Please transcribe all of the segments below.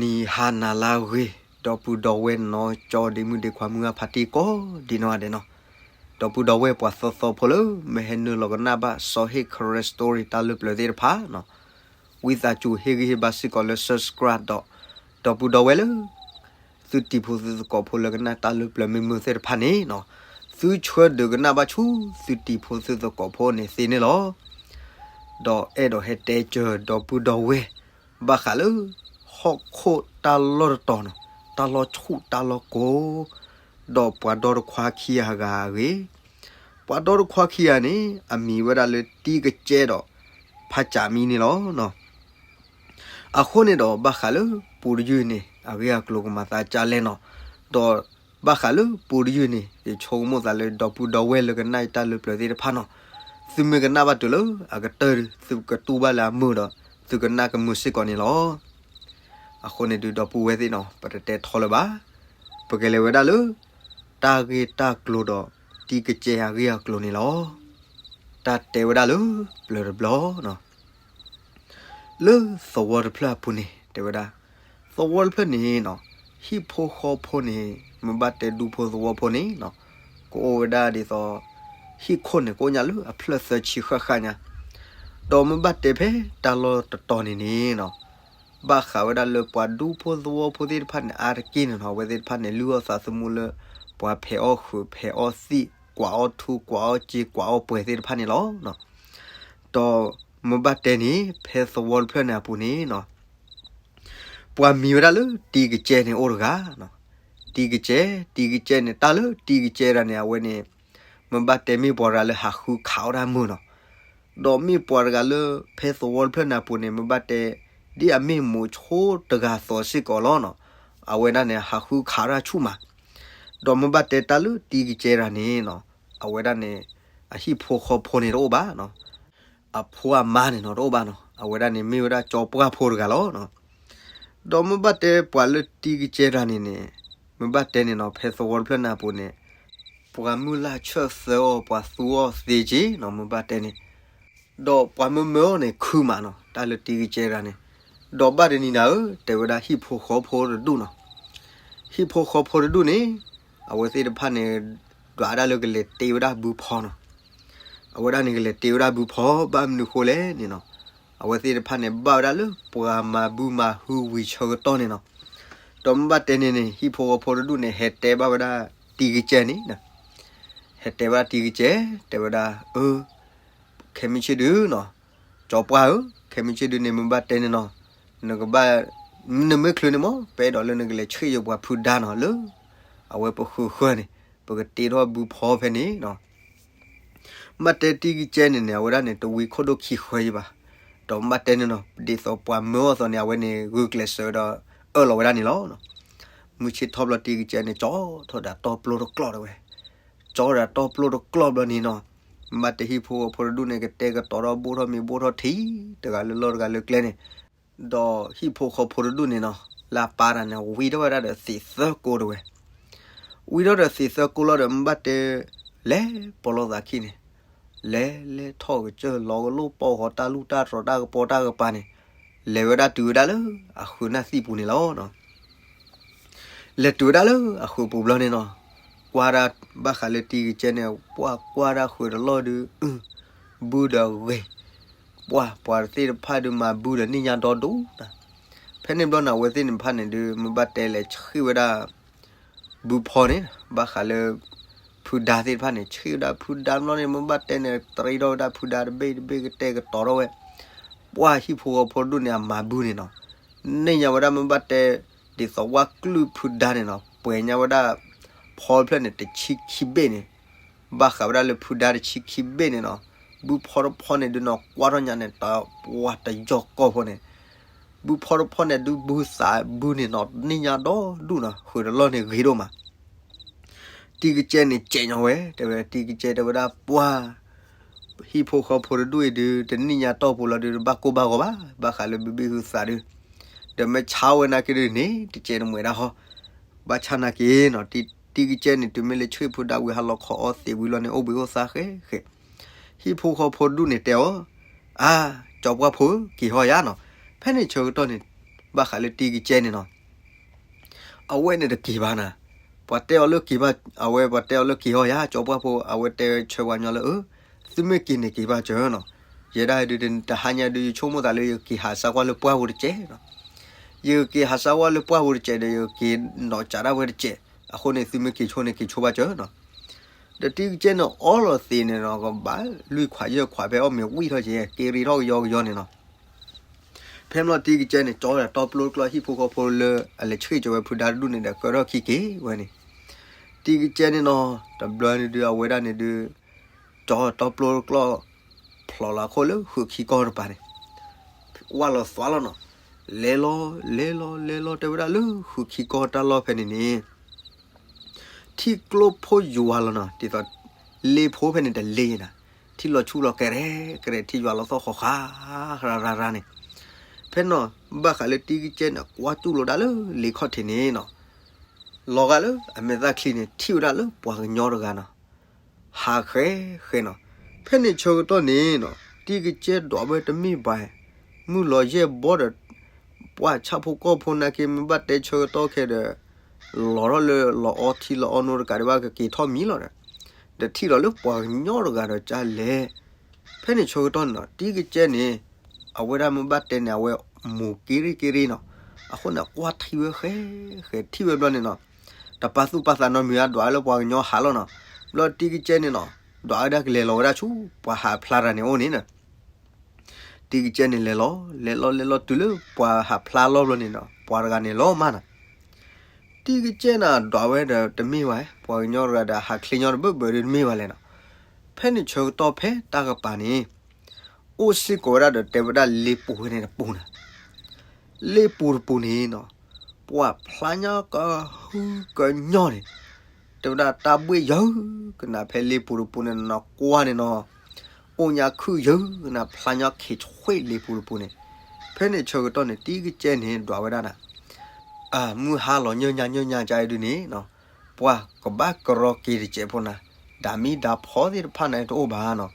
ဒီးနံၤဟါနၤလၢအဂ့ၤ, ဒီပုၢ်ဒီဝဲၢ်နီၢ်ကၠီဒ့မုၣ်ဒ့ခွါမုၢ်ဂၢ်ဖါတံၢ်ကိးဒံနီၢ်ဂၤဒဲးနီၤ, ဒီပုၢ်ဒီဝဲၢ်ပှၤသီသီဖိလၢ မ့ၢ်ဟဲနုာ်လီၤကနၣ်ဘၣ်စီၤဟ့ၣ် Karen Story တၢ်လၢပျၢၤသ့ၣ်တဖၣ်နီၤ, ဝံသးစူၤဟ့ၣ်ဂံၢ်ဟ့ၣ်ဘါစ့ၢ်ကီးလၢ subscribe ဒီး ဒီပုၢ်ဒီဝဲၢ်လၢ သုတံၤဖိသုသကိးဖိလၢကနၣ်တၢ်လၢပျၢၤမ့ၢ်မုာ်သ့ၣ်တဖၣ်န့ၣ်နီၤ, သုဆၢဒုးကနၣ်ဘၣ်ဆူသုတံၤဖိသုသကိးဖိန့ၣ်သ့န့ၣ်လီၤ. ဒီးအဲၣ်ဒိးဟဲတဲစၢၤဒီပုၢ်ဒီဝဲၢ် ဘၣ်ဃးလၢ ဟီၣ်ခိၣ်တၢ်လီၢ်တတီၤနီၤ, တၢ်လီၢ်ဆူၣ်တၢ်လီၢ်ကိၤ, ဒီးပှၤဒီတခွါခံဂၤအဂ့ၢ်, ပှၤဒီတခွါခံဂၤန့ၣ် အမံၤဝဲဒၣ်လၢတံကစဲဒီး ဖးကၠးမံန့ၣ်လီၤ. အဃိန့ၣ်ဒီးဘၣ်ဃးလၢပူတယုၢ်န့ၣ် အဂ့ၢ်အကျိၤကမၤသးဒ်လဲၣ်နီၤ, ဒီးဘၣ်ဃးလၢပူတယုၢ်န့ၣ် ယဆိကမိၣ်သးလၢဒီပုၢ်ဒီဝဲၢ်လၢကနၣ်ယတၢ်လၢပျၢၤသ့ၣ်တဖၣ်နီၤ, သုမ့ၢ်ကနၣ်ဘၣ်တုၤလၢအကတၢၢ်ဒီး သုကတူၢ်ဘၣ်လၢအမုာ်ဒီး သုကနၣ်ကမုာ်စ့ၢ်ကီးန့ၣ်လီၤ. အဃိန့ၣ်ဒုးဒီပုၢ်ဝဲၢ်သ့ၣ်နီၤ ပတတဲထီလၢၤဘၣ်, ပကလဲၤဝဲဒၣ်လၢ တၢ်ဂ့ၢ်တၢ်ကျိၤဒီးတံကစဲအဂ့ၢ်အကျိၤန့ၣ်လီၤ. တၢ်တဲဝဲဒၣ်လၢပျၢၤတဘျီနီၤ, လၢသဝီတဖျၢၣ်အပူၤန့ၣ် တဲဝဲဒၣ်, သဝီတဖျၢၣ်န့ၣ်နီၤ, ဟံၣ်ဖိဃီဖိန့ၣ် မ့ၢ်ဘၣ်တဲဒူဖိသဝီဖိန့ၣ်နီၤ, ကအိၣ်ဝဲဒၣ်ဒ်သိး ဟံၣ်ခိၣ်န့ၣ် ကအိၣ်ညါလၢအဖျၢၣ်သၢဆံဃၣ်ဃၣ်ညါ, ဒီးမ့ၢ်ဘၣ်တဲဖဲတၢ်လီၢ်တတီၤန့ၣ်န့ၣ်နီၤ, ဘၣ်ဃးဝဲဒၣ်လၢပှၤဒူဖိသဝီဖိသ့ၣ်တဖၣ်န့ၣ် အါတက့ၢ်န့ၣ်နီၤ, အဝဲသ့ၣ်တဖၣ်န့ၣ် လုၢ်အီၣ်သးသမူလၢ ပှၤဖဲးအီၣ်ဃုာ်ဖဲးအီၣ်သံၣ် ကွၢ်အီၣ်ထူကွၢ်အီၣ်စ့ကွၢ်အီၣ်ပှဲၤသ့ၣ်တဖၣ်န့ၣ်လီၤ. ဒီးမ့ၢ်ဘၣ်တဲန့ၣ် ဖဲသဝီတဖျၢၣ်န့ၣ်အပူၤန့ၣ်နီၤ, ပှၤမံၤဝဲဒၣ်လၢတံကစဲန့ၣ်အိၣ်တဂၤ, တံကစဲ, တံကစဲန့ၣ် တၢ်လၢတံကစဲတဂၤန့ၣ် အဝဲန့ၣ် မ့ၢ်ဘၣ်တဲမ့ၢ်ပှၤတဂၤလၢဟးဃုခးအီၣ်တၢ်မုာ်နီၤ, ဒီးမ့ၢ်ပှၤတဂၤလၢ ဖဲသဝီတဖျၢၣ်န့ၣ်အပူၤန့ၣ် မ့ၢ်ဘၣ်တဲ ဒ်အမ့ၢ်မိးဆိတဂၤသိးစ့ၢ်ကီးလီၤနီၤ, အဝဲဒၣ်န့ၣ် ဟးဃုခးအီၣ်တၢ်ဆူၣ်မး, ဒီးမ့ၢ်ဘၣ်တဲတၢ်လၢတံကစဲတဂၤန့ၣ်နီၤ, အဝဲဒၣ်န့ၣ် အဟံၣ်ဖိဃီဖိန့ၣ်တအိၣ်ဘၣ်နီၤ, အဖိအမါန့ၣ်နီၤ တအိၣ်ဘၣ်နီၤ, အဝဲဒၣ်န့ၣ်မ့ၢ်ဝဲဒၣ်ကၠီပှၢ်ဖိတဂၤလီၤ. ဒီးမ့ၢ်ဘၣ်တဲပှၤလၢတံကစဲတဂၤန့ၣ်န့ၣ်, မ့ၢ်ဘၣ်တဲန့ၣ်နီၤ ဖဲသဝီတဖျၢၣ်န့ၣ်အပူၤန့ၣ်, ပှၤမုၢ်လၢ်ဆၢၣ်သၢအီၤ ပှၤသူအီၤသ့က့နီၤ မ့ၢ်ဘၣ်တဲန့ၣ်, ဒီးပှၤမၢမၢအီၤန့ၣ်ခုမးနီၤ တၢ်လၢတံကစဲတဂၤန့ၣ်, ဒီးဘၣ်တနံၤနၤဧၢ တဲဝဲဒၣ်ဟံၣ်ဖိဃီဖိတဒူၣ်နီၤ, ဟံၣ်ဖိဃီဖိတဒူၣ်န့ၣ်, အဝဲသ့ၣ်တဖၣ်န့ၣ် ဒွးဒၣ်လၢကလဲၤတ့ဝဲဒၣ်ဘုဖီနီၤ, အဝဲဒၣ်န့ၣ်ကလဲၤတ့ဝဲဒၣ်ဘုဖီ ဘၣ်မနုၤဃိလဲၣ်န့ၣ်နီၤ, အဝဲသ့ၣ်တဖၣ်န့ၣ် ဘၣ်ဝဲဒၣ်လၢပှၤမၤဘုမၤဟုဝံၤဆၢကတီၢ်န့ၣ်နီၤ, ဒီးမ့ၢ်ဘၣ်တဲန့ၣ်န့ၣ် ဟံၣ်ဖိဃီဖိတဒူၣ်န့ၣ် ဟဲတဲဘၣ်ဝဲဒၣ်တံကစဲန့ၣ်, ဟဲတဲဝဲဒၣ်တံကစဲ တဲဝဲဒၣ် အၢ ခဲမုၢ်ဆ့ၣ်ဒုနီၤ, ကၠီပှၢ်ဧၢ, ခဲမုၢ်ဆ့ၣ်ဒုန့ၣ် မ့ၢ်ဘၣ်တဲန့ၣ်နီၤ, နကဘၣ်, နမ့ၢ်ချုးန့ၣ်မ့ၢ် ပအဲၣ်ဒိးလၢနကလဲၤဆှ့ၣ်ယပှၤဖုဒါနီၤ လၢအဝဲပဃုာ်ဃၢၤန့ၣ်, ပကတ့ထီၣ်ဘုဖီဖဲန့ၣ်နီၤ. မ့ၢ်ဘၣ်တဲတံကစဲန့ၣ်န့ၣ် အဝဲဒၣ်န့ၣ် တဝံခိၣ်ဒိၣ်ခံဃၢၤယဘၣ်, ဒီးမ့ၢ်ဘၣ်တဲန့ၣ်နီၤ ဒ်သိးပှၤမၢအီၤသိးန့ၣ် အဝဲန့ၣ်ဂုာ်ကျဲးစၢးဒီး အၢၣ်လီၤဝဲဒၣ်န့ၣ်လီၤ. မုၢ်ဆ့ၣ်ထီၣ်ဘျီတံကစဲန့ၣ် ကၠီထီၣ်ဒီးတီပျိတကျီၢ်တဝဲ, ကၠီဒီးတီပျိတကျီၢ်ဘျီန့ၣ်နီၤ, မ့ၢ်ဘၣ်တဲဟံၣ်ဖိဃီဖိတဒူၣ်န့ၣ် ကတဲာ်ကတီၤထီၣ်ဘိၣ်ထီၣ်မ့ၤဘိၣ်ထီၣ်ထံ တဂၤလၢလီၢ်တဂၤလၢကျဲန့ၣ်, ဒီးဟံၣ်ဖိဃီဖိတဒူၣ်န့ၣ်နီၤ လၢအပၢ်တဂၤန့ၣ် ဝံထီၣ်ဝဲဒၣ်ဒီးသံးသၢကိးတဝဲ, ဝံထီၣ်ဒီးသံးသၢကိးလီၤဒီး မ့ၢ်ဘၣ်တဲ လဲၤပိာ်လိာ်သးခံန့ၣ်, လဲၤလဲၤထီၣ်ကစၢၢ် လီၤကလိပီၢ်ဃီ တၢ်လူၢ်တၢ်တြီၤ တၢ်ကပီၤတၢ်ကပၤန့ၣ်, လဲၤဝဲဒၣ်တုၤဝဲဒၣ်လၢအဃုာ်နၢ်သံၣ်ပူၤန့ၣ်လီၤ. လဲၤတုၤဝဲဒၣ်လၢအဃုာ်ပူၤဘျီန့ၣ်နီၤ, ကွၢ်ဒၣ်ဘၣ်ဃးလၢတံကစဲန့ၣ် ပှၢ်ကွၢ်ဒၣ်ဃုာ်တလီၢ်ဒုး အုၣ် ဘုဒီးဂ့ၤ, ပှၢ်ပှၤသ့ၣ်တဖၣ်ဒုးမၤဘုဒီးနံၣ်ညါဒီဒူၣ်နၤ, ဖဲန့ၣ်ဘျီန့ၣ် အဝဲသ့ၣ်န့ၣ်တဖၣ်န့ၣ်ဒုး မ့ၢ်ဘၣ်တဲလဲၤဆှ့ၣ်ဝဲဒၣ် ဘုဖီန့ၣ် ဘၣ်ဃးလၢ ဖုဒါသ့ၣ်တဖၣ်န့ၣ် ဆှ့ၣ်ဝဲဒၣ်ဖုဒါဘျီန့ၣ် မ့ၢ်ဘၣ်တဲန့ၣ် တရံးထီၣ်ဝဲဒၣ်ဖုဒါတဘ့ၣ်တဘ့ၣ် ကတဲာ်ကတီၤထီၣ်ဝဲ, ပှၢ်ဟံၣ်ဖိဃီဖိတဒူၣ်န့ၣ် အမၤဘုန့ၣ်နီၤ, န့ၢ်ညါဝဲဒၣ်မ့ၢ်ဘၣ်တဲ ဒ်သိးဝဲကလုၢ်ဖုဒါန့ၣ်နီၤ ပှဲၤညါဝဲဒၣ် ဖီတဖျၢၣ်န့ၣ် တဆံခံဘ့ၣ်န့ၣ်, ဘၣ်ဃးဝဲဒၣ်လၢဖုဒါတဆံခံဘ့ၣ်န့ၣ်နီၤ, ဘုဖီတဖီန့ၣ်ဒုးနီၤ ကွၢ်ထီၣ်ညါန့ၣ် တပှၢ်တယီၢ်ကီၢ်ဖိန့ၣ် ဘုဖီတဖီန့ၣ် ဒုးဘုသးဘုန့ၣ်နီၤ န့ၢ်ညါဒီဒူၣ်နီၤ ဃုာ်တလီၢ်န့ၣ်ဂ့ၤဒိၣ်မး, တံကစဲန့ၣ် စဲးညီဝဲ တဲဝဲ တံကစဲတဲဝဲဒၣ် ပှၢ် ဟံၣ်ဖိဃီဖိတဒူၣ်အံၤဒုး တနံၣ်ညါတီၢ်ပူၤလီၤဒုး တဘၣ်ကိၢ်ဘၣ်ဂီၤဘၣ် ဘၣ်ဃးလၢဘုဘ့ၣ်ဟုသးဒုး, ဒီးမ့ၢ်ဆါဝဲနာ်က့ဒုးန့ၣ် တကဲတမှဲၤဒၣ်ဟီ, ဘၣ်ဆၣ်နာ်က့နီၤ တံကစဲန့ၣ် တုၤမ့ၢ်လၢဆှ့ၣ်ဖုဒါဝံၤ ဟးလီၤခီအီသံးဝံၤလီၤန့ၣ် အိၣ်ဘှံးအိၣ်သါဃဲဃဲ ဟံၣ်ဖိဃီဖိတဒူၣ်န့ၣ်တဲအီၤ, အါ ကၠီပှၢ်ဖိဧၢ က့ၤဟီယါနီၤ, ဖဲန့ၣ်ဆၢကတီၢ်န့ၣ် ဘၣ်ဃးလၢတံကစဲန့ၣ်နီၤ အဝဲန့ၣ်တက့ၤဘၣ်နၤ, ပှၤတဲအီၤလၢက့ၤဘၣ်, အဝဲပှၤတဲအီၤလၢက့ၤအီၤယၤ ကၠီပှၢ်ဖိ အဝဲတဲဆၢပှၤကညီလၢ အၢ သုမ့ၢ်က့ၤန့ၣ်က့ၤဘၣ်စၢၤနီၤ, ယဲဒၣ်ဒုးတဟါညါဒုး ယဆိကမိၣ်သးလၢယက့ၤဟးစါကွၢ်လၢပှၢ်ပူၤတစဲးနီၤ, ယက့ၤဟးစါကွၢ်လၢပှၢ်ပူၤတစဲးဒီး ယက့ၤနီၣ်စးဒၣ်ဝဲတစဲး, အဃိန့ၣ် သုမ့ၢ်က့ၤဆိန့ၣ်က့ၤဆိဘၣ်စၢၤနီၤ, ဒီးတံကစဲန့ၣ်အီလီၤသ့န့ၣ်နီၤ ကဘၣ်လွံၢ်ခွးယဲၢ်ခွးဖဲအီၣ်မ့ၤဝံၣ်ထီၣ်က့ၤ က့ၤရ့ထီၣ်ကယီကယီန့ၣ်နီၤ ဖဲမ့ၢ်လီၤတံကစဲန့ၣ် ကၠီဒီးတီပျိတကျီၢ်ဟံၣ်ဖိဃီဖိလၢ အလဲၤဆှ့ၣ်ကၠီၤဝဲဖုဒါတဒူၣ်န့ၣ်ဒီး ကၢထီၣ်ခံက့ၤဝဲန့ၣ်, တံကစဲန့ၣ်နီၤ တဘျီန့ၣ်ဒုး အဝဲဒၣ်န့ၣ်ဒုး ကၠီတီပျိတကျီၢ် ဖျိလီၤအခိၣ်လၢဃုာ်ခံကီၢ်တပၤန့ၣ် ဝၢ်လီၤသွါလီၤနီၤ, လဲၤလီၤ လဲၤလီၤ လဲၤလီၤ တဲဝဲဒၣ်လၢဃုာ်ခံကီၢ်တၢ်လီၢ်ဖဲန့ၣ်န့ၣ် ထံကျိဖိယွၤလီၤနီၤ, ဒ်သိး လ့ဖိဖဲန့ၣ်တလ့နၤ, ထံလီၤဆူၣ်လီၤကရဲကရဲ ထံယွၤလီၤသီၣ်ဃီၤဃာ် ရၤရၤရၤန့ၣ်, ဖဲနီၤ ဘၣ်ဃးလၢတံကစဲန့ၣ် ကွၢ်ကၠူၣ်လီၤဒၣ်လၢလ့ခီၣ်ထံးန့ၣ်နီၤ, လီၤဂာ်လၢအမဲာ်သၣ်ချံန့ၣ် ထံၣ်ဝဲဒၣ်လၢပှၤကညီတဂၤနီၤ ဟးဃဲဃဲနီၤ, ဖဲန့ၣ်ဆၢကတီၢ်န့ၣ်နီၤ တံကစဲဒွးဝဲတမ့ၢ်ဘၣ်, မုၢ်လီၤယဲၢ်ဘီဒီး ပှၤဆၣ်ဖိကီၢ်ဖိနာ်က့ မ့ၢ်ဘၣ်တဲဆၢကတီၢ်ခဲဒီး လီၤထီၣ်လၢလီၤအီထံလီၤအီနိတကးဒံးဘၣ် ကက့ၤထီၣ်မံလီၤဒီး ဒီးထံၣ်လီၤလၢပှၤကညီတဂၤဒီးကၢ်လဲၣ်, ဖဲန့ၣ်ဆၢကတီၢ်န့ၣ်နီၤ တံကစဲန့ၣ် အဝဲဒၣ်မ့ၢ်ဘၣ်တဲန့ၣ် အဝဲမူၤက့ရ့က့ရ့နီၤ, အဃိန့ၣ် ကွၢ်ထံၣ်ဝဲဃဲဃဲ ထံၣ်ဝဲဘျီန့ၣ်နီၤ တပာ်သူၣ်ပာ်သးနီတမံၤ အဒွးလၢပှၤကညီဟးလီၤနီၤ, ဘျီတံကစဲန့ၣ်နီၤ ဒွးဝဲဒၣ်ကလဲၤလီၤဝဲဒၣ်ဆူ ပှၤဟးဖျါတဂၤန့ၣ်အိၣ်န့ၣ်နီၤ တံကစဲန့ၣ်လဲၤလီၤ လဲၤလီၤလဲၤလီၤတုၤလၢပှၤဟးဖျါလီၤဘျီန့ၣ်နီၤ ပှၤတဂၤန့ၣ်လီၤမၢ်နီၤ, တံကစဲန့ၣ်ဒွးဝဲဒီးတမ့ၢ်ဘၣ် ပှၤကညီတဂၤဒီးဟးချ့ညီတဘၢဘၢဒီးတမ့ၢ်ဘၣ်လဲၣ်နီၤ, ဖဲန့ၣ်ဆၢကတီၢ်ဖဲတၢ်ကပၤန့ၣ် အိၣ်စ့ၢ်ကီးဝဲဒၣ်ဒီးတဲဝဲဒၣ်လ့ပူၤဝဲန့ၣ်တပူၤနီၤ လ့ပူၤတပူၤန့ၣ်နီၤ ပှၤဖျါညီကဟုကညီၢ်န့ၣ် တဲဝဲဒၣ်တၢ်ဘှ့ၣ်ယၢၤကနၣ်ဖဲလ့ပူၤတပူၤန့ၣ်နီၤ ကွၢ်န့ၣ်နီၤ အိၣ်ညါခုၣ်ယၢၤကနၣ်ဖျါညီခ့ဆွ့ၣ်လ့ပူၤတပူၤန့ၣ်, ဖဲန့ၣ်ဆၢကတီၢ်န့ၣ် တံကစဲန့ၣ်ဒွးဝဲဒၣ်နၤ အမုၢ်ဟါလီၤညၢ်ညါညၢ်ညါကါအံၤဒုးန့ၣ်နီၤ ပှၤကဘၣ်ကရီက့ၤတစဲးဖိနၤ, ဒၣ်မံဒၣ်ဖီသ့ၣ်တဖၣ်န့ၣ်တအိၣ်ဘၣ်နီၤ,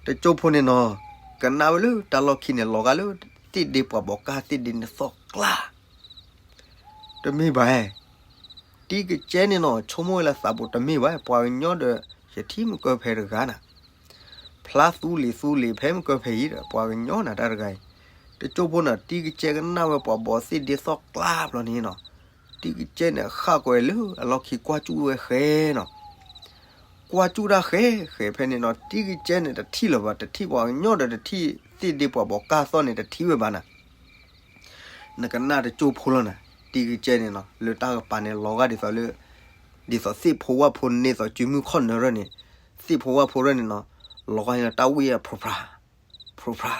တကၠိဖိန့ၣ်နီၤ ကနၣ်ဝဲလၢတၢ်လီၢ်ခံန့ၣ် လီၤဂာ်လၢသ့ၣ်ဒ့ပှၤဘီးကၢ်သ့ၣ်ဒ့န့ၣ်သီၣ်ကျါ တမ့ၢ်ဘၣ်, တံကစဲန့ၣ်နီၤ ဆိကမိၣ်ဝဲလၢသးပူၤတမ့ၢ်ဘၣ် ပှၤကညီဒီး ယထံၣ်မုၢ်ကၢဖဲတဂၤနၤ, ဖျါသူလ့ၤသူလ့ၤဖဲမုၢ်ကၢဖဲအံၤဒီး ပှၤကညီနၤတၢ်တဂၤအံၤ, တကၠိဖိန့ၣ် တံကစဲကနၣ်ဝဲပှၤဘီးသ့ၣ်ဒ့သီၣ်ကျါဘျီန့ၣ်နီၤ, တံကစဲန့ၣ်ဃၣ်ကွံာ်လၢအလီၢ်ခံကွၢ်ကၠူၣ်ဝဲဃဲနီၤ, ကွၢ်ကၠူၣ်တၢ်ဃဲဃဲဖဲန့ၣ်နီၤ တံကစဲန့ၣ်တထံၣ်လၢၤဘၣ် တထံၣ်ပှၤကညီဒီးတထံၣ်သ့ၣ်ဒ့ပှၤဘီးကၢ်သီၣ်န့ၣ်တထံၣ်ဝဲဘၣ်နၤ နကနၣ်တကၠိဖိလီၤနၤ, တံကစဲန့ၣ်နီၤ လၢတၢ်ကပၤန့ၣ် လီၤဂာ်ဒ်သိးလၢ ဒ်သိးသ့ၣ်ဖိဝၣ်ဖိန့ၢ်သိးစုမုၢ်ခီၣ်နၢၤရၢၢ်န့ၣ်, သ့ၣ်ဖိဝၣ်ဖိရၢၢ်န့ၣ်နီၤ, လီၤဂာ်လၢတၢ်ဝံၣ်အဖျိဖျါ, ဖျိဖျါ,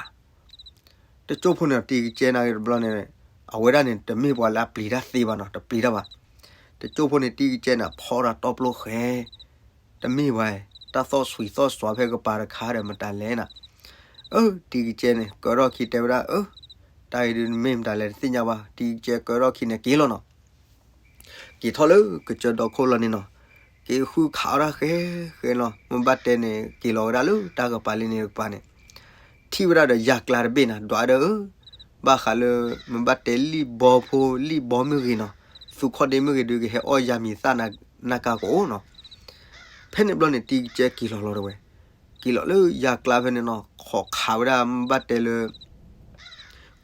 တကၠိဖိန့ၣ် တံကစဲနာ်က့တဘျီန့ၣ်, အဝဲဒၣ်န့ၣ် တမ့ၢ်ပှၤလၢအပျံၤတၢ်သ့ဘၣ်နီၤ, တပျံၤတၢ်ဘၣ်. တကၠိဖိန့ၣ် တံကစဲန့ၣ် ဖီတၢ်တီပျိဃဲ တမ့ၢ်ဘၣ်, တၢ်သီၣ်ဆွံးသီၣ်စွါဖဲကပၤတခါဒီးမတၤလဲၣ်နၤ. အၢ တံကစဲန့ၣ် ကၢထီၣ်ခံတဲဝဲဒၣ် အၢ တၢ်အံၤဒုးမ့ၢ်မတၤလဲၣ်တသ့ၣ်ညါဘၣ်, တံကစဲကၢထီၣ်ခံန့ၣ်က့ၤလီၤနီၤ. က့ၤထီၣ်လၢကစၢၢ်ဒီခိၣ်လီၤန့ၣ်နီၤ, က့ၤဃုခးအီၣ်တၢ်ဃဲဃဲလီၤ. မ့ၢ်ဘၣ်တဲန့ၣ် က့ၤလီၤဝဲဒၣ်လၢတၢ်ကပၤလံန့ၣ်တကပၤန့ၣ် ထံၣ်ဝဲဒၣ်ဒီးယၤကျါတဘ့ၣ်နၤ, ဒွးဒီး ဘၣ်ဃးလၢ မ့ၢ်ဘၣ်တဲလံၣ်ဘီဖိ လံၣ်ဘီမ့ၢ်ဂ့ၤနီၤ, သူခီၣ်ဒ့မ့ၢ်ဂ့ၤဒုး ကဟဲအီၣ်ယၤမံၤသၣ်နၢ်ကါကအိၣ်နီၤ. ဖဲန့ၣ်ဘျီန့ၣ် တံကစဲက့ၤလီၤလီၤတဝဲ, က့ၤလီၤလၢယၤကျါဖဲန့ၣ်နီၤ, ခိးခးဝဲဒၣ် မ့ၢ်ဘၣ်တဲလၢ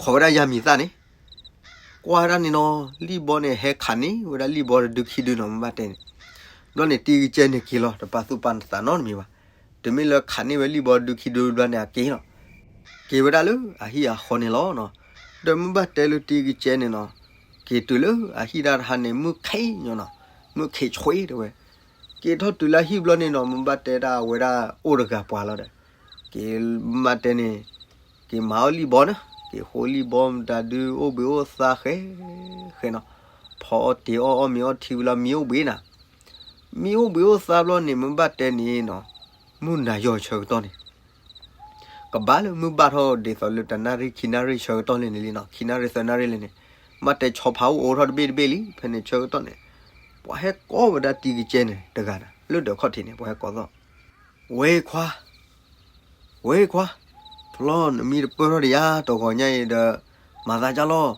ခိးဝဲဒၣ်ယၤမံၤသၣ်န့ၣ် ကွၢ်ဝဲဒၣ်န့ၣ်နီၤ, လံၣ်ဘီန့ၣ် ဟဲခးန့ၢ်ဝဲဒၣ်လံၣ်ဘီတဒုခံဒုနီၤ, မ့ၢ်ဘၣ်တဲန့ၣ်. ဘျီန့ၣ် တံကစဲန့ၣ်က့ၤလီၤ, တပာ်သူၣ်ပာ်သးနီတမံၤဘၣ်. တမ့ၢ်လၢခးန့ၢ်ဝဲလံၣ်ဘီတဒုခံဒုဘျီန့ၣ် အက့ၤလီၤ. က့ၤဝဲဒၣ်လၢအဟံၣ်အဃီန့ၣ်လီၤနီၤ. ဒီးမ့ၢ်ဘၣ်တဲလၢတံကစဲန့ၣ်နီၤ, က့ၤတုၤလၢအဟံၣ်ဒၣ်တဟါန့ၣ် မုၢ်ခ့ညီနီၤ, မုၢ်ခ့ဆွ့တဝဲ. က့ၤထီၣ်တုၤလၢအဟံၣ်ဘျီန့ၣ်နီၤ, မ့ၢ်ဘၣ်တဲဒၣ်အဝဲဒၣ်အိၣ်တဂၤပှၤလီၤဒီး က့ၤမ့ၢ်ဘၣ်တဲန့ၣ် က့ၤမၤအီၣ်လံၣ်ဘီန့ၣ်, က့ၤဃိလံၣ်ဘီမတၤဒုအိၣ်ဘှံးအိၣ်သါဃဲဃဲနီၤ, ဖီအီၣ်တ့ၤအီၣ်အီၣ်မ့ၤအီၣ်ထံဝံၤလီၤ မံအိၣ်ဘှံးနၤ. မံအိၣ်ဘှံးအိၣ်သါဘျီန့ၣ် မ့ၢ်ဘၣ်တဲန့ၣ်နီၤ, မုၢ်နၤယီၤဆၢကတီၢ်န့ၣ် ကဘၣ်လၢမုၢ်ဘၣ်ထီၣ်ဒ်သိးလၢတနၣ်ရံၣ်ခံနၣ်ရံၣ်ဆၢကတီၢ်လံန့ၣ်လံနီၤ, ခံနၣ်ရံၣ်သၢနၣ်ရံၣ်လံန့ၣ်, မ့ၢ်တဲဆီဖါအိၣ်အိးထီၣ်တဘ့ၣ်တဘ့ၣ်လံ, ဖဲန့ၣ်ဆၢကတီၢ်န့ၣ် ပှၤဟဲကိးဝဲဒၣ်တံကစဲန့ၣ်တဂၤနၤ, လၢဒၢးခီၣ်ထံးန့ၣ် ပှၤဟဲကိးသီၣ်, ဝဲခွါ ဝဲခွါ, ဖျီနမံတပၢၢ်ထီၣ်ဒီးယၤ တဂီၤညါအံၤဒီး မၤသးဒ်လီၤ.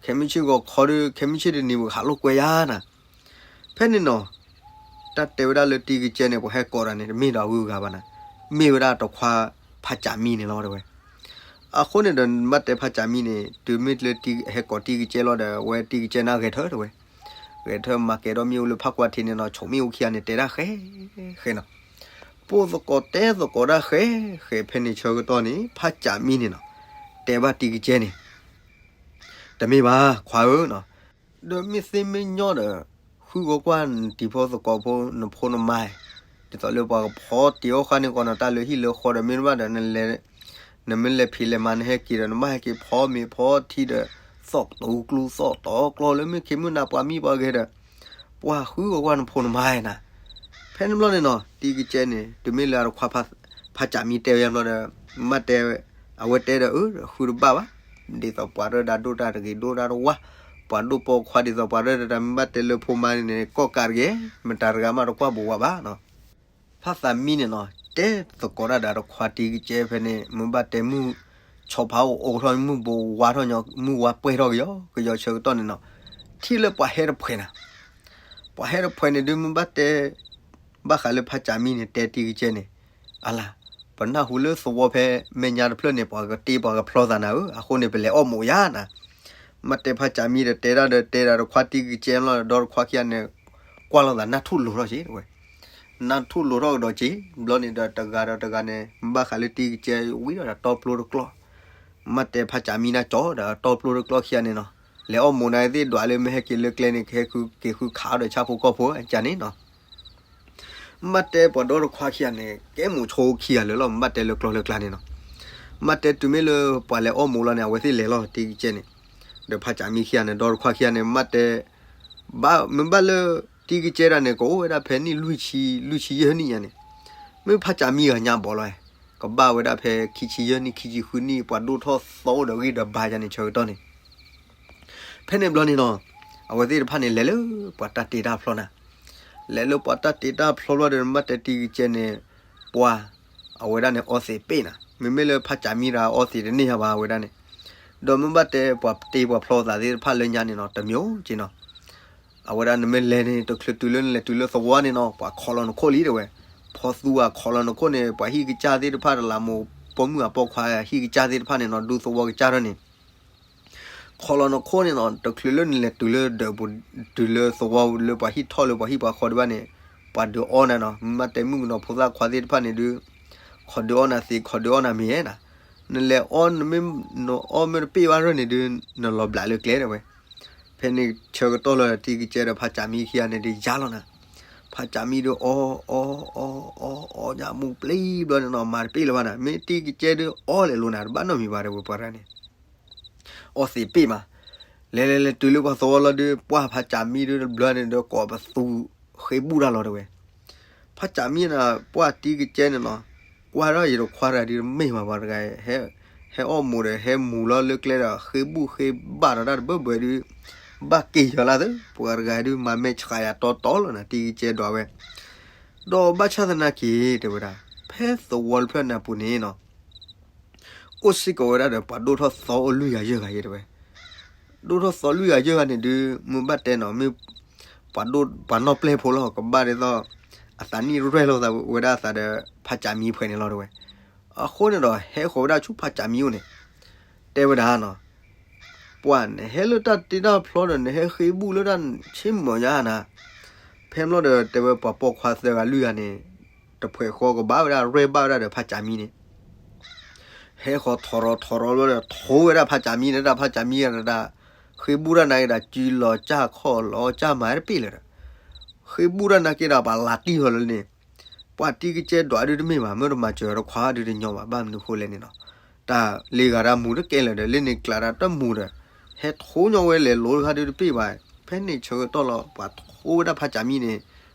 ခဲမုၢ်ဆ့ၣ်ဂီၤခီဒီး ခဲမုၢ်ဆ့ၣ်တနံၤပကဟးလိာ်ကွဲယါနၤ. ဖဲန့ၣ်နီၤ တၢ်တဲဝဲဒၣ်လၢတံၤကစဲန့ၣ် ပှၤဟဲကိးတၢ်န့ၣ် တမ့ၢ်ဒီးအဂုၤအဂၤဘၣ်နၤ, မ့ၢ်ဝဲဒၣ်တခွါဖးကးမံန့ၣ်လီၤတဲဝဲ. အဃိန့ၣ်ဒီး မ့ၢ်ဘၣ်တဲဖးကးမံန့ၣ် တုၤမ့ၢ်လၢဟဲကိးတံၤကစဲလီၤဒီး အဝဲတံၤကစဲန့ၣ်ဂဲၤထၢၣ်တဲဝဲ, ဂဲၤထၢၣ်မၤကဲၤဒီးမ့ၣ်အူလၢဖးကွၢ်ထံးန့ၣ်နီၤ ဆိးမ့ၣ်အူခံဂၤန့ၣ် တဲဒၣ်ဃဲ ဃဲနီၤ. ပိာ်သကိးတဲသကိးဒၣ်ဃဲ ဃဲ ဖဲန့ၣ်ဆၢကတီၢ်န့ၣ် ဖးကးမံန့ၣ်နီၤ တဲဘၣ်တံၤကစဲန့ၣ် တမ့ၢ်ဘၣ်ခွါဧၢနီၤ, ဒီးမ့ၢ်သ့မ့ၢ်ညီဒီး ဃုဂီၤကွၢ်နတံၤဖိသကိးဖိ နဖိနမါ, ဒ်သိးလၢပှၤကဖီတံၤအီၣ်ဃါန့ၣ်ကီးနီၤ တၢ်လၢဟံၣ်လၢဃီဒီးမ့ၢ်ဘၣ်ဒီး နလဲၤ နမ့ၢ်လဲၤဖံးလဲၤမၤ နဟဲက့ၤဒီး နဘၣ်ဟဲက့ၤဖီမ့ၤဖီထံဒီး သီၣ်ကတိၤကျူသီၣ်တီကျီလၢမ့ၢ်ခံမုၢ်နၤပှၤမံပှၤဂဲၤဒီး ပှၤဃုဂီၤကွၢ်နဖိနမါနၤ. ဖဲန့ၣ်ဘျီန့ၣ်နီၤ တံၤကစဲန့ၣ် တုၤမ့ၢ်လၢအတခွါ ဖးကးမံတဲဝဲဘျီဒီး မ့ၢ်ဘၣ်တဲ အဝဲတဲဒီး အၢ ဃုတဘၣ်ဘၣ်, ဒ်သိးပှၤရၢၢ်ဒၣ်ဒိၣ်တၢ်တဂ့ၤဒိၣ်တၢ်တဝါ, ပှၤဒိၣ်ပိာ်ခွါဒ်သိးပှၤရၢၢ်တၢ် မ့ၢ်ဘၣ်တဲလၢဖိမါန့ၣ် ကီၢ်ကးတဂ့ၤ, မတၤတဂၤမးတကွၢ်ဘူးဝဲဘၣ်နီၤ. ဖးကးမံန့ၣ်နီၤ တဲသကိးတၢ်ဒီးတခွါတံၤကစဲဖဲန့ၣ် မ့ၢ်ဘၣ်တဲမုၢ်ဆီဖါအိၣ်အိၣ်ထီၣ် မုၢ်ဘိဝါထီၣ်ညီ မုၢ်ဝါပှဲၤထီၣ်ကယီကယီဆၢကတီၢ်န့ၣ်နီၤ, ထံၣ်လၢပှၤဟဲတဖှဲးနၤ, ပှၤဟဲတဖှဲးန့ၣ်ဒုး မ့ၢ်ဘၣ်တဲ ဘၣ်ဃးလၢဖးကးမံန့ၣ် တဲတံၤကစဲန့ၣ်, အလၤ, ပနၢ်ဟူလၢသဝီဖဲမဲာ်ညါတဖျၢၣ်န့ၣ် ပှၤကတ့ပှၤကဖျီသးနၤဧၢ, အဃိန့ၣ် ပလဲၤအီၣ်မိးယါနၤ. မ့ၢ်တဲဖးကးမံဒီး တဲဒၣ်ဒီးတဲဒၣ်တခွါတံၤကစဲလီၤဒီး တခွါခံဂၤန့ၣ် ကွၢ်လိာ်သးနၢ်ထူၣ်လိၤထီၣ်က့ၤတဲဝဲ, နၢ်ထူၣ်လိၤထီၣ်ကဒီးက့ၤ ဘျီန့ၣ်ဒီးတဂၤဒီးတဂၤန့ၣ် မ့ၢ်ဘၣ်ဃးလၢတံၤကစဲဝံၤဒီးတီပျိတကျီၢ်, မ့ၢ်တဲဖးကးမံနၢ်ကၠီဒီးတီပျိတကျီၢ်ခံဂၤန့ၣ်နီၤ, လဲၤအီၣ်မိးနၤသ့ၣ်ဒွးလၢမ့ၢ်ဟဲက့ၤလၢကျဲန့ၣ် ကဟဲဃုက့ၤဃုခးအီၤဒီးဆၣ်ဖိကီၢ်ဖိအကန့ၣ်နီၤ. မ့ၢ်တဲပှၤဒီတခွါခံဂၤန့ၣ် ကဲမိးဆိခံဂၤလၢာ်လီၤ မ့ၢ်ဘၣ်တဲလၢကျီၢ်လၢကျါန့ၣ်နီၤ. မ့ၢ်တဲတုၤမ့ၢ်လၢပှၤလဲၤအီၣ်မိးလီၤန့ၣ် အဝဲသ့ၣ်လဲၤလီၤတံၤကစဲန့ၣ်, ဒီးဖးကးမံခံဂၤန့ၣ် ဒီတခွါခံဂၤန့ၣ် မ့ၢ်တဲ ဘၣ် မ့ၢ်ဘၣ်လၢတံၤကစဲဒၣ်န့ၣ် ကအိၣ်ဝဲဒၣ်ဖဲနံၣ်လွံၢ်ဆံ လွံၢ်ဆံယဲၢ်နံၣ်ညါန့ၣ်, မ့ၢ်ဖးကးမံဂၤညါဘီလီၤ, ကဘၣ်ဝဲဒၣ်ဖဲခံဆံယဲၢ်နံၣ် ခံဆံဃုနံၣ် ပှၤဒိၣ်ထီၣ်သီအိၣ်ဒီးဂံၢ်ဒီးဘါယါန့ၣ်ဆၢကတီၢ်န့ၣ် ဖဲန့ၣ်ဘျီန့ၣ်နီၤ, အဝဲသ့ၣ်တဖၣ်န့ၣ် လဲၤလၢပှၤတၢ်တ့တၢ်ဖျီနၤ, လဲၤလၢပှၤတၢ်တ့တၢ်ဖျီဘျီဒီး မ့ၢ်ဘၣ်တဲတံၤကစဲန့ၣ်, ပှၤ အဝဲဒၣ်န့ၣ် အီသံးပ့ၣ်နၤ, မ့မ့ၢ်လၢဖးကးမံတဂၤအီသံးတန့ၢ်ယၤဘၣ်ဝဲဒၣ်န့ၣ်, ဒီးမ့ၢ်ဘၣ်တဲပှၤတ့ပှၤဖျီသးသ့ၣ်တဖၣ်လၢညါန့ၣ်နီၤ တမံၤက့နီၤ အဝဲဒၣ်နမ့ၢ်လဲၤန့ၣ် တချုးတုၤလၢနလဲၤတုၤလၢသဝီန့ၣ်နီၤ ပှၤခိးလီၤနခိၣ်လံတဲဝဲ, ဖီသူအခိးလီၤနခိၣ်န့ၣ် ပှၤဟံၣ်ကစၢ်သ့ၣ်တဖၣ်တလးမိၢ်ပိာ်မုၣ်အပိာ်ခွါဟံၣ်ကစၢ်သ့ၣ်တဖၣ်န့ၣ်နီၤ ဒူသဝီကစၢ်ထီၣ်န့ၣ် ခိးလီၤနခိၣ်န့ၣ်နီၤ တချုးလၢနလဲၤတုၤလၢဒၢးပူၤ တုၤလၢသဝီလၢပှၤဟံၣ်ထီၣ်လၢပှၤဟံၣ်ပှၤဃီဒံးဘၣ်န့ၣ်, ပှၤဒုးအီနၤနီၤ မ့ၢ်ဘၣ်တဲမုၣ်ကနီၤဖိသၣ်ခွါသ့ၣ်တဖၣ်န့ၣ်ဒုး, ခိးဒုးအီနၤသံး ခိးဒုးအီနၤမ့ၤနီၤ, နလဲၤအီနမ့ၢ် နအီမ့ၢ်တပ့ၢ်ဘၣ်ရၢၢ်န့ၣ်ဒုး, နလီၤဘျးလၢကျဲတဲဝဲ, ဖဲန့ၣ်ဆၢကတီၢ်လီၤတံၤကစဲဒီးဖးကးမံခံဂၤန့ၣ်ဒုးယါလီၤနၤ, ဖးကးမံဒုးအီ အီ အီ အီ အီညါမူပျံၤဘျီန့ၣ်နီၤ မၤတပ့ၢ်လၢၤဘၣ်နၤ မ့ၢ်တံၤကစဲဒုးအီလဲၤလိၤနၤ တဘၣ်နီတမံၤဘၣ်တဲဝဲပှၤတဂၤန့ၣ် အီသံးပ့ၣ်မး, လဲၤလဲၤလဲၤတုၤလၢပှၤသဝီလီၤဒုး ပှၢ်ဖးကးမံဒုးတဘျီန့ၣ်ဒီး ကိးပသူ ဃ့ဘူၣ်တၢ်လီၤတဲဝဲ, ဖးကးမံနၤ ပှၢ်တံၤကစဲန့ၣ်နီၤ, ကွၢ်ထီၣ်ယတခွါတဂၤဒုးတမ့ၢ်မးပှၤတဂၤ, ဟဲအီၣ်မိၢ်ဒီးဟဲမူၤလီၤလၢကျဲဒီး ဃ့ဘူၣ်ဃ့ဘၣ်ဒီးတၢ်တဘၢဘၢဒုး, ဘၣ်က့ၤယီၤလၢသၢ ပှၤတဂၤဒုး မၤမဲာ်ဆှးယၤတီတီလီၤနၤ တံၤကစဲဒွးဝဲ, ဒီးဘၣ်ဆၣ်သနာ်က့ တဲဝဲဒၣ်, ဖဲသဝီတဖျၢၣ်နၤပူၤန့ၣ်နီၤ အိၣ်စ့ၢ်ကီးဝဲဒၣ်ဒီး ပှၤဒိၣ်ထီၣ်သီအိၣ်လွံၢ်ဂၤယဲၢ်ဂၤယဲတဲဝဲ, ဒိၣ်ထီၣ်သီလွံၢ်ဂၤယဲၢ်ဂၤန့ၣ်ဒုး မ့ၢ်ဘၣ်တဲနီၤ မ့ၢ် ပှၤဒိၣ်ပှၤနီၢ်ပျဲၢ်ဖိလီၤ ကဘၣ်ဒ်သိး အသးနံၣ်ရဲၣ်လိာ်သးဝဲဒၣ်အသးဒီး ဖးကးမံဖဲန့ၣ်လီၤတဲဝဲ, အဃိန့ၣ်ဒီး ဟဲဃီၤဝဲဒၣ်ဆူဖးကးမံအိၣ်န့ၣ်, တဲဝဲဒၣ်နီၤ ပှၢ်နဟဲလၢတၢ်တ့တၢ်ဖျီဒီး နဟဲဃ့ဘူၣ်လၢတၢ်ဆ့ၣ်မီၤညါနၤ, ဖဲဘျီဒီးတဲဝဲပှၤပိာ်ခွါသၢဂၤလွံၢ်ဂၤန့ၣ်, တဖှဲးဃီကဘၣ်ဝဲဒၣ်ရဲၣ်ဘၣ်ဝဲဒၣ်ဒီးဖးကးမံန့ၣ်, ဟဲဃီၤထီၣ်ရီၤထီၣ်ရီၤဘျီဒီး ထိဝဲဒၣ်ဖးကးမံန့ၣ် တၢ်ဖးကးမံဂၤဒီး ဃ့ဘူၣ်တၢ်နာ်က့ဒီး စုလီၤကၢ်ခီၣ်လီၤကၢ်မၤတပ့ၢ်လၢၤဒီး, ဃ့ဘူၣ်တၢ်နာ်က့ဒီး ပှၤလၤတံၢ်ဃီၤလၢန့ၣ် ပှၢ်တံၤကစဲဒွးဒုးတမ့ၢ်ဘၣ် မ့ၢ်တမၤစၢၤတခွါဒုးတညီဘၣ် ဘၣ်မနုၤဃိလဲၣ်န့ၣ်နီၤ, တၢ်လ့ဂၤတၢ်မူတကဲလၢၤဒီး လၢန့ၣ်ကျးတၢ်တမူဒီး ဟဲထိညီဝဲလဲၤလိၤတခါဒုးတပ့ၢ်ဘၣ်, ဖဲန့ၣ်ဆၢကတီၢ်လီၤ ပှၤထိဝဲဒၣ်ဖးကးမံန့ၣ်,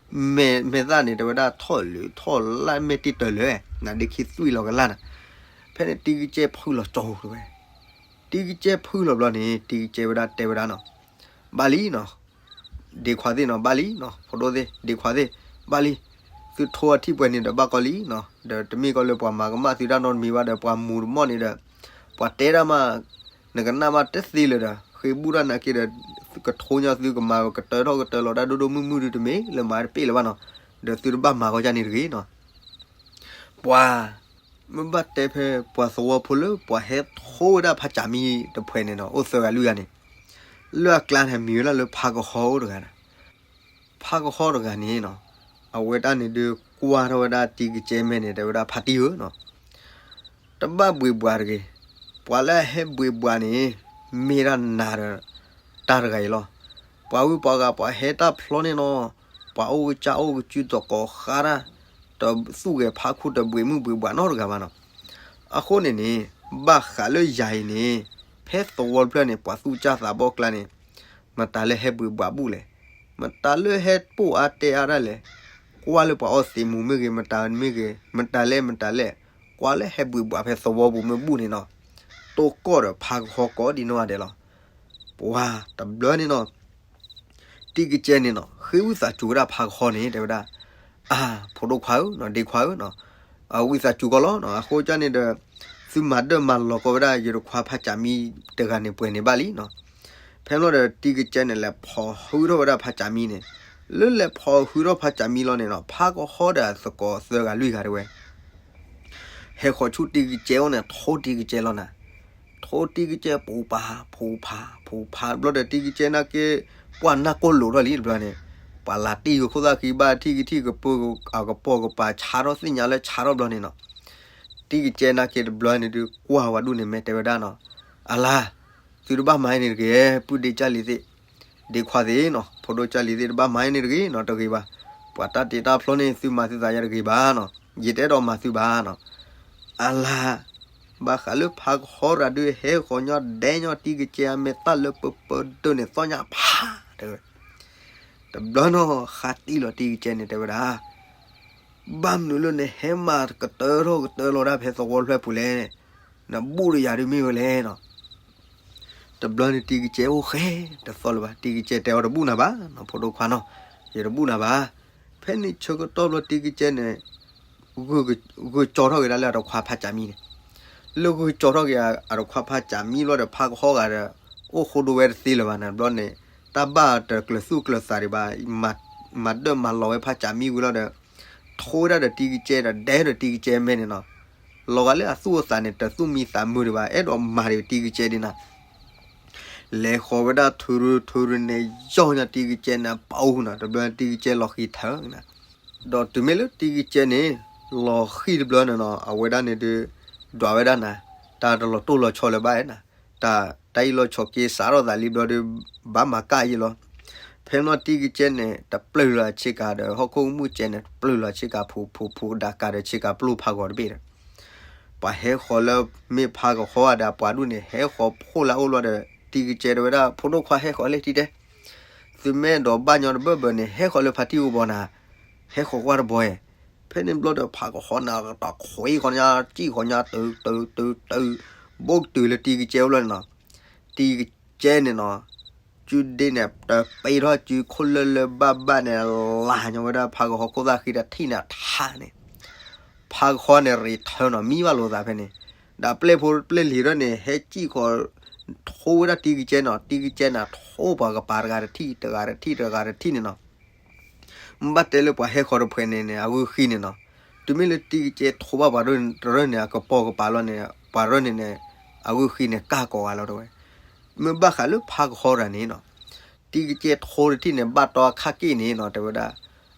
မဲာ်မဲာ်သၣ်န့ၣ် တဲဝဲဒၣ်ထီၣ်လုးထီၣ်လၢမဲာ်တံၢ်တၢၤလၢၤ, နဒ့ခံသွံၣ်လီၤကလၢ်နၤ, ဖဲန့ၣ်တံၤကစဲဖုလီၤကၠီတဲဝဲ, တံၤကစဲဖုလီၤဘျီန့ၣ် တံၤကစဲဝဲဒၣ်တဲဝဲဒၣ်နီၤ, ဘၣ်လံနီၤ ဒ့ခွါသ့ၣ်နီၤ ဘၣ်လံနီၤ ဖိဒိၣ်သ့ၣ် ဒ့ခွါသ့ၣ် ဘၣ်လံ, သုထိအထံၣ်ပှဲၤန့ၣ်ဒီးဘၣ်ကီလံနီၤ ဒီးတမ့ၢ်ကီလၢပှၤမၤကမၣ်သုတၢ်နီတမံၤဘၣ်ဒီး ပှၤမူၤတမီၢ်န့ၣ်ဒီး ပှၤတဲဒၣ်မး နကနၣ်မးတသ့လၢၤဒီး ဃ့ဘူၣ်တၢ်နာ်က့ဒီး ကထိညါသုကမၤကတၢၢ်ထီၣ်ကတၢၢ်လီၤဒၣ်ဒိၣ်ဒိၣ်မုၢ်မုၢ်ဒုတမ့ၢ်လၢမၤတပ့ၢ်လၢၤဘၣ်နီၤ, ဒီးသုတဘၣ်မၤဂီၢ်ကၢ်န့ၣ်တဂ့ၤနီၤ. ပှၤ မ့ၢ်ဘၣ်တဲဖဲပှၤသဝီဖိလၢပှၤဟဲထိဝဲဒၣ်ဖးကၠးမံတဖှဲးန့ၣ်နီၤ အိၣ်သၢဂၤလွံၢ်ဂၤန့ၣ်, လၢအကျါန့ၣ်မံၤဝဲဒၣ်လၢဖးကဟီအိၣ်တဂၤန့ၣ်, ဖးကဟီတဂၤန့ၣ်နီၤ, အဝဲဒၣ်န့ၣ်ဒုးကွၢ်ထီၣ်ဝဲဒၣ်တံကစဲမဲာ်န့ၣ် တဲဝဲဒၣ်ဖးတံဧၢနီၤ, တဘၣ်ဘှံးဘှးတဂ့ၤ, ပှၤလၢအဟဲဘှံးဘှးန့ၣ် မ့ၢ်ဒၣ်နၤဒီး တၢ်တဂၤအံၤလီၤ. ပှၤဂုၤပှၤဂၤပှၤဟဲတၢ်ဖျီန့ၣ်နီၤ, ပှၤအိၣ်ကစၢ်အိၣ်ကစုတကိးဃါတၢ်, တသူၣ်ဂဲၤဖးခိၣ်တဘှံးမုၢ်ဘှံးဘှးနီတဂၤဘၣ်နီၤ. အဃိန့ၣ်န့ၣ် ဘၣ်ဃးလၢယၤအံၤန့ၣ် ဖဲသဝီတဖျၢၣ်န့ၣ် ပှၤသူၣ်ကၢ်သးဘီၣ်ကျါန့ၣ် မတၤလၢဟဲဘှံးဘှးဘူၣ်လဲၣ်, မတၤလၢဟဲပိာ်အါတဲအါဒၣ်လဲၣ်, ကွၢ်လၢပှၤအီသံးမူၤမ့ၢ်ဂ့ၤ မတၤမ့ၢ်ဂ့ၤ မတၤလဲၣ်မတၤလဲၣ်, ကွၢ်လၢဟဲဘှံးဘှးဖဲသဝီပူၤမ့ၢ်ဘူၣ်န့ၣ်နီၤ, တိၢ်ကီၢ်ဒီးဖးကဟီကိးဒ်နီၢ်ဂၤဒဲးလီၤ. ပှၤတဘျီန့ၣ်နီၤ တံကစဲန့ၣ်နီၤ ဃ့ဝံသးစူၤဝဲဒၣ်ဖးကဟီန့ၣ် တဲဝဲဒၣ်, အါ, ဖိဒိၣ်ခွါဧၢ, ဒ့ခွါဧၢ, အဝံသးစူၤကီးလီၤ. အဃိကၢ်န့ၣ်ဒီး သုမၤဒၢၣ်မၤလီၤကီးဝဲဒၣ် ယတခွါဖးကၠးမံတဂၤန့ၣ်ပှဲၤန့ၣ်ဘၣ်လံနီၤ. ဖဲန့ၣ်ဒီးတံကစဲန့ၣ် လဲၤဖီၣ်ဟုထီၣ်ဝဲဒၣ်ဖးကၠးမံန့ၣ်, လၢလဲၤဖီၣ်ဟုထီၣ်ဖးကၠးမံလီၤန့ၣ်နီၤ ဖးကဟီဒီးအသကိးသၢဂၤလွံၢ်ဂၤတဲဝဲ ဟဲဃီၤဆူတံကစဲအိၣ်န့ၣ် ထိတံကစဲလီၤနၤ. ထိတံကစဲ ပူၤပာ်ဖှိးဖးဖှိးဖးတဘျီဒီး တံကစဲနာ်က့ ပှၤနၢ်ကိၢ်လိာ်ထီၣ်လံတဘျီန့ၣ်, ပှၤလၤတံၢ်ဂ့ၤခိၣ်သၣ်ဃံဘၣ် ထံၣ်ကထံၣ်ကပၢကပီၤကပၤဆါထီၣ်သ့ၣ်ညါလၢဆါထီၣ်ဘျီန့ၣ်နီၤ. တံကစဲနာ်က့တဘျီန့ၣ်ဒုး ကွၢ်ဝဲဒူၣ်န့ၣ် မ့ၢ်တဲဝဲဒၣ်နီၤ, အလါ, သုတဘၣ်မၤအံၤန့ၣ်တဂ့ၤ, ပုၢ်ဒ့ကၢ်လံၤသ့ၣ်, ဒ့ခွါသ့ၣ်နီၤ, ဖိဒိၣ်ကၢ်လံၤသ့ၣ် တဘၣ်မၤအံၤန့ၣ်တဂ့ၤနီၤ, တဂ့ၤဘၣ်. ပှၤတၢ်တ့တၢ်ဖျီန့ၣ် သုမၤသုသးယါတဂ့ၤဘၣ်နီၤ, ယတအဲၣ်ဒိးမၤသုဘၣ်နီၤ. အလါ, ဘၣ်ဃးလၢဖးကဟီရၤဒုး ဟဲဃီၤညီဒဲညီ တံကစဲအမဲာ်တၢ်လၢပၢပၢဒၢးန့ၣ် သီၣ်ညါဖးတဲဝဲ. တဘျီနီၤ ဃးတံၢ်လီၤတံကစဲန့ၣ် တဲဝဲဒၣ်, ဘၣ်မနုၤလၢနဟဲမၤကတၢၢ်ထီၣ်ကတၢၢ်လီၤဒၣ်ဖဲသဝီဖျၢၣ်ပူၤလဲၣ်, နဘူၣ်ဒီးယၤဒုးမ့ၢ်ဝဲလဲၣ်နီၤ. တဘျီန့ၣ်တံကစဲအိၣ်ဃဲတသီလၢၤဘၣ်, တံကစဲတဲအီၤတဘူၣ်နၤဘၣ်နီၤ, ဖိဒိၣ်ခွါနီၤ, ယတဘူၣ်နၤဘၣ်. ဖဲန့ၣ်ဆၢကတီၢ်ဘျီတံကစဲန့ၣ် ဂုာ်ကၠီထီၣ်က့ၤဒၣ်လၢအတခွါဖးကၠးမံန့ၣ်, လၢဂုာ်ကၠီထီၣ်က့ၤအတခွါဖးကၠးမံဘျီဒီး ဖးကဟီဂၤဒီး အိၣ်ဃိဒိဝဲတသ့လၢၤဘၣ်န့ၣ် တဘျီန့ၣ် တၢ်ဘၣ်တကျၢၤသူၣ်ကျၢၤသးဒံးဘၣ်, မၤဒၢၣ်မၤလီၤဝဲဖးကၠးမံဝံၤလီၤဒီး ထိဝဲဒၣ်ဒီးတံကစဲဒီး ဒဲဒီးတံကစဲမဲာ်န့ၣ်နီၤ, လီၤဂာ်လၢအသူၣ်အသးန့ၣ် တသူၣ်မံသးမုာ်ဒံးဘၣ်, အဲၣ်ဒိးမၤဒံးတံကစဲဒံးနၤ. လဲၤဃီၤဝဲဒၣ်ထူရူထူရူန့ၣ် ယီၢ်ညါတံကစဲန့ၣ် ပအူနီၤ, တဘျီတံကစဲလီၤဃံၤထၢနၤ. ဒီးတုၤမ့ၢ်လၢတံကစဲန့ၣ် လီၤဃံၤတဘျီန့ၣ်နီၤ အဝဲဒၣ်န့ၣ်ဒုး ဒွးဝဲဒၣ်နၤ, တၢ်တလီၤတိၢ်လီၤဆီလၢၤဘၣ်နၤ, တၢ် တၢ်အံၤလီၤဆီက့ၤစးထီၣ်သးလံဘျီဒီး ဘၣ်မၤကၢ်အံၤလီၤ. ဖဲန့ၣ်တံကစဲန့ၣ် တပျၢ်လီၤဆ့ကၤဒီး ဟီၣ်ခိၣ်မုၢ်စဲန့ၣ် တပျၢ်လီၤဆ့ကၤ ဖိဖိဖိကဒါကၤဒီးဆ့ကၤပျိၢ်ဖးဂီၤတဘ့ၣ်ဒီး ပှၤဟဲဃီၤလၢမ့ၢ်ဖးကဟီဒီး ပှၤဒူၣ်န့ၣ် ဟဲဃီၤဖှိၣ်လၢအအိၣ်လီၤဒီး တံကစဲတဲဝဲဒၣ် ဖိဒိၣ်ခွါဟဲဃီၤလၢထံတဲ, သုမ့ၢ်အဲၣ်ဒိးဘၣ်ညီတဘၢၣ်ဘၢၣ်န့ၣ် ဟဲဃီၤလၢဖါတံၢ်အိၣ်ဘီနၤ, ဟဲဃီၤကွၢ်တဘီဧါ. ဖဲန့ၣ်ဘျီဒီး ဖးကဟီန့ၣ် တၢ်ခွံဃီၤညါ စံၣ်ဃီၤညါ တုၤတုၤတုၤတုၤ ဘိၣ်တုၤလၢတံကစဲအိၣ်လီၤန့ၣ်နီၤ. တံကစဲန့ၣ်နီၤ စုဒ့န့ၣ် တပ့ၤထီၣ်စုခိၣ်လၢလၢဘၣ်ဘၣ်န့ၣ် လၢ်ညီဝဲဒၣ်ဖးကဟီခိၣ်သၣ်ဃံဒီးထံၣ်န့ၣ်ထါန့ၣ်, ဖးကဟီန့ၣ်ရ့ထၢနီၤ မံဘၣ်လိာ်သးဖဲန့ၣ်, ဒီးပျဲၢ်ဖိပျဲၢ်လံၤထီၣ်န့ၣ် ဟဲစံၣ်ဃီၤ ထိဝဲဒၣ်တံကစဲနီၤ, တံကစဲန့ၣ် ထိပှၤကပၤတဂၤတထံၣ် တဂၤတထံၣ် တဂၤတထံၣ်န့ၣ်နီၤ. မ့ၢ်ဘၣ်တဲလၢပှၤဟဲဃီၤတဖှဲးန့ၣ်န့ၣ် အဂုာ်ဃံန့ၣ်နီၤ, တုၤမ့ၢ်လၢတံကစဲထိဘၣ်ပှၤတရၢန့ၣ် အကပီၤကပၤလီၤန့ၣ် ပှၤတရၢန့ၣ်န့ၣ် အဂုာ်ဃံန့ၣ်ကၢ်ကိးဂၤလီၤတဲဝဲ. မ့ၢ်ဘၣ်ဃးလၢဖးကဟီတဂၤန့ၣ်နီၤ, တံကစဲထိတထံၣ်န့ၣ် ဘၣ်တီအခါက့ၣ်န့ၣ်နီၤ တဲဝဲဒၣ်,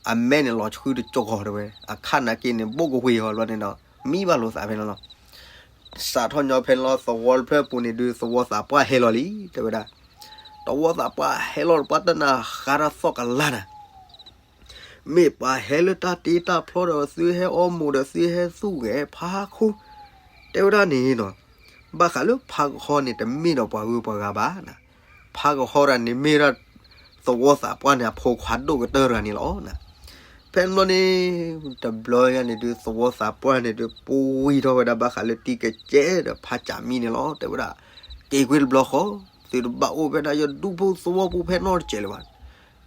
အမဲာ်န့ၣ်လီၤဆှုတကီၢ်တဲဝဲ, အခါနာ်က့န့ၣ် ဘိၣ်ကဝ့ၤဃီၤလီၤန့ၣ်နီၤ မံဘၣ်လိာ်သးဖဲန့ၣ်လီၤ. စးထီၣ်ညီဖဲန့ၣ်လီၤ သဝီတဖျၢၣ်ပူၤန့ၣ်ဒုး သဝီသးပှၢ်ဟဲလီၤလံ တဲဝဲဒၣ်. သဝီသးပှၢ်ဟဲလီၤတပှၢ်တနၤဃါတၢ်သီၣ်ကလါနၤ မ့ၢ်ပှၤဟဲလၢတၢ်တ့တၢ်ဖျီဒီး သုဟဲအီမိာ်ဒီး သုဟဲသူၣ်ဂဲၤဖးခိၣ် တဲဝဲဒၣ်န့ၣ်နီၤ, ဘၣ်ဃးလၢဖးကဟီန့ၣ် တမ့ၢ်ဒီးပှၤဂုၤပှၤဂၤဘၣ်နၤ, ဖးကဟီတဂၤန့ၣ်မ့ၢ်ဒၣ် သဝီသးပှၢ်န့ၣ် အဖိခွါဒိၣ်ကတၢၢ်တဂၤန့ၣ်လီၤနၤ. ဖဲန့ၣ်ဘျီန့ၣ် တဘျီညါန့ၣ်ဒုး သဝီသးပှၢ်န့ၣ်ဒုး ပူဝံၤထီၣ်ဝဲဒၣ်ဘၣ်ဃးလၢတံကစဲဒီးဖးကၠးမံန့ၣ်လီၤ တဲဝဲဒၣ်. က့ၤကွံာ်တဘျီဃီ သုတဘၣ်အိၣ်ဖဲဒၣ်ယဒူၣ်ဖိသဝီဖိဖဲနီတစဲးလၢၤဘၣ်.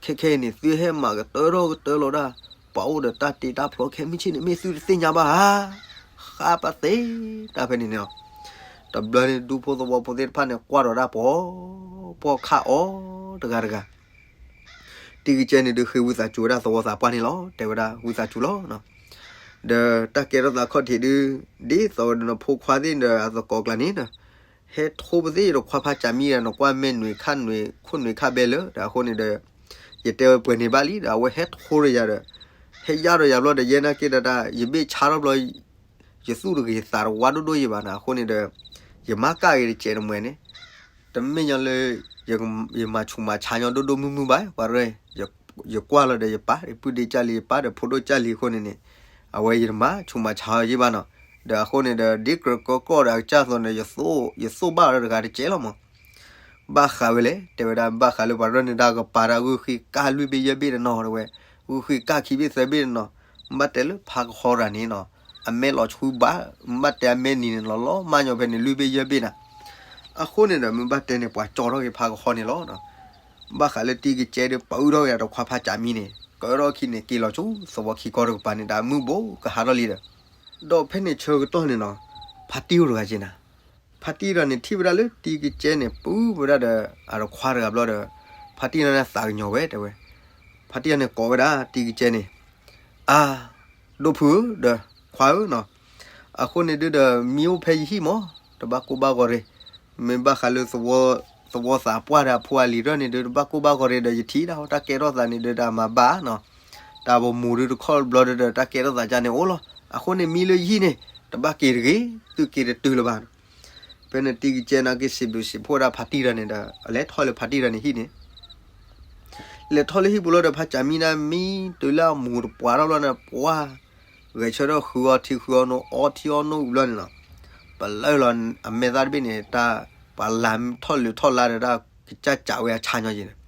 ခဲခဲအံၤန့ၣ် သုဟဲမၤကတၢၢ်ထီၣ်ကတၢၢ်လီၤဒၣ် ပှၤအိၣ်ဒီးတၢ်တ့တၢ်ဖျီခဲမုၢ်ဆ့ၣ်န့ၣ် မ့ၢ်သုတသ့ၣ်ညါဘၣ်ဧါ. ဃါပသ့တၢ်ဖဲန့ၣ်န့ၣ်လီၤ. တဘျီန့ၣ် ဒူဖိသဝီဖိသ့ၣ်တဖၣ်န့ၣ် ကွၢ်ဒီးဒၣ်ပှီၢ်ပှီၢ်ခၣ်အီၤတဂၤတဂၤ တံၤကစဲန့ၣ်ဒုးဃ့ဝံသးစူၤဝဲဒၣ်သဝီသးပှၢ်န့ၣ်လီၤ. တဲဝဲဒၣ်ဝံသးစူၤလီၤ. ဒီးတၢ်ကဲထီၣ်သးခီၣ်ထံးဒုး ဒ်သိးဒီးနဖိခွါသ့ၣ်ဒီးအသကိးကျါန့ၣ်ဒီး ဟဲထိပသ့ၣ်ဒီးခွါဖးစးမံဒီး နကွၢ်မဲာ်နွံခါနွံ ခိၣ်နွံခါဘဲလၢ ဒီးအဃိန့ၣ်ဒီး ယတဲဝဲပှဲၤန့ၣ်ဘၣ်လံ ဒီးအဝဲဟဲထိဒီးယၤဒီး ဟဲယါဒီးယၤဘျီဒီး ယဲနာ်က့ဒီးတၢ် ယဘ့ၣ်ဆါထီၣ်ဘျီ ယသူၣ်တဂ့ၤသးတဝါဒိၣ်ဒိၣ်ယံၤဘၣ်နီၤ အဃိန့ၣ်ဒီး ယမၤကၣ်ဂ့ၤတစဲးတမှဲၤန့ၣ် တမ့ၢ်ညီလၢ ယမၤဆူးမၤဆါညီဒိၣ်ဒိၣ်မုၢ်မုၢ်ဘၣ် ပှၤရဲၣ် ယကွၢ်လီၤဒီးယပၢ်ဒီးပုၢ်ဒ့ကၢ်လံ ယပၢ်ဒီးဖိဒိၣ်ကၢ်လံအဃိန့ၣ်န့ၣ် အဝဲယတမၤဆူးမၤဆါအီၤယံၤဘၣ်နီၤ ဒီးအဃိန့ၣ်ဒီး ဒ်ကြၢးကီကီၢ်ဒီးအကစၢ်သိးန့ၣ် ယသိၣ်ဘၣ်လီၤတဂၤတစဲးလီၤမး ဘၣ်ဃးဝဲလဲၣ် တဲဝဲဒၣ် ဘၣ်ဃးလၢပှၤရဲၣ်န့ၣ် တၢ်ကပၤတၢ်ဂုၢ်ဃ့ကၢ်လွံၢ်ဘ့ၣ်ယဲၢ်ဘ့ၣ်တနီၤတဲဝဲ ဂုၢ်ဃ့ကၢ်ခံဘ့ၣ်သၢဘ့ၣ်တနီၤ ဘၣ်တဲလၢဖးကဟီတဂၤန့ၣ်နီၤ အမဲာ်လီၤဆှုဘၣ် ဘၣ်တဲအမဲာ်နံၤန့ၣ် လီၤလီၤမးညီဖဲန့ၣ် လွံၢ်ဘ့ၣ်ယဲၢ်ဘ့ၣ်နၤ အဃိန့ၣ်ဒီး မ့ၢ်ဘၣ်တဲန့ၣ် ပှၤကၠီထီၣ်က့ၤဖးကဟီန့ၣ်လီၤ. ဘၣ်ဃးလၢတံၤကစဲဒီး ပအုၣ်ထီၣ်က့ၤဒီးခွါဖးစးမံန့ၣ် ကၢထီၣ်ခံန့ၣ် က့ၤလီၤဆူသဝီခံကီၢ်တကပၤန့ၣ် တၢ်မုၢ်ဘိကဟးထီၣ်လံဒီး ဒီးဖဲန့ၣ်ဆၢကတီၢ်န့ၣ်နီၤ ဖါတံၢ်အိၣ်တဂၤက့ၤနၤ ဖါတံၢ်တဂၤန့ၣ် ထံၣ်ဝဲဒၣ်လၢတံၤကစဲန့ၣ် ပုၢ်ဝဲဒၣ်ဒီး အတခွါတဂၤဘျီဒီး ဖါတံၢ်တဂၤန့ၣ်သးကညီၤဝဲတဲဝဲ ဖါတံၢ်တဂၤန့ၣ်ကိးဝဲဒၣ်တံၤကစဲန့ၣ် အါ ဒိၣ်ဖုဧၢ ဒီးခွါဧၢနီၤ အဃိန့ၣ်ဒုဒီး မံအိၣ်ဖဲယဟံၣ်မး တဘၣ်ကိၢ်ဘၣ်ဂီၤရ့ၣ် မ့ၢ်ဘၣ်ဃးလၢ သဝီသးပှၢ်ဒီးအဖိအလံၤထီၣ်န့ၣ်ဒု တဘၣ်ကိၢ်ဘၣ်ဂီၤရ့ၣ်ဒီး ယထံၣ်ဒၣ်တၢ်ကဲထီၣ်သးန့ၣ်ဒုဒီး အမၤဘၣ်နီၤ တၢ်ပမူဒုတခီဘျီဒုဒီး တၢ်ကဲထီၣ်သးကါန့ၣ်အိၣ်လီၤ အဃိန့ၣ်မံလၢယဟံၣ်န့ၣ် တဘၣ်က့ၤတဂ့ၤ သုက့ၤတတုၤလၢၤဘၣ် ဖဲန့ၣ်တံၤကစဲနာ်က့ စံးဘျုးစံးဖှိၣ်ဒၣ်ဖါတံၢ်တဂၤန့ၣ်ဒီး အလဲၤထီၣ်လၢဖါတံၢ်တဂၤန့ၣ်ဟံၣ်န့ၣ် လဲၤထီၣ်လၢဟံၣ်ပူၤလီၤဒီး ဖါစးမံန့ၣ် မံတုၤလၢအမူးတပှၢ်ထီၣ်ဘျီန့ၣ် ပှၤ ဂဲၤဆၢထၢၣ်ဃုအီထံဃုအီနိ အီထံအီနိဝံၤဘျီန့ၣ်နီၤ ပလၢလီၤအမဲာ်သၣ်တဘ့ၣ်န့ၣ် တၢ်ပှၤလၤထီၣ်လၢထီၣ်လါဒီး တၢ်ကစၢ်စးဝဲအဆါညီက့ၤန့ၣ်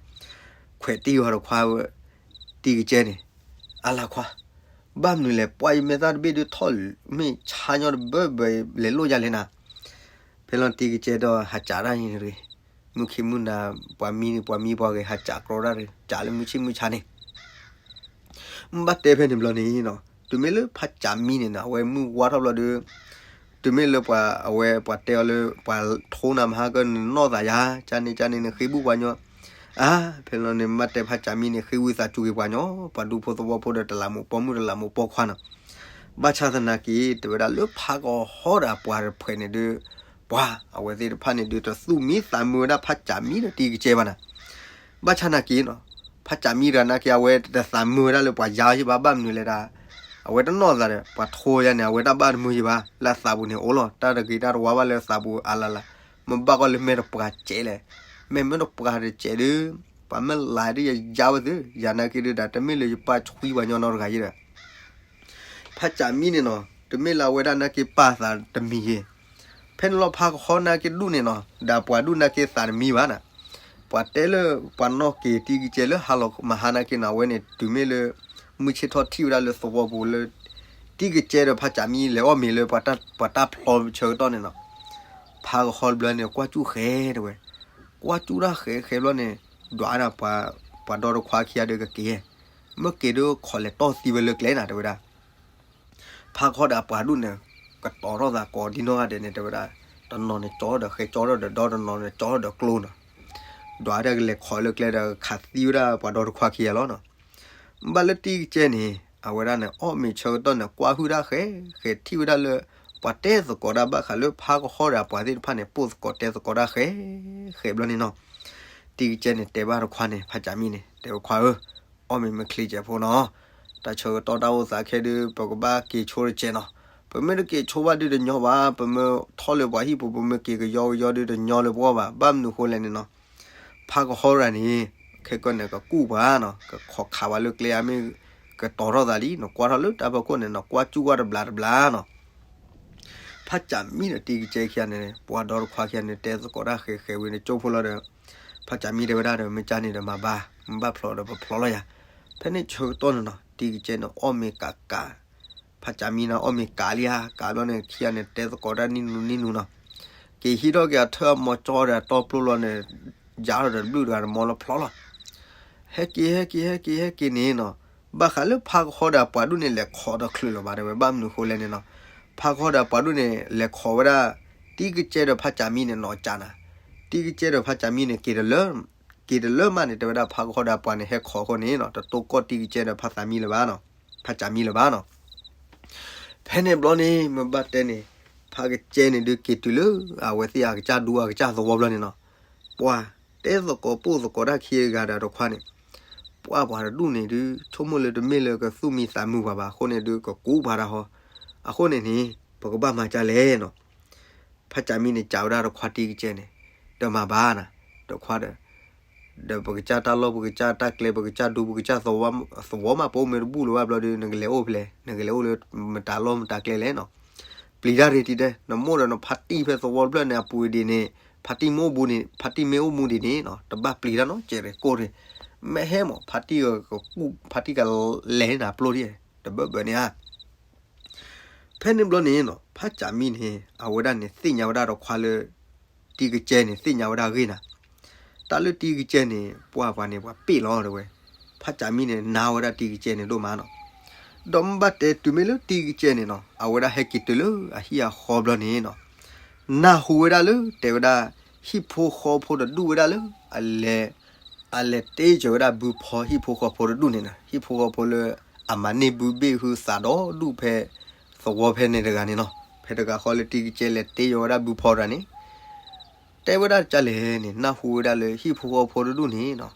ခွဲးတံၢ်ဝဲတခွါဝဲ တံၤကစဲန့ၣ် အါလါခွါ ဘၣ်မနုၤလဲၣ် ပှၤယမဲာ်သၣ်တဘ့ၣ်ဒုထီၣ်လၢ မ့ၢ်ဆါညီတဘၢဘၢလဲၤလိၣ်ယၤလဲၣ်နၤ ဖဲလီၤတံၤကစဲဒီးဟးစးတၢ်န့ၣ်တဂ့ၤ မုၢ်ခံမုၢ်နၤ ပှၤမံန့ၣ် ပှၤမံပှၤဂဲၤဟးစးကြီတၢ်တဂ့ၤ စးလၢမုၢ်ဆ့ၣ်မုၢ်ဆါန့ၣ် ဘၣ်တဲဖဲန့ၣ်ဘျီန့ၣ်နီၤ တုၤမ့ၢ်လၢဖါစးမံန့ၣ်နီၤ အဝဲမုၢ်ဝါထီၣ်ဘျီဒီး တုၤမ့ၢ်လၢပှၤ အဝဲပှၤတဲအီၤလၢ ပှၤထိနၤမဟါကၢ နနီၢ်သးယၤ ကၢ်န့ၣ်ကၢ်န့ၣ် နဃ့ဘူၣ်ပှၤညီ အါ ဖဲလီၤန့ၣ် မ့ၢ်တဲဖါစးမံန့ၣ် ဃ့ဝံသးစူၤက့ၤပှၤညီ ပှၤဒူဖိသဝီဖိဒီး တလးမူးပိာ်မုၣ်တလးမူးပိာ်ခွါနီၤ ဘၣ်ဆၣ်သနာ်က့ တဲဝဲဒၣ်လၢဖးကဟီဒီးအပှၤတဖှဲးန့ၣ်ဒု ပှၤအဝဲသ့ၣ်တဖၣ်န့ၣ်ဒု တသူၣ်မံသးမုာ်ဝဲဒၣ်ဖးစးမံဒီးတံၤကစဲဘၣ်နၤ ဘၣ်ဆၣ်သနာ်က့နီၤ ဖးစးမံတဂၤနာ်က့ အဝဲတသးမုာ်ဝဲဒၣ်လၢပှၤယါယံၤဘၣ် ဘၣ်မနုၤလဲၣ်ဒၣ် အဝဲတနီၢ်သးဒီး ပှၤထိယါန့ၣ် အဝဲတၢ်ဘၣ်တမုာ်ယံၤဘၣ် လၢအသးပူၤန့ၣ်အိၣ်လီၤ တၢ်တဂ့ၤတၢ်တဝါဘၣ်လၢအသးပူၤအလၢ်လၢ် မ့ၢ်ဘၣ်ကီၢ်လၢမဲာ်တပှၤစဲးလဲၣ် မ့ၢ်မဲာ်တပှၤတစဲးဒု ပှၤမ့ၢ်လၤဒုယယါဝဲသု ယၤနာ်က့ဒုဒီး တမ့ၢ်လၢယပၢ်ဆှံပှၤညီနီတဂၤယံၤဒီး ဖးစးမံန့ၣ်နီၤ တမ့ၢ်လၢအဝဲဒၣ်နာ်က့ပာ်သးတမံၤယံၤ ဖဲန့ၣ်လီၤဖးကဟီနာ်က့ဒူၣ်န့ၣ်နီၤ ဒီးပှၤဒူၣ်နာ်က့သးတမံဘၣ်နၤ ပှၤတဲလၢပှၤနီၢ်က့ၤတံၤကစဲလၢဟါလီၤမဟါနာ်က့နီၤ အဝဲန့ၣ် တုၤမ့ၢ်လၢ မုၢ်ဆ့ၣ်ထီၣ်ထံၣ်ဝဲဒၣ်လၢသဝီပူၤလၢ တံၤကစဲဒီးဖးစးမံလဲၤအီၣ်မ့ၤလၢ ပှၤတၢ်ဖျီဆၢကတီၢ်န့ၣ်နီၤ ဖးကဟီတဘျီန့ၣ် ကွၢ်ကၠူၣ်ဃဲတဲဝဲ ကွၢ်ကၠူၣ်တၢ်ဃဲဃဲဘျီန့ၣ် ဒွးဒၣ်ပှၤဒီတခွါခံဂၤဒီးကက့ၤ မ့ၢ်က့ၤဒုးခိးလဲၤတီၢ်သံဝဲလၢကျဲနၤ တဲဝဲဒၣ် ဖးကဟီဒီးအပှၤဒူၣ်န့ၣ် ကတီၤထီၣ်သးကိးဒံနီၢ်ဂၤဒဲးန့ၣ် တဲဝဲဒၣ် တနီၤန့ၣ်ကၠီထီၣ်ဒီးဃဲ ကၠီထီၣ်ဒီးဒီ တနီၤန့ၣ်ကၠီထီၣ်ဒီးကျိနီၤ ဒွးဒၣ်ကလဲၤခိးလၢကျဲဒီးခးသံဝဲဒၣ်ပှၤဒီတခွါခံဂၤလီၤနီၤ ဘၣ်လၢတံၤကစဲန့ၣ် အဝဲဒၣ်န့ၣ် အီၣ်မ့ၤဆၢကတီၢ်န့ၣ် ကွၢ်ဟုၣ်ဒၣ်ဃဲ ဃဲထံၣ်ဝဲဒၣ်လၢ ပှၤတဲသကိးတၢ်ဘၣ်ဃးလၢဖးကဟီဒီးအပှၤသ့ၣ်တဖၣ်န့ၣ် ပိာ်သကိးတဲသကိးတၢ်ဃဲ ဃဲဘျီန့ၣ်နီၤ တံၤကစဲန့ၣ် တဲဘၣ်တခွါန့ၣ် ဖးစးမံန့ၣ် တဲဝဲခွါဧၢ အီၣ်မ့ၤမ့ၢ်ချ့ကဲးဖိနီၤ တၢ်ဆၢကတီၢ်တၢ်အိၣ်သးခဲဒုး ပကဘၣ်က့ၤဆိတစဲးနီၤ ပမ့ၢ်တက့ၤဆိဘၣ်ဒုးတညီဘၣ် ပမ့ၢ်ထီၣ်လၢပှၤဟံၣ်ပူၤ ပမ့ၢ်က့ၤကယီကယီဒုးတညီလၢပဂီၢ်ဘၣ် ဘၣ်မနုၤဃိလဲၣ်န့ၣ်နီၤ ဖးကဟီရၤန့ၣ် ခဲကီၢ်န့ၣ် ကကူၣ်ပှၤနီၤ ကခိးခးပှၤလၢကျဲဧါ မ့ၢ်ကတီၤထီၣ်သးလံ နကွၢ်ထီၣ်လၢတၢ်ဖီခိၣ်န့ၣ် နကွၢ်ကၠူၣ်ကွၢ်တဘျးတဘျးနီၤ ဖးစးမံဒီးတံၤကစဲခံဂၤန့ၣ် ပှၤဒီတခွါခံဂၤန့ၣ် တဲသကိးတၢ်ဃဲဃဲဝံၤန့ၣ် ကၠိဖိလီၤဒီး ဖးစးမံတဲဝဲဒၣ်ဒီး မ့ၢ်ကၢ်န့ၣ်ဒီးမၤဘၣ် မ့ၢ်ဘၣ်ဖျီဒီးပဖျီလီၤယၤ ဖဲန့ၣ်ဆၢကတီၢ်န့ၣ်နီၤ တံၤကစဲန့ၣ် အီၣ်မ့ၤကးကး ဖးစးမံန့ၣ် အီၣ်မ့ၤကးလံဧါ ကးဘျီန့ၣ် ခံဂၤန့ၣ် တဲသကိးတၢ်နံၣ်နူနံၣ်နူနီၤ က့ၤဟံးထီၣ်က့ၤအထၢၣ်အမီၤကၠီဒီးအတီပျိလီၤန့ၣ် ယါထီၣ်ဒီးတဘျုးတဂၤတမီလီၤဖျီလီၤ ဟဲက့ၤ ဟဲက့ၤ ဟဲက့ၤ ဟဲက့ၤန့ၣ်နီၤ ဘၣ်ဃးလၢဖးကဟီဒီးအပှၤဒူၣ်န့ၣ် လဲၤခိးတချုးလၢၤဘၣ်တဲဝဲ ဘၣ်မနုၤဃိလဲၣ်န့ၣ်နီၤ ဖးကဟီဒီးအပှၤဒူၣ်န့ၣ် လဲၤခိးဝဲဒၣ် တံၤကစဲဒီးဖးစးမံန့ၣ်နီၤကးနၤ, တံၤကစဲဒီးဖးစးမံန့ၣ် က့ၤတလၢ, က့ၤတလၢမးန့ၣ် တဲဝဲဒၣ်ဖးကဟီဒီးအပှၤန့ၣ် ဟဲခိးအဃိန့ၣ်နီၤ တတိၢ်ကီၢ်တံၤကစဲဒီးဖးစးမံလၢၤဘၣ်နီၤ, ဖးစးမံလၢၤဘၣ်နီၤ. ဖဲန့ၣ်ဘျီန့ၣ် မ့ၢ်ဘၣ်တဲန့ၣ် ဖးကစဲန့ၣ်ဒုးက့ၤတုၤလၢ အဝဲသ့ၣ်အကစၢ်ဒူအကစၢ်သဝီဘျီန့ၣ်နီၤ, ပှၤတဲသကိးပိၢ်သကိးတၢ်ခံဂၤဒီးတခွါန့ၣ် ပှၤပှၤတဒူၣ်န့ၣ်ဒုး ဆိကမိၣ်လၢတမ့ၢ်လၢကသူၣ်မံသးမုာ်ပှၤဘၣ်အဃိန့ၣ်ဒုး ကကူးပှၤတၢ်ဟီ, အဃိန့ၣ်န့ၣ် ပကဘၣ်မၤဒ်လဲၣ်နီၤ. ဖးစးမံန့ၣ် စံးဝဲဒၣ်တခွါတံၤကစဲန့ၣ်, ဒီးမၤဘၣ်နၤ, တခွါဒီး, ဒီးပကစၢ်တၢ်လီၢ် ပကစၢ်တၢ်ကျဲ ပကစၢ်ဒူ ပကစၢ်သဝီမး ပအိၣ်မ့ၢ်တဘူၣ်လၢၤဘၣ်ဘျီဒီး နကလဲၤအိၣ်ဖဲလဲၣ်, နကလဲၤအိၣ်လၢမတၤလီၢ်မတၤကျဲလဲၣ်နီၤ. ပျံၤတၢ်ရ့တံၤတဲ, နမိၢ်ဒီးနဖါတံၢ်ဖဲသဝီတဖျၢၣ်န့ၣ် အပူၤဒ်န့ၣ်, ဖါတံၢ်မ့ၢ်အိၣ်ဘူးန့ၣ်, ဖါတံၢ်မ့ၢ်အိၣ်မူဒ်န့ၣ်နီၤ တဘၣ်ပျံၤတၢ်နီတစဲးရ့ၣ်ကိၢ်ရ့ၣ်, မ့ၢ်ဟဲမး ဖါတံၢ်ကကူး ဖါတံၢ်ကလဲၤနၤပျိၢ်ဒ် တဘၢဘၢန့ၣ်ဧါ. ဖဲန့ၣ်ဘျီန့ၣ်နီၤ ဖးစးမံန့ၣ် အဝဲဒၣ်န့ၣ် သ့ၣ်ညါဝဲဒၣ်တခွါလၢ တံၤကစဲန့ၣ် သ့ၣ်ညါဝဲဒၣ်အဂ့ၢ်နၤ, တၢ်လၢတံၤကစဲန့ၣ် ပှၤပှၤန့ၣ် ပှၤပ့ၣ်လီၤတဲဝဲ, ဖးစးမံန့ၣ် နာ်ဝဲဒၣ်တံၤကစဲန့ၣ်ဒိၣ်မးနီၤ. ဒီးမ့ၢ်ဘၣ်တဲတုၤမ့ၢ်လၢတံၤကစဲန့ၣ်နီၤ အဝဲဒၣ်ဟဲက့ၤတုၤလၢအဟံၣ်အဃီဘျီန့ၣ်နီၤ နၢ်ဟူဝဲဒၣ်လၢ တဲဝဲဒၣ် ဟံၣ်ဖိဃီဖိတဒူၣ်ဝဲဒၣ်လၢ အလဲၤ အလဲၤတ့ယီၤဝဲဒၣ်ဘုဖီဟံၣ်ဖိဃီဖိတဒူၣ်န့ၣ်နီၤ, ဟံၣ်ဖိဃီဖိလၢ အမၤန့ၢ်ဘုဘ့ၣ်ဟုသးဒီဒူၣ်ဖဲ သဝီဖဲန့ၣ်တဂၤန့ၣ်နီၤ, ဖဲတဂၤဃီလၢတံၤကစဲလဲၤတ့ယီၤဝဲဒၣ်ဘုဖီတဂၤန့ၣ် တဲဝဲဒၣ်ဒ်လဲၣ်န့ၣ် နၢ်ဟူဝဲဒၣ်လၢဟံၣ်ဖိဃီဖိတဒူၣ်န့ၣ်နီၤ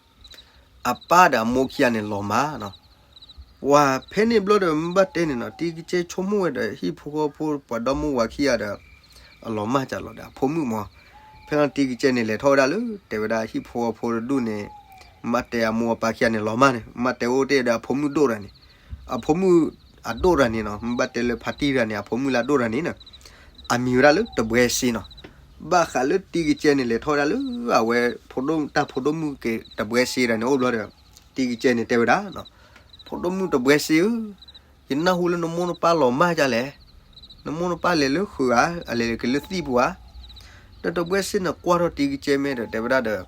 အပၢ်ဒီးအမိၢ်ခံဂၤန့ၣ်လီၤမၢ်နီၤ. ပှၤဖဲန့ၣ်ဘျီဒီး မ့ၢ်ဘၣ်တဲန့ၣ်နီၤ တံၤကစဲဆိကမိၣ်ဝဲဒီး ဟံၣ်ဖိဃီဖိပှၤဒီမါဝၤခံဂၤဒီး အလီၤမၢ်ကလီၤဒီးအဖိမုၣ်မး, ဖဲန့ၣ်တံၤကစဲန့ၣ် လဲၤထီၣ်ဝဲဒၣ်လၢ တဲဝဲဒၣ်ဟံၣ်ဖိဃီဖိတဒူၣ်န့ၣ် မ့ၢ်ဘၣ်တဲအမိၢ်အပၢ်ခံဂၤန့ၣ်လီၤမၢ်န့ၣ် မ့ၢ်ဘၣ်တဲအိၣ်တ့ၢ်ဒီးအဖိမုၣ်ဒိၣ်တဂၤန့ၣ်, အဖိမုၣ်အဒိၣ်တဂၤန့ၣ်နီၤ မ့ၢ်ဘၣ်တဲလၢဖါတံၢ်တဂၤန့ၣ် အဖိမုၣ်လၢအဒိၣ်တဂၤန့ၣ်နီၤ အမံၤဝဲဒၣ်လၢတဘှဲစ့နီၤ. ဘၣ်ဃးလၢတံၤကစဲန့ၣ် လဲၤထီၣ်ဝဲဒၣ်လၢအဝဲ တၢ်ဖိဒိၣ်မုၣ်က့ၤတဘှဲစ့တဂၤန့ၣ်အိၣ်ဘျီဒီး တံၤကစဲန့ၣ်တဲဝဲဒၣ် ဖိဒိၣ်မုၣ်တဘှဲစ့ဧၢ, ယနၢ်ဟူလၢနမိၢ်နပၢ်လီၤမၢ်ဒ်လဲၣ်, နမိၢ်နပၢ်လဲၤလၢဃုာ်ဧါ, အလဲၤက့ၤလၢသံၣ်ပူၤဧါ. ဒီးတဘှဲစ့န့ၣ်ကွၢ်ထီၣ်တံၤကစဲမ့ၢ်ဒီး တဲဝဲဒၣ်ဒီး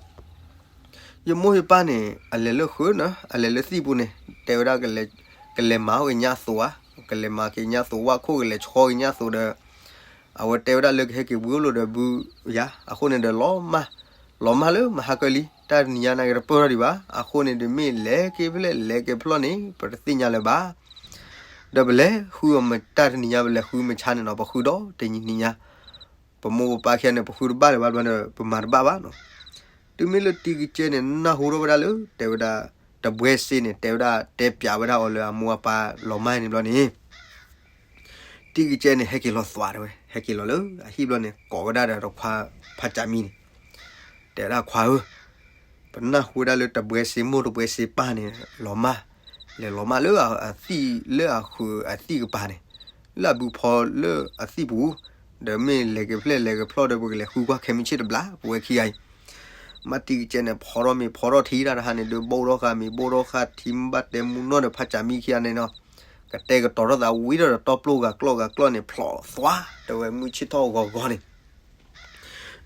ယမိၢ်ယပၢ်န့ၣ် အလဲၤလၢဃုာ်န့ၣ် အလဲၤလၢသံၣ်ပူၤန့ၣ် တဲဝဲဒၣ် ကလဲၤမၤက့ၤညါသိးဧါ, ကလဲၤမၤက့ၤညါသိး ဝၣ်ခိၣ်ကလဲၤဆီက့ၤညါသိးဒီး အဝဲတဲဝဲဒၣ်လၢကဟဲက့ၤဝံၤအိၣ်လီၤဒီးဘုယၤ အဃိန့ၣ်ဒီးလီၤမၢ်, လီၤမၢ်လၢမဟါကၢလံ တၢ်တနံၤညါန့ၣ်ကတပၢၢ်ထီၣ်ဒံးဘၣ်. အဃိန့ၣ်ဒီးမ့ၢ်လဲၤက့ၤဖဲလဲၣ်လဲၤက့ၤဖဲလဲၣ်န့ၣ် ပတသ့ၣ်ညါလၢၤဘၣ်. ဒီးပလဲၤဃုအီၤမတၢ်တနံၤညါ ပလဲၤဃုမဆါန့ၣ်နီၤ ပဃုဒီးတနံၤညါ ပမိၢ်ပပၢ်ခံဂၤန့ၣ် ပဃုတဘၣ်လၢၤဘၣ်ဘျီဒီး ပမၤတဘၣ်ဘၣ်နီၤ. တုၤမ့ၢ်လၢတံၤကစဲန့ၣ် နၢ်ဟူထီၣ်ဝဲဒၣ်လၢ တဲဝဲဒၣ် တဘှဲစ့န့ၣ် တဲဝဲဒၣ် တဲပျးဝဲဒၣ်အီၤလၢအမိၢ်အပၢ်လီၤမၢ်န့ၣ်ဘျီန့ၣ် တံၤကစဲန့ၣ် ဟဲက့ၤလီၤသွးတဲဝဲ ဟဲက့ၤလီၤလၢအဟံၣ်ဘျီန့ၣ် ကိးဝဲဒၣ်ဒီးတခွါဖးစးမံန့ၣ် တဲဝဲဒၣ်ခွါဧၢ, ပနၢ်ဟူဝဲဒၣ်လၢတဘှဲစ့မိၢ်တဘှဲစ့ပၢ်န့ၣ် လီၤမၢ်, လဲၤလီၤမၢ်လၢအသံၣ်လၢအဃုာ်အသံၣ်ကပၤန့ၣ်, လၢအဘုဖီလၢအသံၣ်ပူၤ, ဒီးမ့ၢ်လဲၤက့ၤဖဲလဲၣ်လဲၤက့ၤဖဲလဲၣ်ဒီး ပကလဲၤဃုကွၢ်ခဲမုၢ်ဆ့ၣ်တဘျီ ပဝဲခံဂၤအံၤ မ့ၢ်တံၤကစဲန့ၣ် ဖီထီၣ်မ့ၤဖီထီၣ်ထံတၢ်တဟါန့ၣ်ဒီး ဘိၣ်ထီၣ်ဃာ်မ့ၤဘိၣ်ထီၣ်ဃာ်ထံ မ့ၢ်ဘၣ်တဲမူနီၢ်ဒီးဖးစးမံခံဂၤန့ၣ်နီၤ, ကတဲာ်ကတီၤထီၣ်သးဝံၤဒီး တီပျိၢ်ဂၤကျီၢ်ဂၤကျီၢ်န့ၣ် ဖျိးသွး တဲဝဲမုၢ်ဆ့ၣ်ထီၣ်ဂီၤဂီၤန့ၣ်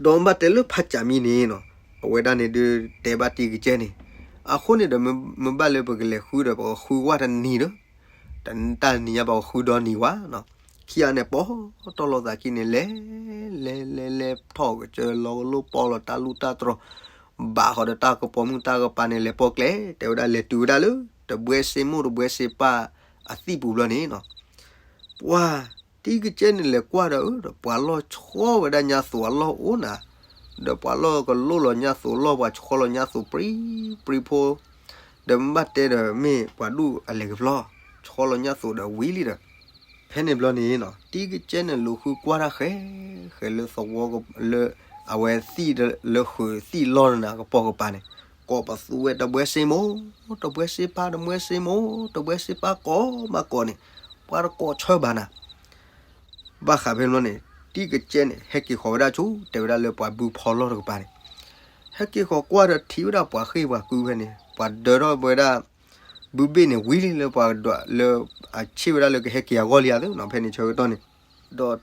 ဒီးမ့ၢ်ဘၣ်တဲလၢဖးစးမံန့ၣ်နီၤ, အဝဲဒၣ်န့ၣ်ဒုးတဲဘၣ်တံၤကစဲန့ၣ်, အဃိန့ၣ်ဒီး မ့ၢ်ဘၣ်လၢပကလဲၤဃုဒီး ပကဃုကွၢ်တနံၤဒီး တၢ်တနံၤညါ ပကဃုဒီနံၤဝဲနီၤ, ခံဂၤန့ၣ် ပိာ်တီၢ်လိာ်သးခံန့ၣ် လဲၤ လဲၤ လဲၤ လဲၤထီၣ်ကစၢၢ်လီၤကလိပီၢ်လီၤတၢ်လူၢ်တၢ်တြီၤ, ဘၣ်ဃီဒီးတၢ်ကပီၤမုၣ်တၢ်ကပၤန့ၣ် လဲၤပိာ်ကျဲ တဲဝဲဒၣ်လဲၤတုၤဝဲဒၣ်လၢ တဘှဲစ့မိၢ်တဘှဲစ့ပၢ်အသံၣ်ပူၤဘျီန့ၣ်နီၤ, ပှၤ တံၤကစဲန့ၣ်လဲၤကွၢ်ဒီး ဒီးပှၤလီၢ်ဆီဝဲဒၣ်ညါသိးအလီၢ်အိၣ်နၤ, ဒီးပှၤလီၢ်ကလိလီၤညါသိးလီၢ် ပှၤဆီလီၤညါသိးပြံပြံဖိ, ဒီးမ့ၢ်ဘၣ်တဲဒီးမ့ၢ်ပှၤဒူၣ်အလဲၤကဖျီၣ် ဆီလီၤညါသိးဒီးဝံၤလံဒီး ဖဲန့ၣ်ဘျီန့ၣ်နီၤ တံၤကစဲန့ၣ် လူၤဃုကွၢ်တၢ်ဃဲ ဃဲလၢသဝီလၢ အဝဲသံၣ်လၢဃုာ်သံၣ်လီၢ်နၤကပိာ်ကပၤန့ၣ် ကိးပသူဝဲတဘှဲစ့မိၢ် တဘှဲစ့ပၢ် တဘှဲစ့မိၢ် တဘှဲစ့ပၢ် ကိးမးကိးန့ၣ် ပှၤတကိးဆၢဘၣ်နၤ ဘၣ်ဃးဖဲန့ၣ်ဘျီန့ၣ် တံၤကစဲန့ၣ် ဟဲက့ၤဃီၤဝဲဒၣ်ဆူ တဲဝဲဒၣ်လၢပှၤဘုဖီလီၢ်တကပၤန့ၣ် ဟဲက့ၤဃီၤကွၢ်ဒီးထံၣ်ဝဲဒၣ်ပှၤဃ့ၢ်ပှၤကုဖဲန့ၣ် ပှၤဒၢထီၣ်ဝဲဒၣ် ဘုဘ့ၣ်န့ၣ်ဝံၤလံလၢပှၤဒွးလၢ အဆ့ၣ်ဝဲဒၣ်လၢကဟဲက့ၤအဂီၢ်လံဧါသ့နီၤ ဖဲန့ၣ်ဆၢကတီၢ်န့ၣ်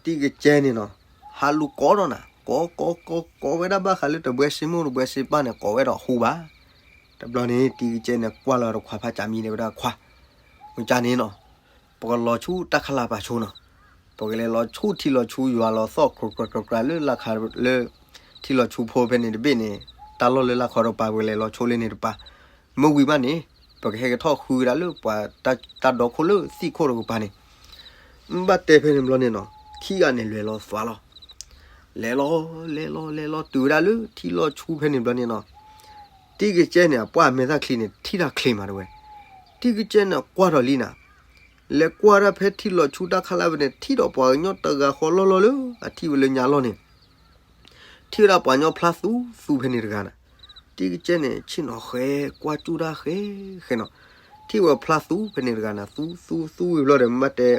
ဒီးတံၤကစဲန့ၣ်နီၤ ဟးလူၤကိးဒီးနၤ ကိးကိးကိးကိးဝဲဒၣ်ဘၣ်ဃးလၢတဘှဲစ့မိၢ်တဘှဲစ့ပၢ်န့ၣ် ကိးဝဲဒီးဟူဘၣ် တဘျီန့ၣ် တံၤကစဲန့ၣ် ကွၢ်လီၤတခွါဖးစးမံန့ၣ်ဝဲဒၣ်ခွါ မ့ၢ်ကန့ၣ်နီၤ ပကလီၤဆူတၢ်ခလးပာ်ဆိနီၤ ပကလဲၤလီၤဆူထံလီၤဆူယွၤလီၤသီၣ် ကြၢးကြၢးကြၢးကြၢးလၢလၢ်ခါလၢ ထံလီၤဆူဖိဖဲန့ၣ်တဘ့ၣ်န့ၣ်, တၢ်လီၢ်လၢလၢ်ခီဒီးပာ်ပကလဲၤလီၤဆိလၢန့ၣ်တပၤ, မ့ၢ်ဝံၤဘၣ်န့ၣ် ပကဟဲကထီၣ်ဃုဝဲဒၣ်လၢပှၤတၢ်ဒီခိၣ်လၢသံၣ်ခိၣ်တကပၤန့ၣ်, မ့ၢ်ဘၣ်တဲဖဲန့ၣ်ဘျီန့ၣ်နီၤ, ခံဂၤန့ၣ်လဲၤလီၤသွါလီၤ, လဲၤလီၤ လဲၤလီၤ လဲၤလီၤ တုၤဝဲဒၣ်လၢထံလီၤဆူဖဲန့ၣ်ဘျီန့ၣ်နီၤ, တံၤကစဲန့ၣ် အပှၢ်မဲာ်သၣ်ချံန့ၣ် ထံၣ်တၢ်ချ့မးတဲဝဲ, တံၤကစဲန့ၣ်ကွၢ်ထီၣ်လံနၤ, လဲၤကွၢ်ဒၣ်ဖဲထံလီၤဆူတၢ်ခါလၢ်ဖဲန့ၣ် ထံၣ်ဒီးပှၤကညီတဂၤဃီလီၢ်လီၢ်လၢ အထံၣ်ဝဲလၢညါလီၢ်န့ၣ် ထံၣ်ဝဲဒၣ်ပှၤကညီဖျါသူသူဖဲန့ၣ်တဂၤနၤ, တံၤကစဲန့ၣ် ဆ့ၣ်နီၤဃဲ ကွၢ်ကၠူၣ်တၢ်ဃဲဃဲနီၤ, ထံၣ်ဝဲဖျါသူဖဲန့ၣ်တဂၤနၤ သူသူသူဝံၤဘျီဒီး မ့ၢ်ဘၣ်တဲ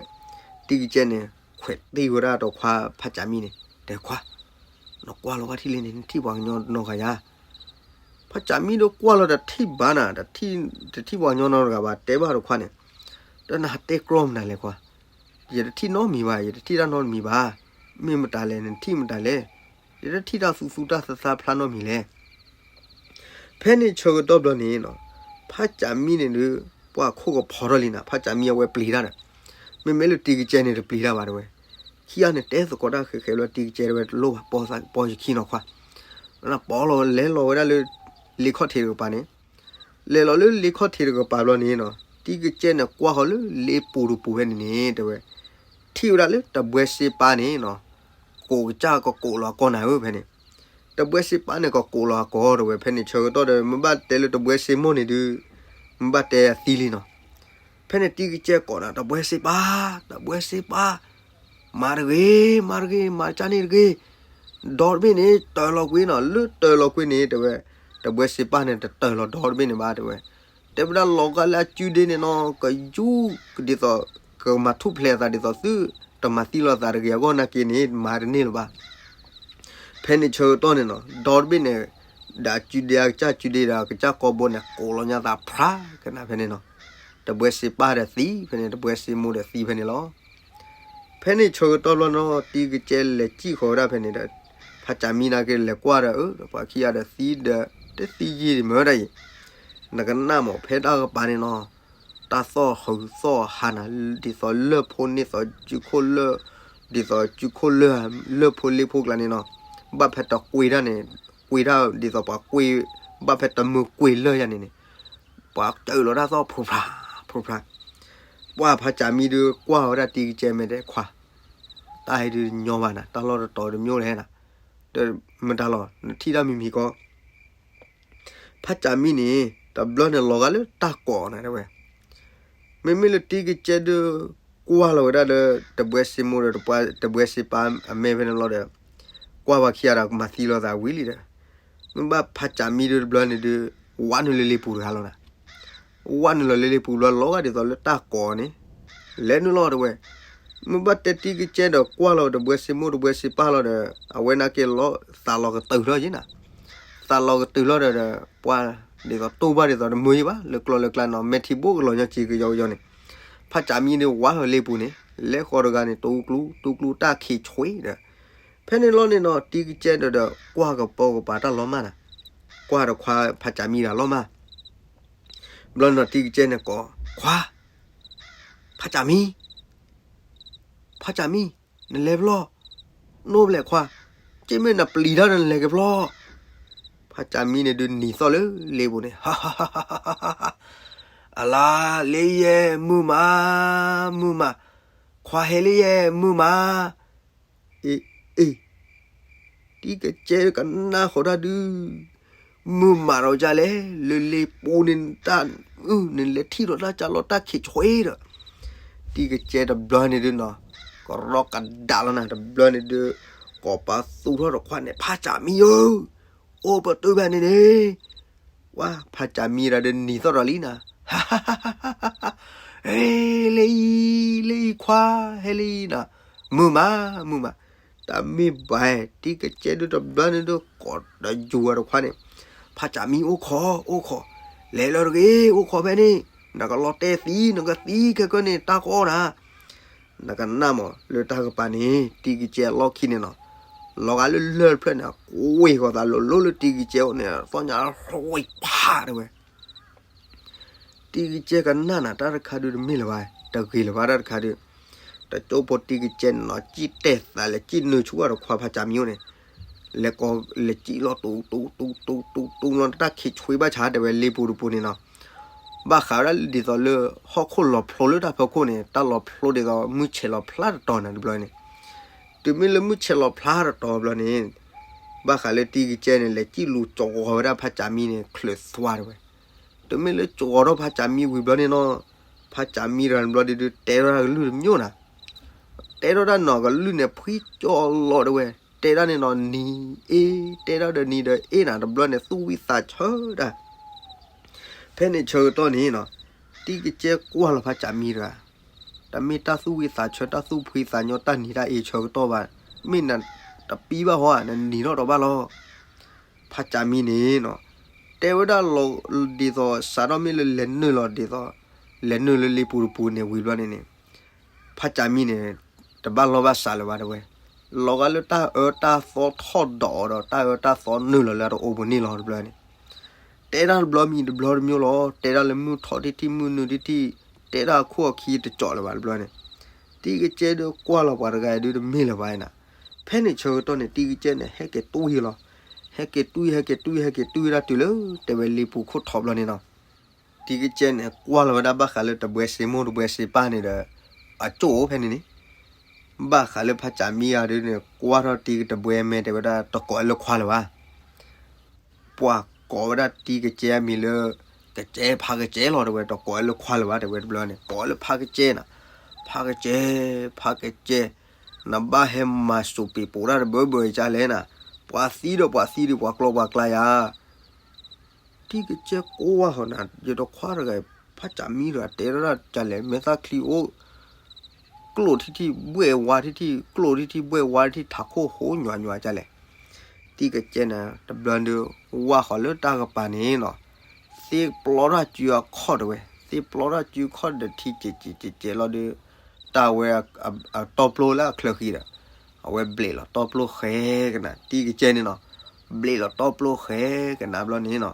တံၤကစဲန့ၣ် ခွဲးတ့ၢ်ဝဲဒၣ်ဒီးခွါဖးကၠးမံန့ၣ် တဲခွါ, နကွၢ်လီၤဝဲထံၣ်လံန့ၣ် နထံၣ်ပှၤကညီနီတဂၤယါ, ဖးကၠးမံဒီးကွၢ်လီၤတထံၣ်ဘၣ်နၤ, တထံၣ်ပှၤကညီနီတဂၤဘၣ် တဲဘၣ်ဒီးခွါန့ၣ်, ဒီးနဟးတဲကြီမနုၤလဲၣ်ခွါ, ယတထံၣ်နီတမံၤဘၣ်, ယတထံၣ်တၢ်နီတမံၤဘၣ်, မ့ၢ်မတၤလဲၣ် နထံၣ်မတၤလဲၣ်, ယတထံၣ်တၢ်သူသူတၢ်သးသးဖျါနီတမံၤလဲၣ်. ဖဲန့ၣ်ဆၢကတီၢ်ဘျီန့ၣ်နီၤ, ဖးကၠးမံန့ၣ်ဒုး ပှၢ်ခိၣ်ကဖီထီၣ်လံနၤ, ဖးကၠးမံအဝဲပျံၤတၢ်ဒီး, မ့မ့ၢ်လၢတံၤကစဲန့ၣ်တပျံၤတၢ်ဘၣ်တဲဝဲ, ခံဂၤန့ၣ်တဲသကိးတၢ်ဃဲဃဲလၢတံၤကစဲတဲဝဲတလိၣ်ဘၣ်, ပိာ်ယခံနီၤခွါ, ပိာ်လီၤလဲၤလီၤဝဲဒၣ်လၢ လ့ခီၣ်ထံးတကပၤန့ၣ်, လဲၤလီၤလၢလ့ခီၣ်ထံးတကပၤဘျီန့ၣ်နီၤ, တံၤကစဲန့ၣ်ကွၢ်ဃီၤလၢလ့ပူၤတပူၤဖဲန့ၣ်န့ၣ် တဲဝဲ ထံၣ်ဝဲဒၣ်လၢတဘှဲစ့ပါန့ၣ်နီၤ, ကိးကစၢ်ကကိးလီၤအကီၢ်နၤဧၢဖဲန့ၣ်, တဘှဲစ့ပါန့ၣ်ကကိးလီၤအကီၢ်တဲဝဲ, ဖဲန့ၣ်ဆၢကတီၢ်ဒီး မ့ၢ်ဘၣ်တဲလၢတဘှဲစ့မိၢ်န့ၣ်ဒုး မ့ၢ်ဘၣ်တဲအသံလံနီၤ, ဖဲန့ၣ်တံၤကစဲကိးနၤ တဘှဲစ့ပါ, တဘှဲစ့ပါ, မၤတဂ့ၤ, မၤတဂ့ၤ, မၤကၢ်န့ၣ်တဂ့ၤ, ဒီတဘ့ၣ်န့ၣ်တၢၤလီၤကွံာ်နီၤ, လၢတၢၤလီၤကွံာ်န့ၣ် တဲဝဲ, တဘှဲစ့ပါန့ၣ် တတၢၤလီၤဒီတဘ့ၣ်န့ၣ်ဘၣ်တဲဝဲ, တဲဝဲဒၣ်လီၤဂာ်လၢအစုဒ့န့ၣ်နီၤ, ကယူၢ်ဒ်သိး ကမၤထူၣ်ဖျဲးအသးဒ်သိးသု တမၤသံလီၤသးတဂ့ၤအဂီၢ်နာ်က့န့ၣ် မၤတန့ၢ်လၢၤဘၣ်. ဖဲန့ၣ်ဆၢကတီၢ်န့ၣ်နီၤ, ဒီတဘ့ၣ်န့ၣ် ဒီးအစုဒ့အကစၢ်စုဒ့ဒီးအကစၢ်ကိာ်ဘိန့ၣ် ကိးလီၤညါသးဖျါကနၣ်ဖဲန့ၣ်နီၤ, တဘှဲစ့ပါဒီးသံဖဲန့ၣ်, တဘှဲစ့မိၢ်ဒီးသံဖဲန့ၣ်လီၤ. ဖဲန့ၣ်ဆၢကတီၢ်ဘျီနီၤ, တံၤကစဲလဲၤစံၣ်ဃီၤဝဲဒၣ်ဖဲန့ၣ်ဒီး ဖးကၠးမံနာ်က့လဲၤကွၢ်ဒီး အၢ ပှၤခံဂၤဒီးသံဒီး တသံယံာ်မ့ၢ်ဝဲဒၣ်အံၤ, နကနၣ်မး ဖဲတၢ်ကပၤန့ၣ်နီၤ, တၢ်သီၣ်ဟုးသီၣ်ဟးနၤ, ဒ်သိးလၢၢ်ဖိန့ၢ်သိးစုခိၣ်လၢၢ်, ဒ်သိးစုခိၣ်လၢၢ်, လၢၢ်ဖိလ့ဖိကျါန့ၣ်နီၤ, ဘၣ်ဖဲတကွ့တၢ်န့ၣ်, ကွ့တၢ်ဒ်သိးပှၤကွ့, ဘၣ်ဖဲတမုာ်ကွ့လၢၢ်ယါန့ၣ်န့ၣ်, ပှၤကၢၢ်လီၤတၢ်သီၣ်ဖျိဖျါ, ဖျိဖျါ, ပှၢ်ဖးကၠးမံဒုးကွၢ်ဝဲဒၣ်တံၤကစဲမဲာ်တဲခွါ, တၢ်အံၤဒုးညီဘၣ်နၤ, တၢ်လီၢ်တတီၤတမံၤလဲၣ်နၤ, မတၤလီၤ နထံၣ်တၢ်မံၤမံၤကီး ဖးကၠးမံန့ၣ် တဘျီန့ၣ်လီၤဂာ်လၢတၢ်ကိးနၤတဲဝဲ, မ့မ့ၢ်လၢတံၤကစဲဒုး ကွၢ်လီၤဝဲဒၣ်လၢ တဘှဲစ့မိၢ်ဒီး တဘှဲစ့ပၢ်အမဲာ်ဖဲန့ၣ်လီၤဒီး ကွၢ်ပှၤခံဂၤဒီးကမၤသံလိာ်သးဝံၤလံဒီး မ့ၢ်ဘၣ်ဖးကၠးမံဒုးတဘျီန့ၣ်ဒုး ဝးနုာ်လၢလ့ပူၤတဂၤလီၤနၤ, ဝးနုာ်လီၤလၢလ့ပူၤဘျီလီၤဂာ်ဒ်သိးလၢတၢ်ကိးန့ၣ် လဲၤနုာ်လီၤတဲဝဲ, မ့ၢ်ဘၣ်တဲတံၤကစဲဒီးကွၢ်လီၤတဘှဲစ့မိၢ်တဘှဲစ့ပၢ်လီၤဒီး အဝဲနာ်က့လီၤသးလီၤကတုၤလီၤယံၤနၤ, သးလီၤကတုၤလီၤဒီး ပှၢ်ဒ်သိးတိၢ်ဘၣ်ဒ်သိးတမုာ်ယံၤဘၣ် လၢကျီလၢကျါနီၤ မဲာ်ထံဘိကလီၤညီက့ကယီကယီန့ၣ်, ဖးကၠးမံဒုးဝးလီၤလ့ပူၤန့ၣ် လဲၤဃီၤတဂၤန့ၣ် တူကျူတူကျူတၢ်ခံးဆွံဒီး ဖဲန့ၣ်လီၤန့ၣ်နီၤ တံၤကစဲဒီး ကွၢ်ကပိာ်ကပၤတၢ်လီၤမၢ်နၤ, ကွၢ်ဒီးခွါဖးကၠးမံဒီးလီၤမၢ် ဘျီန့ၣ်တံၤကစဲန့ၣ်ကိး, ခွါ, ဖးကၠးမံ, ဖးကၠးမံ, နလဲၤဖျီ, နိဘျဲၣ်ခွါ, က့မ့ၢ်နပျံၤတၢ်ဒီးနလဲၤက့ၤဖျီ, ဖးကၠးမံန့ၣ်ဒုးနံၤသီၣ်လၢလ့ပူၤန့ၣ်, အလါ, လ့ယဲ, မုာ်မး, မုာ်မး, ခွါဟဲလ့ယဲ, မုာ်မး အ့ အ့ တံၤကစဲကနၣ်ဃီၤတၢ်ဒုး, မုာ်မးဒီးဒ်လဲၣ်, လၢလ့ပူၤန့ၣ်တၢ်, နလဲၤထံၣ်ဒီးတၢ်ကၢ်လီၤတၢ်ခံးဆွံဒီး, တံၤကစဲတဘျီန့ၣ်ဒုးနီၤ, ကရီကဒါလီၤနၤ တဘျီန့ၣ်ဒုး, ကိးပသူထီၣ်ဒီးခွါန့ၣ် ဖးကၠးမံဧၢ, အိၣ်ပတုာ်ဖဲန့ၣ်န့ၣ် ဝါ ဖးကၠးမံတၢ်ဒုးနံၤသီၣ်ဒီးလံနၤ, ဟဲလ့အံၤ, လ့အံၤခွါ, ဟဲလ့အံၤနၤ, မုာ်မး, မုာ်မး, တၢ်မ့ၢ်ဘၣ်, တံၤကစဲဒုးတဘျီန့ၣ်ဒုး ကိးဒီးယူၤဝဲဒီးခွါန့ၣ်, ဖးကၠးမံအိၣ်ခိး, အိၣ်ခိး, လဲၤလၢတဂ့ၤ, အိၣ်ခိးဖဲန့ၣ်, နကလီၤတဲာ်သံ, နကသံခဲကၢန့ၣ် တၢ်ကီနၤ နကနၣ်မး လၢတၢ်ကပၤန့ၣ် တံၤကစဲအလီၢ်ခံန့ၣ်နီၤ, လီၤဂာ်လၢလၢၢ်တဖျၢၣ်န့ၣ် ကွံာ်ဃီၤသးလိၤလိၤလၢတံၤကစဲအိၣ်န့ၣ် သီၣ်ညါလွံၢ်ဖးတဲဝဲ, တံၤကစဲကနၣ်နၤ တၢ်တခါဒုးတမ့ၢ်လၢၤဘၣ်, တဂ့ၤလၢၤဘၣ်တၢ်တခါဒုး, တကၠိဖိတံၤကစဲန့ၣ်နီၤ စံၣ်တဲာ်သးလဲၤစံၣ်နုာ်ဆူအတခွါဖးစးမံအိၣ်န့ၣ်, လဲၤကိးလဲၤစံၣ်လီၤ တူတူတူတူတူတူလီၤ တၢ်ခံးဆွ့ဘၣ်ဆါတဲဝဲလ့ပူၤတပူၤန့ၣ်နီၤ. ဘၣ်ဃးဝဲဒၣ်ဒ်သိးလၢ ဟီၣ်ခိၣ်လီၤဖျိလၢတၢ်ဖီခိၣ်န့ၣ် တၢ်လီၤဖျိဒ်သိးမုၢ်ဆဲးလီၤဖျါတတီၤန့ၣ်တဘျီန့ၣ်, တုၤမ့ၢ်လၢမုၢ်ဆဲးလီၤဖျါတတီၤဘျီန့ၣ်, ဘၣ်ဃးလၢတံၤကစဲန့ၣ် လဲၤစံၣ်လူၤကၠီၤဂီၤဝဲဒၣ်ဖးစးမံန့ၣ် ချုးသွါတဲဝဲ. တုၤမ့ၢ်လၢကၠီၤဂီၤထီၣ်ဖးစးမံဝံၤဘျီန့ၣ်နီၤ, ဖးစးမံတဂၤတဘျီဒီးတဲထီၣ်တၢ်ကလုၢ်တမံၤနၤ, တဲထီၣ်တၢ်နီၤကလုၢ်န့ၣ် ဖှံကၠီလီၤတဲဝဲ, တဲဒၣ်န့ၣ်နီၤ နံၤအ့, တဲဒၣ်ဒီးနံၤဒီးအ့နၤ တဘျီန့ၣ် သူၣ်ဝံသးဆၢဒၣ် ဖဲန့ၣ်ဆၢကတီၢ်န့ၣ်နီၤ, တံၤကစဲကွၢ်လီၤဖးစးမံတဂၤ, တမ့ၢ်တၢ်သူၣ်ဝံသးဆၢ တၢ်သူၣ်ဖှံသးညီ တၢ်နံၤတၢ်အ့ဆၢကတီၢ်ဘၣ်, မ့ၢ်နတပံဘၣ်ဟီဧါ နနံၤထီၣ်ဒီးဘၣ်လီၤ. ဖးစးမံန့ၣ်နီၤ, တဲဝဲဒၣ်လီၤဒ်သိး စးထီၣ်မ့ၢ်လၢလဲၤနုာ်လီၤဒ်သိး လဲၤနုာ်လၢလ့ပူၤတပူၤန့ၣ်ဝံၤဘျီန့ၣ်န့ၣ်, ဖးစးမံန့ၣ် တဘၣ်လီၢ်ဘၣ်စးလၢၤဘၣ်တဲဝဲ, လီၤဂာ်လၢတၢ်အၢတၢ်သီထီၣ်ဒီးအီၤဒီး တၢ်အၢတၢ်သီနုာ်လီၤလၢအတအိၣ်ပူၤန့ၣ်လီၤတဘျီန့ၣ်, တဲဒၣ်တဘျီမံၤတဘျီတမံၤလီၤ, တဲဒၣ်လၢမုၢ်ထီၣ်ထံထံၣ် မုၢ်နုာ်ထံထံၣ် တဲဒၣ်အခိၣ်အခံတကၠီလၢၤဘၣ်တဘျီန့ၣ်, တံၤကစဲဒီးကွၢ်လီၤပှၤတဂၤအံၤဒုးတမ့ၢ်လၢၤဘၣ်နၤ. ဖဲန့ၣ်ဆၢကတီၢ်န့ၣ် တံၤကစဲန့ၣ် ဟဲက့ၤတွံၢ်လီၤ, ဟဲက့ၤတွံၢ် ဟဲက့ၤတွံၢ် ဟဲက့ၤတွံၢ်ဝဲဒၣ်တုၤလၢ တဲဝဲလ့ပူၤခိၣ်ထီဘျီန့ၣ်နီၤ. တံၤကစဲန့ၣ် ကွၢ်လီၤဝဲဒၣ်ဘၣ်ဃးလၢတဘှဲစ့မိၢ်တဘှဲစ့ပၢ်န့ၣ်ဒီး အကၠိၣ်အိၣ်ဖဲန့ၣ်န့ၣ်, ဘၣ်ဃးလၢဖးစးမံဂၤဒုးန့ၣ် ကွၢ်ထီၣ်တံၤကတဘှဲမဲာ်တဲဝဲဒၣ်တကိးလၢခွါလၢၤဘၣ် ပှၤကိးဝဲဒၣ်တံၤကစဲအမံၤလၢ ကစဲ ဖးကစဲလီၤတဲဝဲ, တကိးလၢခွါလၢၤဘၣ်တဲဝဲတဘျီန့ၣ် ကိးလၢဖးကစဲနၤ, ဖးကစဲ, ဖးကစဲ, နဘၣ်ဟဲမၤစူးပံးပိးတၢ်တဘၢဘၢအံၤကလဲၣ်နၤ, ပှၤသံဒီးပှၤသံဒီးပှၤကျီပှၤကျါယၤ တံၤကစဲကိးဝါဃီနၤ ယတခွါတဂၤ ဖးစးမံတဂၤတဲထီၣ်ဒၣ်ကလဲၣ် မဲာ်သၣ်ချံအိၣ် ကျိၣ်ထံထံၣ်ဘှဲၣ်ဝါထံထံၣ် ကျိၣ်ထံထံၣ်ဘှဲၣ်ဝါထံထံၣ် ထးခိၣ်ဟိညွးညွးကလဲၣ်. တံၤကစဲန့ၣ် တဘျီဒုး ဝါဃီၤလၢတၢ်ကပၤန့ၣ်နီၤ, သ့ၣ်ပျီထီၣ်စုအခီၣ်တဲဝဲ, သ့ၣ်ပျီထီၣ်စုခီၣ်ဒီးထံကဲးကဲးကဲးကဲးလီၤဒုး တၢ်ဝဲ အတီပျိလၢအချၢဃံဒီး အဝဲဘျဲးလီၤတီပျိဃဲကနၤ တံၤကစဲန့ၣ်နီၤ, ဘျဲးလီၤတီပျိဃဲကနၤဘျီန့ၣ်နီၤ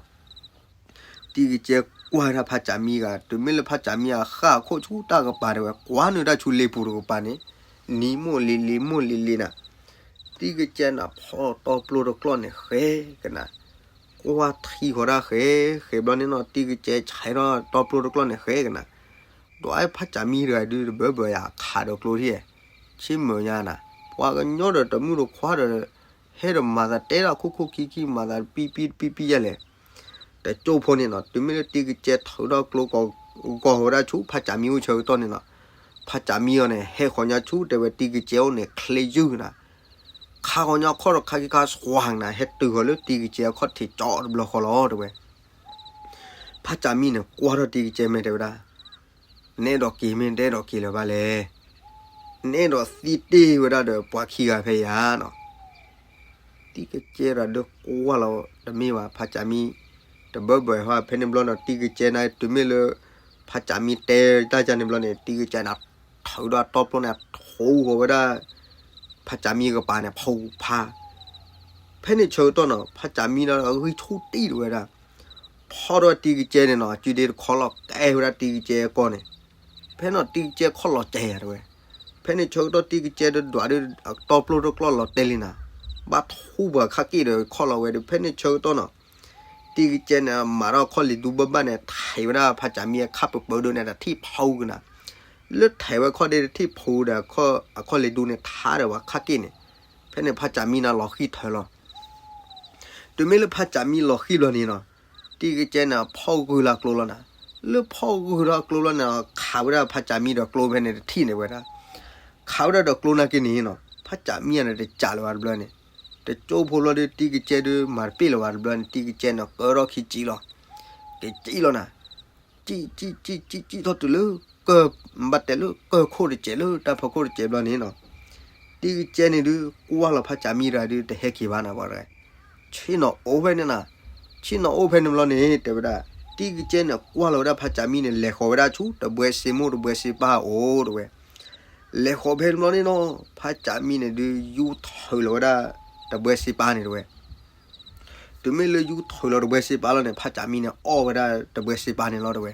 တံၤကစဲကွၢ်ဒၣ်ဖးစးမံဂၤ တုၤမ့ၢ်လၢဖးစးမံအဃၢ်အခိၣ်ဆူတၢ်ကပၤတဲဝဲ ကွၢ်နုာ်တၢ်ဆူလ့ပူၤတကပၤန့ၣ် နံၤမိၢ်လံၤလံၤမိၢ်လံၤလံၤနၤ, တံၤကစဲနၤဖီၣ်တီပျိတကျီၢ်န့ၣ်ဃဲကနၤ, ကွၢ်ထံဃီၤဒၣ်ဃဲ ဃဲဘျီန့ၣ်နီၤ တံၤကစဲဆဲးထီၣ်တီပျိတကျီၢ်န့ၣ်ဃဲကနၤ, ဒီးဖးစးမံတဂၤဒုးတဘၢဘၢယၤခးဒီးကျိထံၣ် ဆ့မုာ်ညါနၤ, ပှၤကညီဒီးတမုၣ်တခွါဒီး ဟဲဒီးမၤသးတဲဒၣ်ခိၣ်ခိၣ်ခံခံ မၤသးပံပံပံပံယဲလဲၣ်. တကၠိဖိန့ၣ်နီၤ တုၤမ့ၢ်လၢတံၤကစဲထုးထီၣ်ကျိ ဂီၤဝဲဒၣ်ဆူဖးစးမံအိၣ်ဆၢကတီၢ်န့ၣ်နီၤ, ဖးစးမံအီၤန့ၣ် ဟဲဃီၤညါဆူတဲဝဲတံၤကစဲအိၣ်န့ၣ် ချ့ယုၢ်နၤ, ခးဃီၤညါခီၣ်ဒီးခါခံခါ စွၤနၤ ဟဲတုၤဃီၤလၢတံၤကစဲအခီၣ်ထံးကၠီတဘျီဃီလီၤတဲဝဲ ဖးစးမံန့ၣ် ကွၢ်ထီၣ်တံၤကစဲမဲာ်တဲဝဲဒၣ်, နအဲၣ်ဒိးက့ၤမ့ၢ်နတအဲၣ်ဒိးက့ၤလၢၤဘၣ်လဲၣ်, နအဲၣ်ဒိးသံတ့ၢ်ဝဲဒၣ်ဒီးပှၤခံဂၤဖဲယၤနီၤ. တံၤကစဲဒီးဒုးကွၢ်လီၤတမ့ၢ်ဘၣ် ဖးစးမံ, တဘၢဘၢဟီ ဖဲန့ၣ်ဘျီနီၤ တံၤကစဲနၤ တုၤမ့ၢ်လၢ ဖးစးမံတဲတၢ်ယၤန့ၣ်ဘျီန့ၣ် တံၤကစဲနၤ ထုးဒီးတီပျိန့ၣ် ထိဃီၤဝဲဒၣ် ဖးစးမံကပၤန့ၣ် ဖူဖး ဖဲန့ၣ်ဆၢကတီၢ်နီၤ ဖးစးမံဒီးဂံၢ်ဆူၣ်တံၢ်တဝဲဒၣ်, ဖီၣ်ဒီးတံၤကစဲန့ၣ်နီၤ အစုဒ့တခီလီၤကဲဝဲဒၣ်တံၤကစဲအကီၢ်န့ၣ်, ဖဲနီၤတံၤကစဲခီၣ်လီၤကဲယၤတဝဲ, ဖဲန့ၣ်ဆၢကတီၢ်တံၤကစဲဒီးဒွးဒုး တီပျိတကျီၢ်လီၤတဲာ်လံနၤ, ဘၣ်ထူဘၣ်ခါက့ၣ်ဒီးခီၣ်လီၤဝဲဒီး ဖဲန့ၣ်ဆၢကတီၢ်နီၤ တံၤကစဲန့ၣ် မၤထီၣ်ခီၣ်လံၤဒူဘၣ်ဘၣ်န့ၣ် ထဲးဝဲဒၣ်ဖးစးမံအခါပၢၤပၢၤဒိၣ်န့ၣ် တထံၣ်ဖူကနၤ, လၢထဲးဝဲခီၣ်ဒ့တထံၣ်ဖူဒီး အခီၣ်လံၤဒူန့ၣ် ထါဒီးဝဲခါက့ၣ်န့ၣ်, ဖဲန့ၣ်ဖးစးမံန့ၣ်လီၤဃံၢ်ထၢလီၤ တုၤမ့ၢ်လၢဖးစးမံလီၤဃံၢ်ဘျီန့ၣ်နီၤ, တံၤကစဲန့ၣ် ဖီၣ်ဂုာ်လၢကျိလီၤနၤ, လၢဖီၣ်ဂုာ်ထီၣ်ကျိလီၤန့ၣ် ခးဝဲဒၣ်ဖးစးမံဒီးကျိဖဲန့ၣ်တထံၣ်န့ၣ်ဝဲဒၣ်, ခးဝဲဒၣ်ဒီးကျိနာ်က့န့ၣ်နီၤ ဖးစးမံန့ၣ်တစးလၢၤဘၣ်တဘျီန့ၣ်, တကၠိဖိဘျီဒီး တံၤကစဲဒုးမၤတပ့ၢ်လၢၤဘၣ်တဘျီန့ၣ် တံၤကစဲန့ၣ် ကၢထီၣ်ခံစံလီၤ, ကစံလီၤနၤ စံၣ်စံၣ်စံၣ်စံၣ်စံၣ်ထီၣ်တုၤလၢ ကၢၢ် ဘၣ်တဲလၢကၢၢ်ခိၣ်တစဲး လၢတၢ်ဖီခိၣ်တစဲးဘျီန့ၣ်နီၤ, တံၤကစဲန့ၣ်ဒုး ကွၢ်လီၤဖးစးမံတဂၤဒုး တဟဲက့ၤဘၣ်နၤပှၤတဂၤ, ဆ့ၣ်နီၤအိၣ်ဖဲန့ၣ်နၤ, ဆ့ၣ်နီၤအိၣ်ဖဲန့ၣ်ဘျီန့ၣ် တဲဝဲဒၣ်, တံၤကစဲန့ၣ် ကွၢ်လီၤဝဲဒၣ်ဖးစးမံန့ၣ် လဲၤဃီၤဝဲဒၣ်ဆူ တဘှဲစ့မိၢ်တဘှဲစ့ပၢ်အိၣ်တဲဝဲ, လဲၤဃီၤဖဲန့ၣ်ဘျီန့ၣ်နီၤ ဖးစးမံန့ၣ်ဒုး ယူထၢလီၤဝဲဒၣ် တဘှဲစ့ပၢ်န့ၣ်တဲဝဲ တုၤမ့ၢ်လၢယူထၢလီၤတဘှဲစ့ပၢ်လီၤန့ၣ် ဖးစးမံန့ၣ် အီၣ်ဝဲဒၣ်တဘှဲစ့ပၢ်န့ၣ်လီၤတဲဝဲ,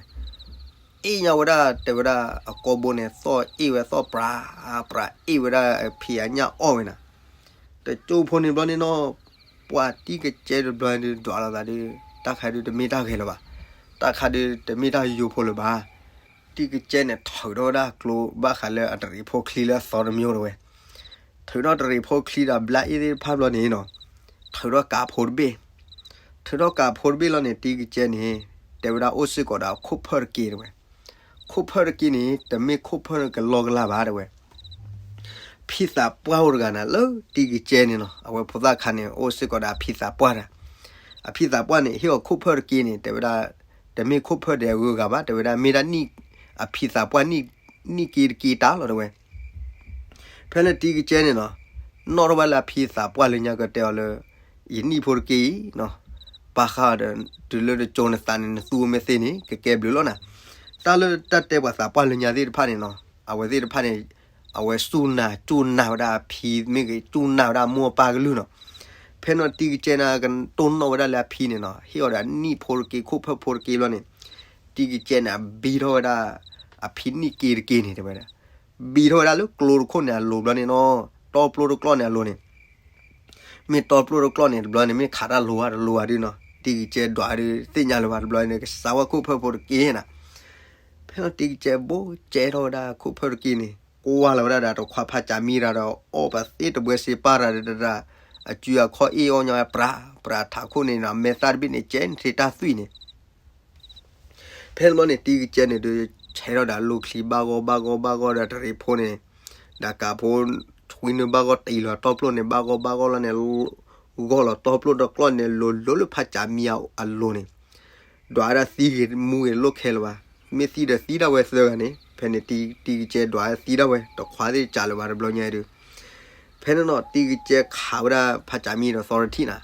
အ့ၣ်ညါဝဲဒၣ် တဲဝဲဒၣ်အကိာ်ဘိန့ၣ် သီၣ်အ့ၣ်ဝဲ သီၣ်ပြးပြးအ့ၣ်ဝဲဒၣ်အဖံအညၣ်အီၣ်ဝဲနၤ. တကၠိဖိန့ၣ်ဘျီန့ၣ်နီၤ, ပှၤတံၤကစဲတဘျီဒုးဒွးလိာ်သးဒုး တၢ်ခါဒုးတမ့ၢ်တၢ်ဂဲၤလၢၤဘၣ်, တၢ်ခါဒုးတမ့ၢ်တၢ်ယိယိဖိလၢၤဘၣ်. တံၤကစဲန့ၣ် ထုးထီၣ်ဝဲဒၣ်ကျိ ဘၣ်ဃးလၢအတရံးဖိချံလၢအသီတမံၤအိၣ်တဝဲ, ထုးထီၣ်တရံးဖိချံဒီးဘျါအ့ၣ်သ့ၣ်တဖၣ်ဘျီန့ၣ်နီၤ, ထုးထီၣ်ကးဖိတဘ့ၣ်, ထုးထီၣ်ကးဖိတဘ့ၣ်လီၤန့ၣ် တံၤကစဲန့ၣ် တဲဝဲဒၣ်အိၣ်စ့ၢ်ကီးဒီးအခိၣ်ဖၢၣ်တက့တဝဲ, ခိၣ်ဖၢၣ်တက့န့ၣ် တမ့ၢ်ခိၣ်ဖၢၣ်ကလီကလီဘၣ်တဝဲ ဖံသးပှၢ်အိၣ်တဂၤန့ၣ် လၢတံၤကစဲန့ၣ်နီၤ, အဝဲဖိသၣ်ခါန့ၣ် အိၣ်စ့ၢ်ကီးဒီးအဖံသးပှၢ်တၢ်, အဖံသးပှၢ်န့ၣ် ဟ့ၣ်အီၤခိၣ်ဖၢၣ်တက့န့ၣ် တဲဝဲဒၣ် တမ့ၢ်ခိၣ်ဖၢၣ်ဒဲးအဂုၤအဂၤဘၣ်, တဲဝဲဒၣ်မ့ၢ်ဒၣ်နံၣ်, အဖံသးပှၢ်နံၣ်, နံၣ်က့တက့တၢ်လီၤတဝဲ. ဖဲလၢတံၤကစဲန့ၣ်နီၤ, နီၣ်ထီၣ်ဘၣ်လၢအဖံသးပှၢ်လၢညါကတဲအီၤလၢ ယနံၣ်ဖိတက့အံၤနီၤ, ဘၣ်ဃးဒီး တုၤလၢတကၠိနသးန့ၣ် နသူမ့ၢ်သ့န့ၣ် ကကဲဘျုးလီၤနၤ. တၢ်လၢတၢ်တဲပှၤသးပှၢ်လၢညါသ့ၣ်တဖၣ်န့ၣ်နီၤ, အဝဲသ့ၣ်တဖၣ်န့ၣ် အဝဲစူၢ်နာ်စူၢ်နာ်ဝဲဒၣ်အဖံမ့ၢ်ဂ့ၤ စူၢ်နာ်ဝဲဒၣ်အမိၢ်အပၢ်ကလုၢ်နီၤ. ဖဲနီၤတံၤကစဲန့ၣ် ကတိၢ်နီၣ်ဝဲဒၣ်လၢအဖံန့ၣ်နီၤ, ဟ့ၣ်အီၤဒီးအနံၣ်ဖိတက့ ခိၣ်ဖၢၣ်ဖိတက့ဘျီန့ၣ်, တံၤကစဲန့ၣ် အဘံထီၣ်ဝဲဒၣ် အဖံနံၣ်က့တက့န့ၣ် တဲဝဲဒၣ် ဘံထီၣ်ဝဲဒၣ်လၢကျိတခိၣ်န့ၣ်အလိၤဘျီန့ၣ်နီၤ, တီပျိတကျီၣ်န့ၣ်အလိၤန့ၣ်, မ့ၢ်တီပျိတကျီၣ်န့ၣ် တဘျီန့ၣ် မ့ၢ်ခးတၢ်လိၤဝဲတလိၤဝဲဒုနီၤ, တံၤကစဲဒွးဒုးသ့ၣ်ညါလၢၤဘၣ် တဘျီန့ၣ် ကစးဝဲခိၣ်ဖၢၣ်ဖိတက့နၤ. ဖဲနီၤတံၤကစဲဘိကဲထီၣ်ဝဲဒၣ်ခိၣ်ဖၢၣ်တက့န့ၣ် ကွၢ်လီၤဝဲဒၣ်ဒီးတခွါဖးကၠးမံရၤဒီး အီၣ်ပသ့တဘှဲစ့ပၢ်ရၤဒီးတဒၣ်, အစုအခီၣ်အ့ၣ်အီၣ်ညီဝဲပြး, ပြးထးခိၣ်န့ၣ်ဒီး မဲာ်သၣ်တဘ့ၣ်န့ၣ် ကဲထီၣ်တၢ်သွံၣ်န့ၣ် ဖဲန့ၣ်ဘျီန့ၣ် တံၤကစဲန့ၣ်ဒုး ဆဲးထီၣ်ဒီးအလိၤချံဘၣ်ဂီၢ်ဘၣ်ဂီၢ်ဘၣ်ဂီၢ်ဒီးတရံးဖိန့ၣ်, ဒီးကးဖိ ထွံနုာ်ဘၣ်ဂီၢ်တံၢ်လီၤတီပျိန့ၣ် ဘၣ်ဂီၢ်ဘၣ်ဂီၢ်လီၤန့ၣ်, ဂီၢ်လီၤတီပျိတကျီၣ်န့ၣ် လိၤလိၤလၢဖးကၠးမံအလိၤန့ၣ်, ဒွးဝဲဒၣ်သံဂ့ၤမူဂ့ၤလိၣ်ခဲလၢၤဘၣ်, မ့ၢ်သံဒီးသံဒၣ်ဝဲသၢဂၤန့ၣ်, ဖဲန့ၣ်တံၤကစဲဒွးသံဒၣ်ဝဲ တခွါသ့ၣ်ကးလၢၤဘၣ်တဘျီညါဒုး ဖဲန့ၣ်နီၤ တံၤကစဲခးဝဲဒၣ်ဖးကၠးမံဒီးသီတထံၣ်နၤ,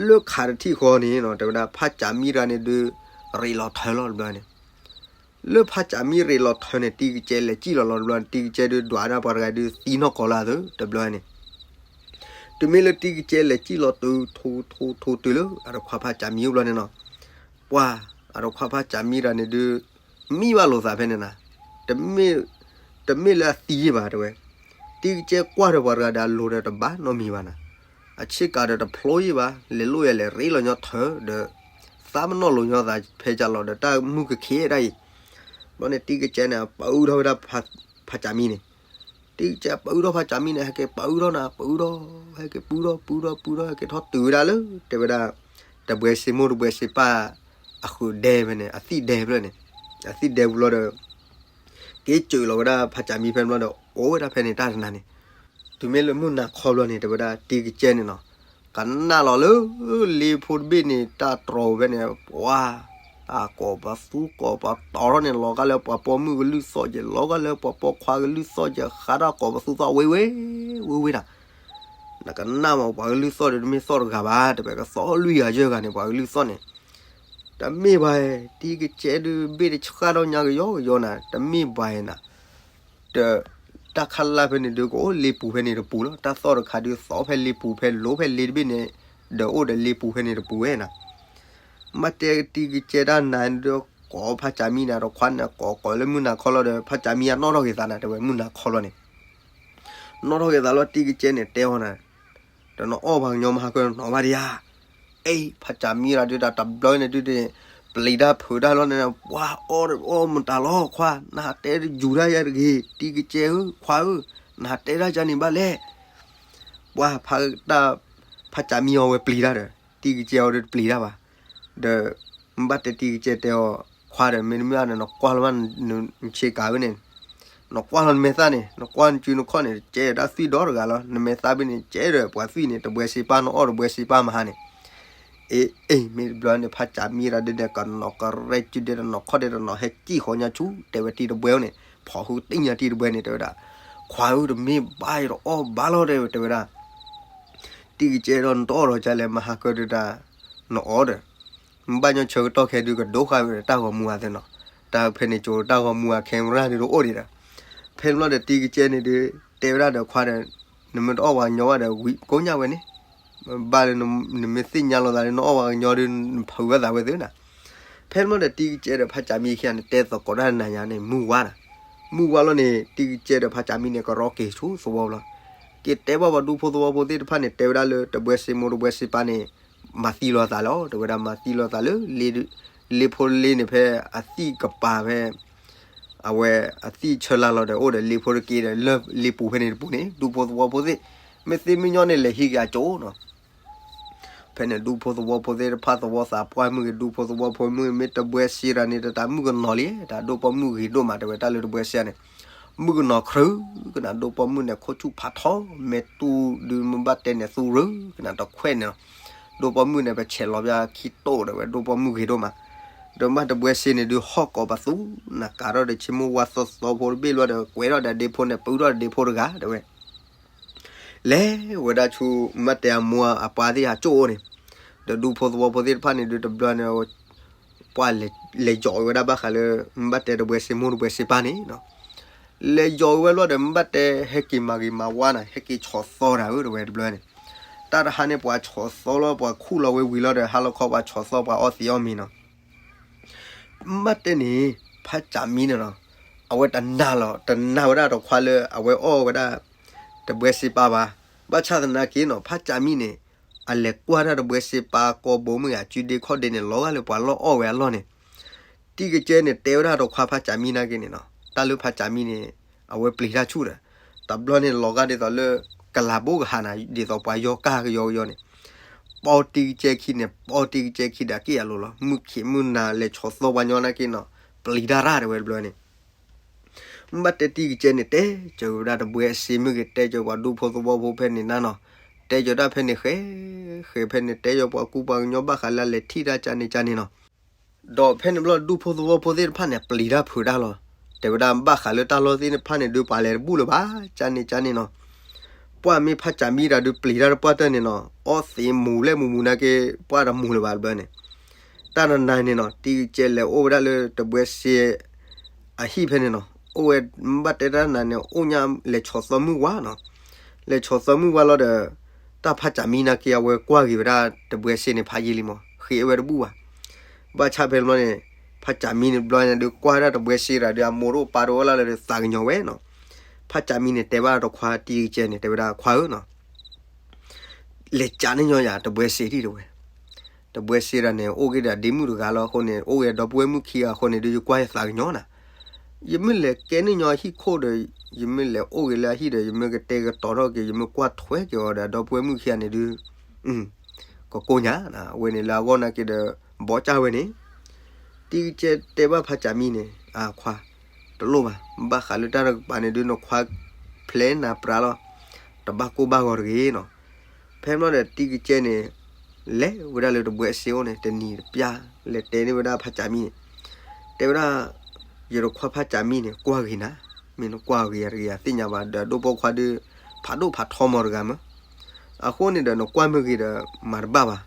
လၢခးတထံၣ်ဃီန့ၣ်နီၤ တဲဝဲဒၣ်ဖးကၠးမံရၤန့ၣ်ဒုး ရ့းလီၤထၢလီၤတဘျီန့ၣ်, လၢဖးကၠးမံရ့းလီၤထၢန့ၣ် တံၤကစဲလဲၤစံၣ်လီၤလီၤတဘျီန့ၣ် တံၤကစဲဒုးဒွးဒၣ်ပှၤတဂၤဒုး သံနီၢ်ကီၤလၢအသိးတဘျီန့ၣ် တုၤမ့ၢ်လၢတံၤကစဲလဲၤစံၣ်လီၤတုၤ ထိထိထိတုၤလၢအတခွါဖးကၠးမံအိၣ်ဘျီန့ၣ်နီၤ, ပှၤအတခွါဖးကၠးမံရၤန့ၣ်ဒုး မံဘၣ်လိာ်သးဖဲန့ၣ်နၤ, တမ့ၢ်လၢအသံယ့ၢ်ဘၣ်တဲဝဲ, တံၤကစဲကွၢ်ဒီးပှၤတဂၤဒီးအလိၤဒီးတဘၣ်နီတမံၤဘၣ်နၤ, အဆ့ကၤဒီးတဖျိယ့ၢ်ဘၣ်, လဲၤလိၣ်ယၤလဲၤရ့လိာ်ညီထၢဒီး သးပနီၣ်လိာ်ညီသးဖဲကၢ်လီၤဒီးတၢ်မုၢ်ကခ့ဒၣ်အံၤ, ဘျီန့ၣ်တံၤကစဲန့ၣ် ပအုၣ်ထီၣ်ဝဲဒၣ်ဖးကၠးမံန့ၣ် တံၤကစဲပအုၣ်ထီၣ်ဖးကၠးမံန့ၣ် ဟဲက့ၤပအုၣ်ထီၣ်နၤ ပအုၣ်ထီၣ် ဟဲက့ၤပအုၣ်ထီၣ်ပအုၣ်ထီၣ်ပအုၣ်ထီၣ် ဟဲက့ၤထီၣ်တုၤဝဲဒၣ်လၢ တဲဝဲဒၣ် တဘှဲစ့မိၢ်တဘှဲစ့ပၢ် အဃုာ်ဒဲဖဲန့ၣ် အသံၣ်ဒဲဖဲန့ၣ်, အသံၣ်ဒဲပူၤဘျီဒီး က့ၤစၢၤလီၤဝဲဒၣ်ဖးကၠးမံဖဲန့ၣ်ဘျီဒီး အိၣ်ဝဲဒၣ်ဖဲန့ၣ်တၢ်တနၤန့ၣ်, တုၤမ့ၢ်လၢမုၢ်နၤခီဘျီန့ၣ် တဲဝဲဒၣ်တံၤကစဲန့ၣ်နီၤ, ကနၣ်လီၤလၢ လ့ဖိတဘ့ၣ်န့ၣ် တၢ်တြီၤဖဲန့ၣ် ပှၤ အကိးပသူကိးပတီၤထီၣ်န့ၣ် လီၤဂာ်လၢပှၤပိာ်မုၣ်ကလုၢ်သီၣ်က့ၤ လီၤဂာ်လၢပှၤပိာ်ခွါကလုၢ်သီၣ်က့ၤ ဃးတၢ်ကိးပသူသီၣ်ဝ့ဝ့ ဝ့ဝ့နၤ, နကနၣ်မး ပှၤကလုၢ်သီၣ်ဒီးတမ့ၢ်သီၣ်တဂၤဘၣ် တပှဲၤကသီၣ်လွံၢ်ဂၤယဲၢ်ဂၤန့ၣ် ပှၤကလုၢ်သီၣ်န့ၣ် တမ့ၢ်ဘၣ်, တံၤကစဲဒုးဘ့ၣ်တဆှၣ်ထီၣ်ညါကယီကယီနၤ တမ့ၢ်ဘၣ်နၤ, တၢ်ခါလၢ်ဖဲန့ၣ်ဒုးကအိၣ်လ့ပူၤဖဲန့ၣ်တပူၤလီၤ. တၢ်သီၣ်တခါဒုးသီၣ်ဖဲလ့ပူၤဖဲလိၤဖဲလ့တဘ့ၣ်န့ၣ် ဒီးအိၣ်ဒီးလ့ပူၤဖဲန့ၣ်တပူၤဝဲနၤ, မ့ၢ်တဲတံၤကစဲတၢ်နၤဒုး ကိးဖးကၠးမံနၤ တခွါန့ၣ် ကိးကိးလၢမုၢ်နၤခီလီၤဒီး ဖးကၠးမံအနီၣ်ထီၣ်က့ၤသးနၤ တဲဝဲမုၢ်နၤခီလီၤန့ၣ် နီၣ်ထီၣ်က့ၤသးလီၤ တံၤကစဲန့ၣ်တဲအီၤနၤ, တနီၤအီၣ်ပှၤကညီမၤဟါကၢနီၤဘၣ်ဒံးဧါ, အ့ ဖးကၠးမံရၤဒုးတၢ်တဘျီန့ၣ်ဒုးန့ၣ် ပျံၤတၢ်ဖုးတၢ်လီၤန့ၣ် ပှၤအီၣ်အီၣ်မတၤလီၤခွါ နဟးတဲယူၤတၢ်ယၤတဂ့ၤ တံၤကစဲဧၢ ခွါဧၢ, နဟးတဲတၢ်ယၤန့ၣ်ဘၣ်လဲၣ် ပှၤဖးတၢ် ဖးကၠးမံအီၤဝဲပျံၤတၢ်ဒီး တံၤကစဲအီၤဒီးတပျံၤတၢ်ဘၣ်, ဒီး ဘၣ်တဲတံၤကစဲတဲအီၤ ခွါဒီး မ့တမ့ၢ်ဘၣ်ဒီး နကွၢ်လီၤဘၣ်နဆ့ကၤဝဲန့ၣ်, နကွၢ်လီၤနမဲာ်သၣ်န့ၣ် နကွၢ်နစုနခီၣ်န့ၣ် ကဲဒီးတၢ်သွံၣ်ဒီတဂၤလီၤ. နမဲာ်သၣ်ဘ့ၣ်န့ၣ် ကဲဒီးပှၤသွံၣ်န့ၣ် တဘှဲစ့ပၢ် နအီၣ်တဘှဲစ့ပၢ်မဟါန့ၣ်, အ့ အ့ မ့ၢ်တဘျီန့ၣ် ဖးကၠးမံရၤဒုးန့ၣ် ကနီၤကရဲကၠူဒဲးတနီၤခီၣ်ဒဲးတနီၤ ဟဲစံၣ်ဃီညါဆူ တဲဝဲတံၤတဘှဲန့ၣ် ဖီၣ်ဃုတံၢ်ညါတံၤတဘှဲန့ၣ် တဲဝဲဒၣ်, ခွါဧၢ တမ့ၢ်ဘၣ်ယတအီၣ်ဘၣ်လီၤ တဲဝဲ တဲဝဲဒၣ် တံၤကစဲဒီးနတအီၣ်ဒီးကလဲၣ် မဟါကၢဒုးတၢ် နအီၣ်ဒီး ဘၣ်ညီဆၢကတီၢ်ခဲဒုးကဒိဃာ်ဝဲဒီးတၢ်ဂီၤမူအသ့နီၤ, တၢ်ဖဲန့ၣ်ကၠိတၢ်ဂီၤမူအ camera ဒုးတအိၣ်ဒံးဒီး, ဖဲန့ၣ်ဘျီဒီးတံၤကစဲန့ၣ်ဒုး တဲဝဲဒၣ်ဒီးခွါဒီး နမ့ၢ်တအီၣ်ပှၤကညီဘၣ်ဒီး ဝံကိးညါဝဲန့ၣ်, ဘၣ်လၢနမ့ၢ်သ့ၣ်ညါလိာ်သးလၢနအီၣ်ပှၤကညီဒုး နဖုးဝဲသးဝဲသ့နီၤ, ဖဲန့ၣ်ဘျီဒီးတံၤကစဲဒီးဖးကၠးမံခံဂၤန့ၣ် တဲသကိးတၢ်နၤညါန့ၣ် မုၢ်ဝါနၤ, မုၢ်ဝါလီၤန့ၣ် တံၤကစဲဒီးဖးကၠးမံန့ၣ် ကရီက့ၤဆူသဝီလီၤ. က့ၤတဲဘၣ်ပှၤဒူဖိသဝီဖိသ့ၣ်တဖၣ်န့ၣ် တဲဝဲဒၣ်လၢတဘှဲစ့မိၢ်တဘှဲစ့ပၢ်န့ၣ် မၤသံလိာ်သးလီၤ, တဲဝဲဒၣ်မၤသံလိာ်သးလၢ လ့ဖိလ့န့ၣ် ဖဲအသံၣ်ကပၤဖဲ အဝဲအသံၣ်ဆၢလၢ်လီၤဒီး အိၣ်ဒီးလ့ဖိတက့ဒီး လၢလ့ပူၤဖဲန့ၣ်တပူၤန့ၣ် ဒူဖိသဝီဖိသ့ၣ် မ့ၢ်သ့မ့ၢ်ညီန့ၣ် လဲၤဟံးက့ၤအကၠိနီၤ. ဖဲန့ၣ်ဒူဖိသဝီဖိသ့ၣ်တဖၣ် သဝီသးပှၢ်မုၢ်ဂ့ၤ ဒူဖိသဝီဖိမုၢ်ဂ့ၤ မ့ၢ်တဘှဲစ့တၢ်န့ၣ် တၢ်မုၣ်ကနီၤလံ, တၢ်ဒိၣ်ပိာ်မုၣ်ဂ့ၤဒိၣ်မး တဲဝဲတၢ်လၢတဘှဲစ့န့ၣ် မုၣ်ကနီၤခရၢကနၤ ဒိၣ်ပိာ်မုၣ်န့ၣ် ခိၣ်ဆူၣ်ဖးထီ မဲာ်တူၢ်ဒုး မ့ၢ်ဘၣ်တဲန့ၣ် သူရၢကနၤတခွဲးန့ၣ်လီၤ. ဒိၣ်ပိာ်မုၣ်န့ၣ် ပဆဲးလီၤပခံတိၣ် တဲဝဲ ဒိၣ်ပိာ်မုၣ်ဂ့ၤဒိၣ်မး. ဒီးမ့ၢ်တဘှဲစ့န့ၣ်ဒုး ဟီၣ်ကိးပသူ နကးထီၣ်ဒီးဆ့မိၢ်ဝါသီသီဖိတဘ့ၣ်လီၤဒီး ကွဲးထီၣ်ဒီးဒ့ဖိန့ၣ် ပုထီၣ်ဒီးဒ့ဖိတဂၤ တဲဝဲ လဲၤဝဲဒၣ်ဆူ မ့ၢ်ဘၣ်တဲအမိၢ်အပၢ်သ့ၣ်အကၠိအိၣ်န့ၣ်, ဒီးဒူဖိသဝီဖိသ့ၣ်တဖၣ်န့ၣ်ဒုး တဘျီန့ၣ် ပှၤလဲၤယီၤဝဲဒၣ်ဘၣ်ဃးလၢ မ့ၢ်ဘၣ်တဲတဘှဲစ့မိၢ်တဘှဲစ့ပၢ်န့ၣ်နီၤ. လဲၤယီၤဝဲလီၤဒီး မ့ၢ်ဘၣ်တဲဟဲက့ၤမၤဂ့ၤမၤဝါနၤ ဟဲက့ၤဆီၣ်သီတၢ်ဧၢ တဲဝဲတဘျီန့ၣ်, တၢ်တဟါန့ၣ် ပှၤဆီၣ်သီလီၤ ပှၤခူၣ်လီၤဝဲဝံၤလီၤဒီး ဟါလီၤခီပှၤဆီၣ်သီပှၤအီသံးအီမ့ၤနီၤ. မ့ၢ်ဘၣ်တဲန့ၣ် ဖးကၠးမံန့ၣ်နီၤ, အဝဲတနာ်လီၤ တနာ်ဝဲဒၣ်တခွါလၢအဝဲအီၣ်ဝဲဒၣ် တဘှဲစ့ပၢ်ဘၣ်. ဘၣ်ဆၣ်သနာ်က့နီၤ ဖးကၠးမံန့ၣ် အလဲၤကွၢ်တၢ်တဘှဲစ့ပၢ်ကိာ်ဘိမုၢ်ဂ့ၤ အစုဒ့ခီၣ်ဒ့န့ၣ် လီၤဂာ်လၢပှၤလီၢ်အီၣ်ဝဲအလီၢ်န့ၣ်, တံၤကစဲန့ၣ် တဲဝဲဒၣ်တခွါဖးကၠးမံနာ်က့န့ၣ်နီၤ, တၢ်လၢဖးကၠးမံန့ၣ် အဝဲပျံၤတၢ်ဆူၣ်ဒီး တဘျီန့ၣ်လီၤဂာ်ဒ်သိးလၢ ကလၤဘိကဟးနၤ ဒ်သိးပှၤယီၤကၢ်ကယီကယီန့ၣ်, ပိာ်တံၤကစဲခံန့ၣ် ပိာ်တံၤကစဲခံဒီးက့ၣ်အလိၤလီၤ မုၢ်ခံးမုၢ်နၤလဲၤဆီၣ်သီပှၤညီနာ်က့နီၤ, ပျံၤတၢ်ရၣ်တဲဝဲတဘျီန့ၣ် မ့ၢ်ဘၣ်တဲတံၤကစဲန့ၣ် တဲစၢၤဝဲဒၣ်တဘှဲစ့မုၢ်ဂ့ၤ တဲစၢၤပှၤဒူဖိသဝီဖိဖဲန့ၣ်နၤနီၤ, တဲစၢၤတၢ်ဖဲန့ၣ်ဃဲ ဃဲဖဲန့ၣ် တဲစၢၤပှၤကူပှၤကညီဘၣ်ဃးလၢလဲၤထံၣ်တၢ်ကၢ်န့ၣ်ကၢ်န့ၣ်နီၤ. ဒီးဖဲန့ၣ်ဘျီဒူဖိသဝီဖိသ့ၣ်တဖၣ်န့ၣ် ပျံၤတၢ်ဖုးတၢ်လီၤ, တဲဝဲဒၣ်ဘၣ်ဃးလၢတၢ်လီၢ်သ့ၣ်တဖၣ်န့ၣ်ဒုး ပှၤလဲၤတဘူၣ်လၢၤဘၣ် ကၢ်န့ၣ်ကၢ်န့ၣ်နီၤ. ပှၢ်မ့ၢ်ဖးကၠးမံတၢ်ဒုးပျံၤတၢ်တပှၢ်တၢၢ်န့ၣ်နီၤ, အီသံးမူၤလဲၣ်မူၤမူၤနာ်က့ ပှၢ်တမူၤလၢၤဘၣ်တဘျီန့ၣ် တၢ်တနၤန့ၣ်နီၤ တံၤကစဲလဲၤအိၣ်ဝဲဒၣ်လၢတဘှဲစ့ အဟံၣ်ဖဲန့ၣ်နီၤ, အိၣ်ဝဲမ့ၢ်ဘၣ်တဲတၢ်နၤန့ၣ် အိၣ်ညါလဲၤဆီၣ်သီမုၢ်ဝါနီၤ, လဲၤဆီၣ်သီမုၢ်ဝါလီၤဒီး တၢ်ဖးကၠးမံနာ်က့ အဝဲကွၢ်ဂ့ၤဝဲဒၣ်တဘှဲစ့န့ၣ် ဖးယံာ်လံမး ဃ့အဝဲတဘူၣ်ဘၣ်. ဘၣ်ဆၣ်ဖဲန့ၣ်ဘျီန့ၣ် ဖးကၠးမံန့ၣ်တဘျီန့ၣ်ဒုး ကွၢ်ဝဲဒၣ်တဘှဲစ့တၢ်ဒုး အမိၢ်တအိၣ်ပၢ်တအိၣ်လၢ်လၢဒုးသးကညီၤဝဲနီၤ. ဖးကၠးမံန့ၣ် တဲဘၣ်တခွါတံၤကစဲန့ၣ် တဲဝဲဒၣ်ခွါဧၢနီၤ လဲၤကးန့ၢ်ညီယၤတဘှဲစ့ဒံၣ်တဲဝဲ, တဘှဲစ့တၢ်န့ၣ် အိၣ်က့ၤဒီးဒ့မုၣ်တဂၤလီၤအဃိန့ၣ် အိၣ်က့ၤဒီပုၢ်ဝဲၢ်မုၣ်ခံဂၤအဃိန့ၣ်ဒုး ယကွၢ်ယသးကညီၤနၤ, ယမ့ၢ်လဲၤကဲန့ၢ်ညီအဟံၣ်ခိၣ်ဒီး ယမ့ၢ်လဲၤအိၣ်က့ၤလၢအဟံၣ်ဒီး ယမ့ၢ်ကတဲာ်ကတီၤထီၣ်က့ၤ ယမ့ၢ်ကွၢ်ထွဲက့ၤအီၤဒီး ဒီပုၢ်ဝဲၢ်မုၣ်ခံဂၤန့ၣ်ဒုး ကကိၢ်ညါ, အဝဲန့ၣ်လၢအဂီၢ်နာ်က့ဒီး ဘီကၢ်ဝဲန့ၣ် တံၤကစဲတဲဘၣ်ဖးကၠးမံန့ၣ် အခွါ, တလိၣ်ဘၣ် ဘၣ်ဃးလၢတၢ်တကပၤန့ၣ်ဒုး နခွါဖျဲနၤပြးလီၤ, တဘၣ်ကိၢ်ဘၣ်ဂီၤတဂ့ၤနီၤ. ဖဲမ့ၢ်ဒီးတံၤကစဲန့ၣ် လဲၤဝဲဒၣ်လၢတဘှဲစ့အိၣ်န့ၣ် တနံၤတပျၢ် လဲၤတဲန့ၢ်ဝဲဒၣ်ဖးကၠးမံန့ၣ်, တဲဝဲဒၣ် ယတခွါဖးကၠးမံန့ၣ် ကွၢ်ဂ့ၤနၤ, မ့ၢ်နကွၢ်ဂ့ၤယၤတဂ့ၤ ယသ့ၣ်ညါဘၣ်ဒီး ဒိၣ်ပိာ်ခွါဒုး ဖးဒိၣ်ဖးထီမီၤတဂၤမး, အဃိန့ၣ်ဒီး နကွၢ်မ့ၢ်ဂ့ၤဒီး မၤတဘၣ်ဘၣ်,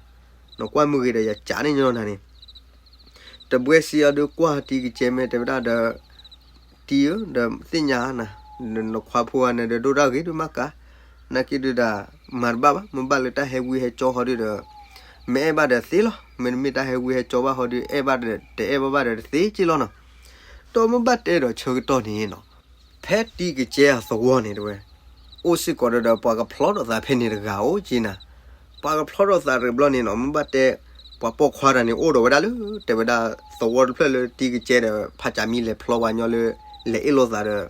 နကွၢ်မ့ၢ်ဂ့ၤဒီး ယကးန့ၢ်ညီနၤန့ၣ် တဘှဲစ့အီၤဒုးကွၢ်တံၤကစဲမ့ၢ်တဲဝဲဒၣ်ဒီး တံၤဧၢ ဒီးသ့ၣ်ညါနၤ, နခွါဖိဂၤန့ၣ်ဒီး ဒိၣ်တၢ်ဂ့ၤဒုးမၤကၤ, နာ်က့ဒုးဒၣ် မၤတဘၣ်ဘၣ်, မ့ၢ်ဘၣ်လၢတၢ်ဟဲဝံဟဲကၠီဃီဒုးဒီး မ့ၢ်အဲၣ်ဘၣ်ဒီးသ့လီၤ, မ့တမ့ၢ်တၢ်ဟဲဝံဟဲကၠီဘၣ်ဃီဒုး အဲၣ်ဘၣ်ဒီးတအဲၣ်ဘၣ်ဘၣ်ဒီးတသ့က့လီၤနီၤ. ဒီးမ့ၢ်ဘၣ်တဲဒီးဆၢကတီၢ်န့ၣ်နီၤ ဖဲတံၤကစဲအသဝီန့ၣ်တဲဝဲ အိၣ်စ့ၢ်ကီးဒီး ပှၤကဖျီထီၣ်သးဖဲန့ၣ်တဂၤအိၣ်က့နၤ, ပှၤကဖျီထီၣ်သးတဘျီန့ၣ်နီၤ မ့ၢ်ဘၣ်တဲ ပှၤပိာ်ခွါတၢ်န့ၣ် အိၣ်ဒီးဝဲဒၣ်လၢ တဲဝဲဒၣ် သဝီတဖျၢၣ်လၢတံၤကစဲဒီး ဖးကၠးမံလဲၤဖျီပှၤညီလၢ လဲၤအ့ၣ်လိာ်သးဒီး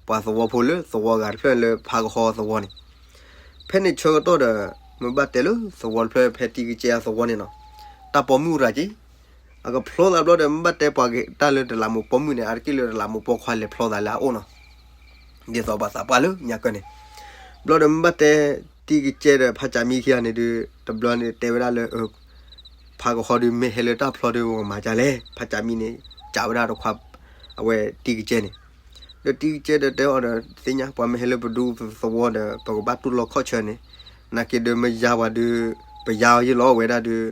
ပှၤသဝီဖိလၢသဝီဂၤတဖျၢၣ်လၢဖးကဟီသဝီန့ၣ်, ဖဲန့ၣ်ဆၢကတီၢ်ဒီး မ့ၢ်ဘၣ်တဲလၢသဝီတဖျၢၣ်ဖဲတံၤကစဲအသဝီန့ၣ်နီၤ တၢ်ပိာ်မုၣ်ရၤက့ အကဖျီသးဘျီဒီး မ့ၢ်ဘၣ်တဲပှၤက့ၤတၢ်လၢတလးမူးပိာ်မုၣ်န့ၣ် အါတက့ၢ်လၢတလးမူးပိာ်ခွါလဲၤဖျီသးလၢအအိၣ်နီၤ, ဒ်သိးပှၤသးပှၢ်လၢညါကၢန့ၣ်, ဘျီဒီးမ့ၢ်ဘၣ်တဲ တံၤကစဲဒီးဖးကၠးမံခံဂၤန့ၣ်ဒုး တဘျီန့ၣ်တဲဝဲဒၣ်လၢ ဖးကဟီဒုးမ့ၢ်ဟဲလၢတၢ်ဖျီဒုးပကမၤဒ်လဲၣ်, ဖးကၠးမံန့ၣ် ကးဝဲဒၣ်တခွါ အဝဲတံၤကစဲန့ၣ်, ဒီးတံၤကစဲဒီးတဲအီၤဒီး သ့ၣ်ညါ ပှၤမ့ၢ်ဟဲလၢပဒူသဝီဒီး ပကဘၣ်တူၢ်လိာ်ခီၣ်ဆၢန့ၣ်, နာ်က့ဒုးမ့ၢ်ယါပှၤဒုး ပယါအီၤယ့ၢ်လီၤဝဲဒၣ်ဒုး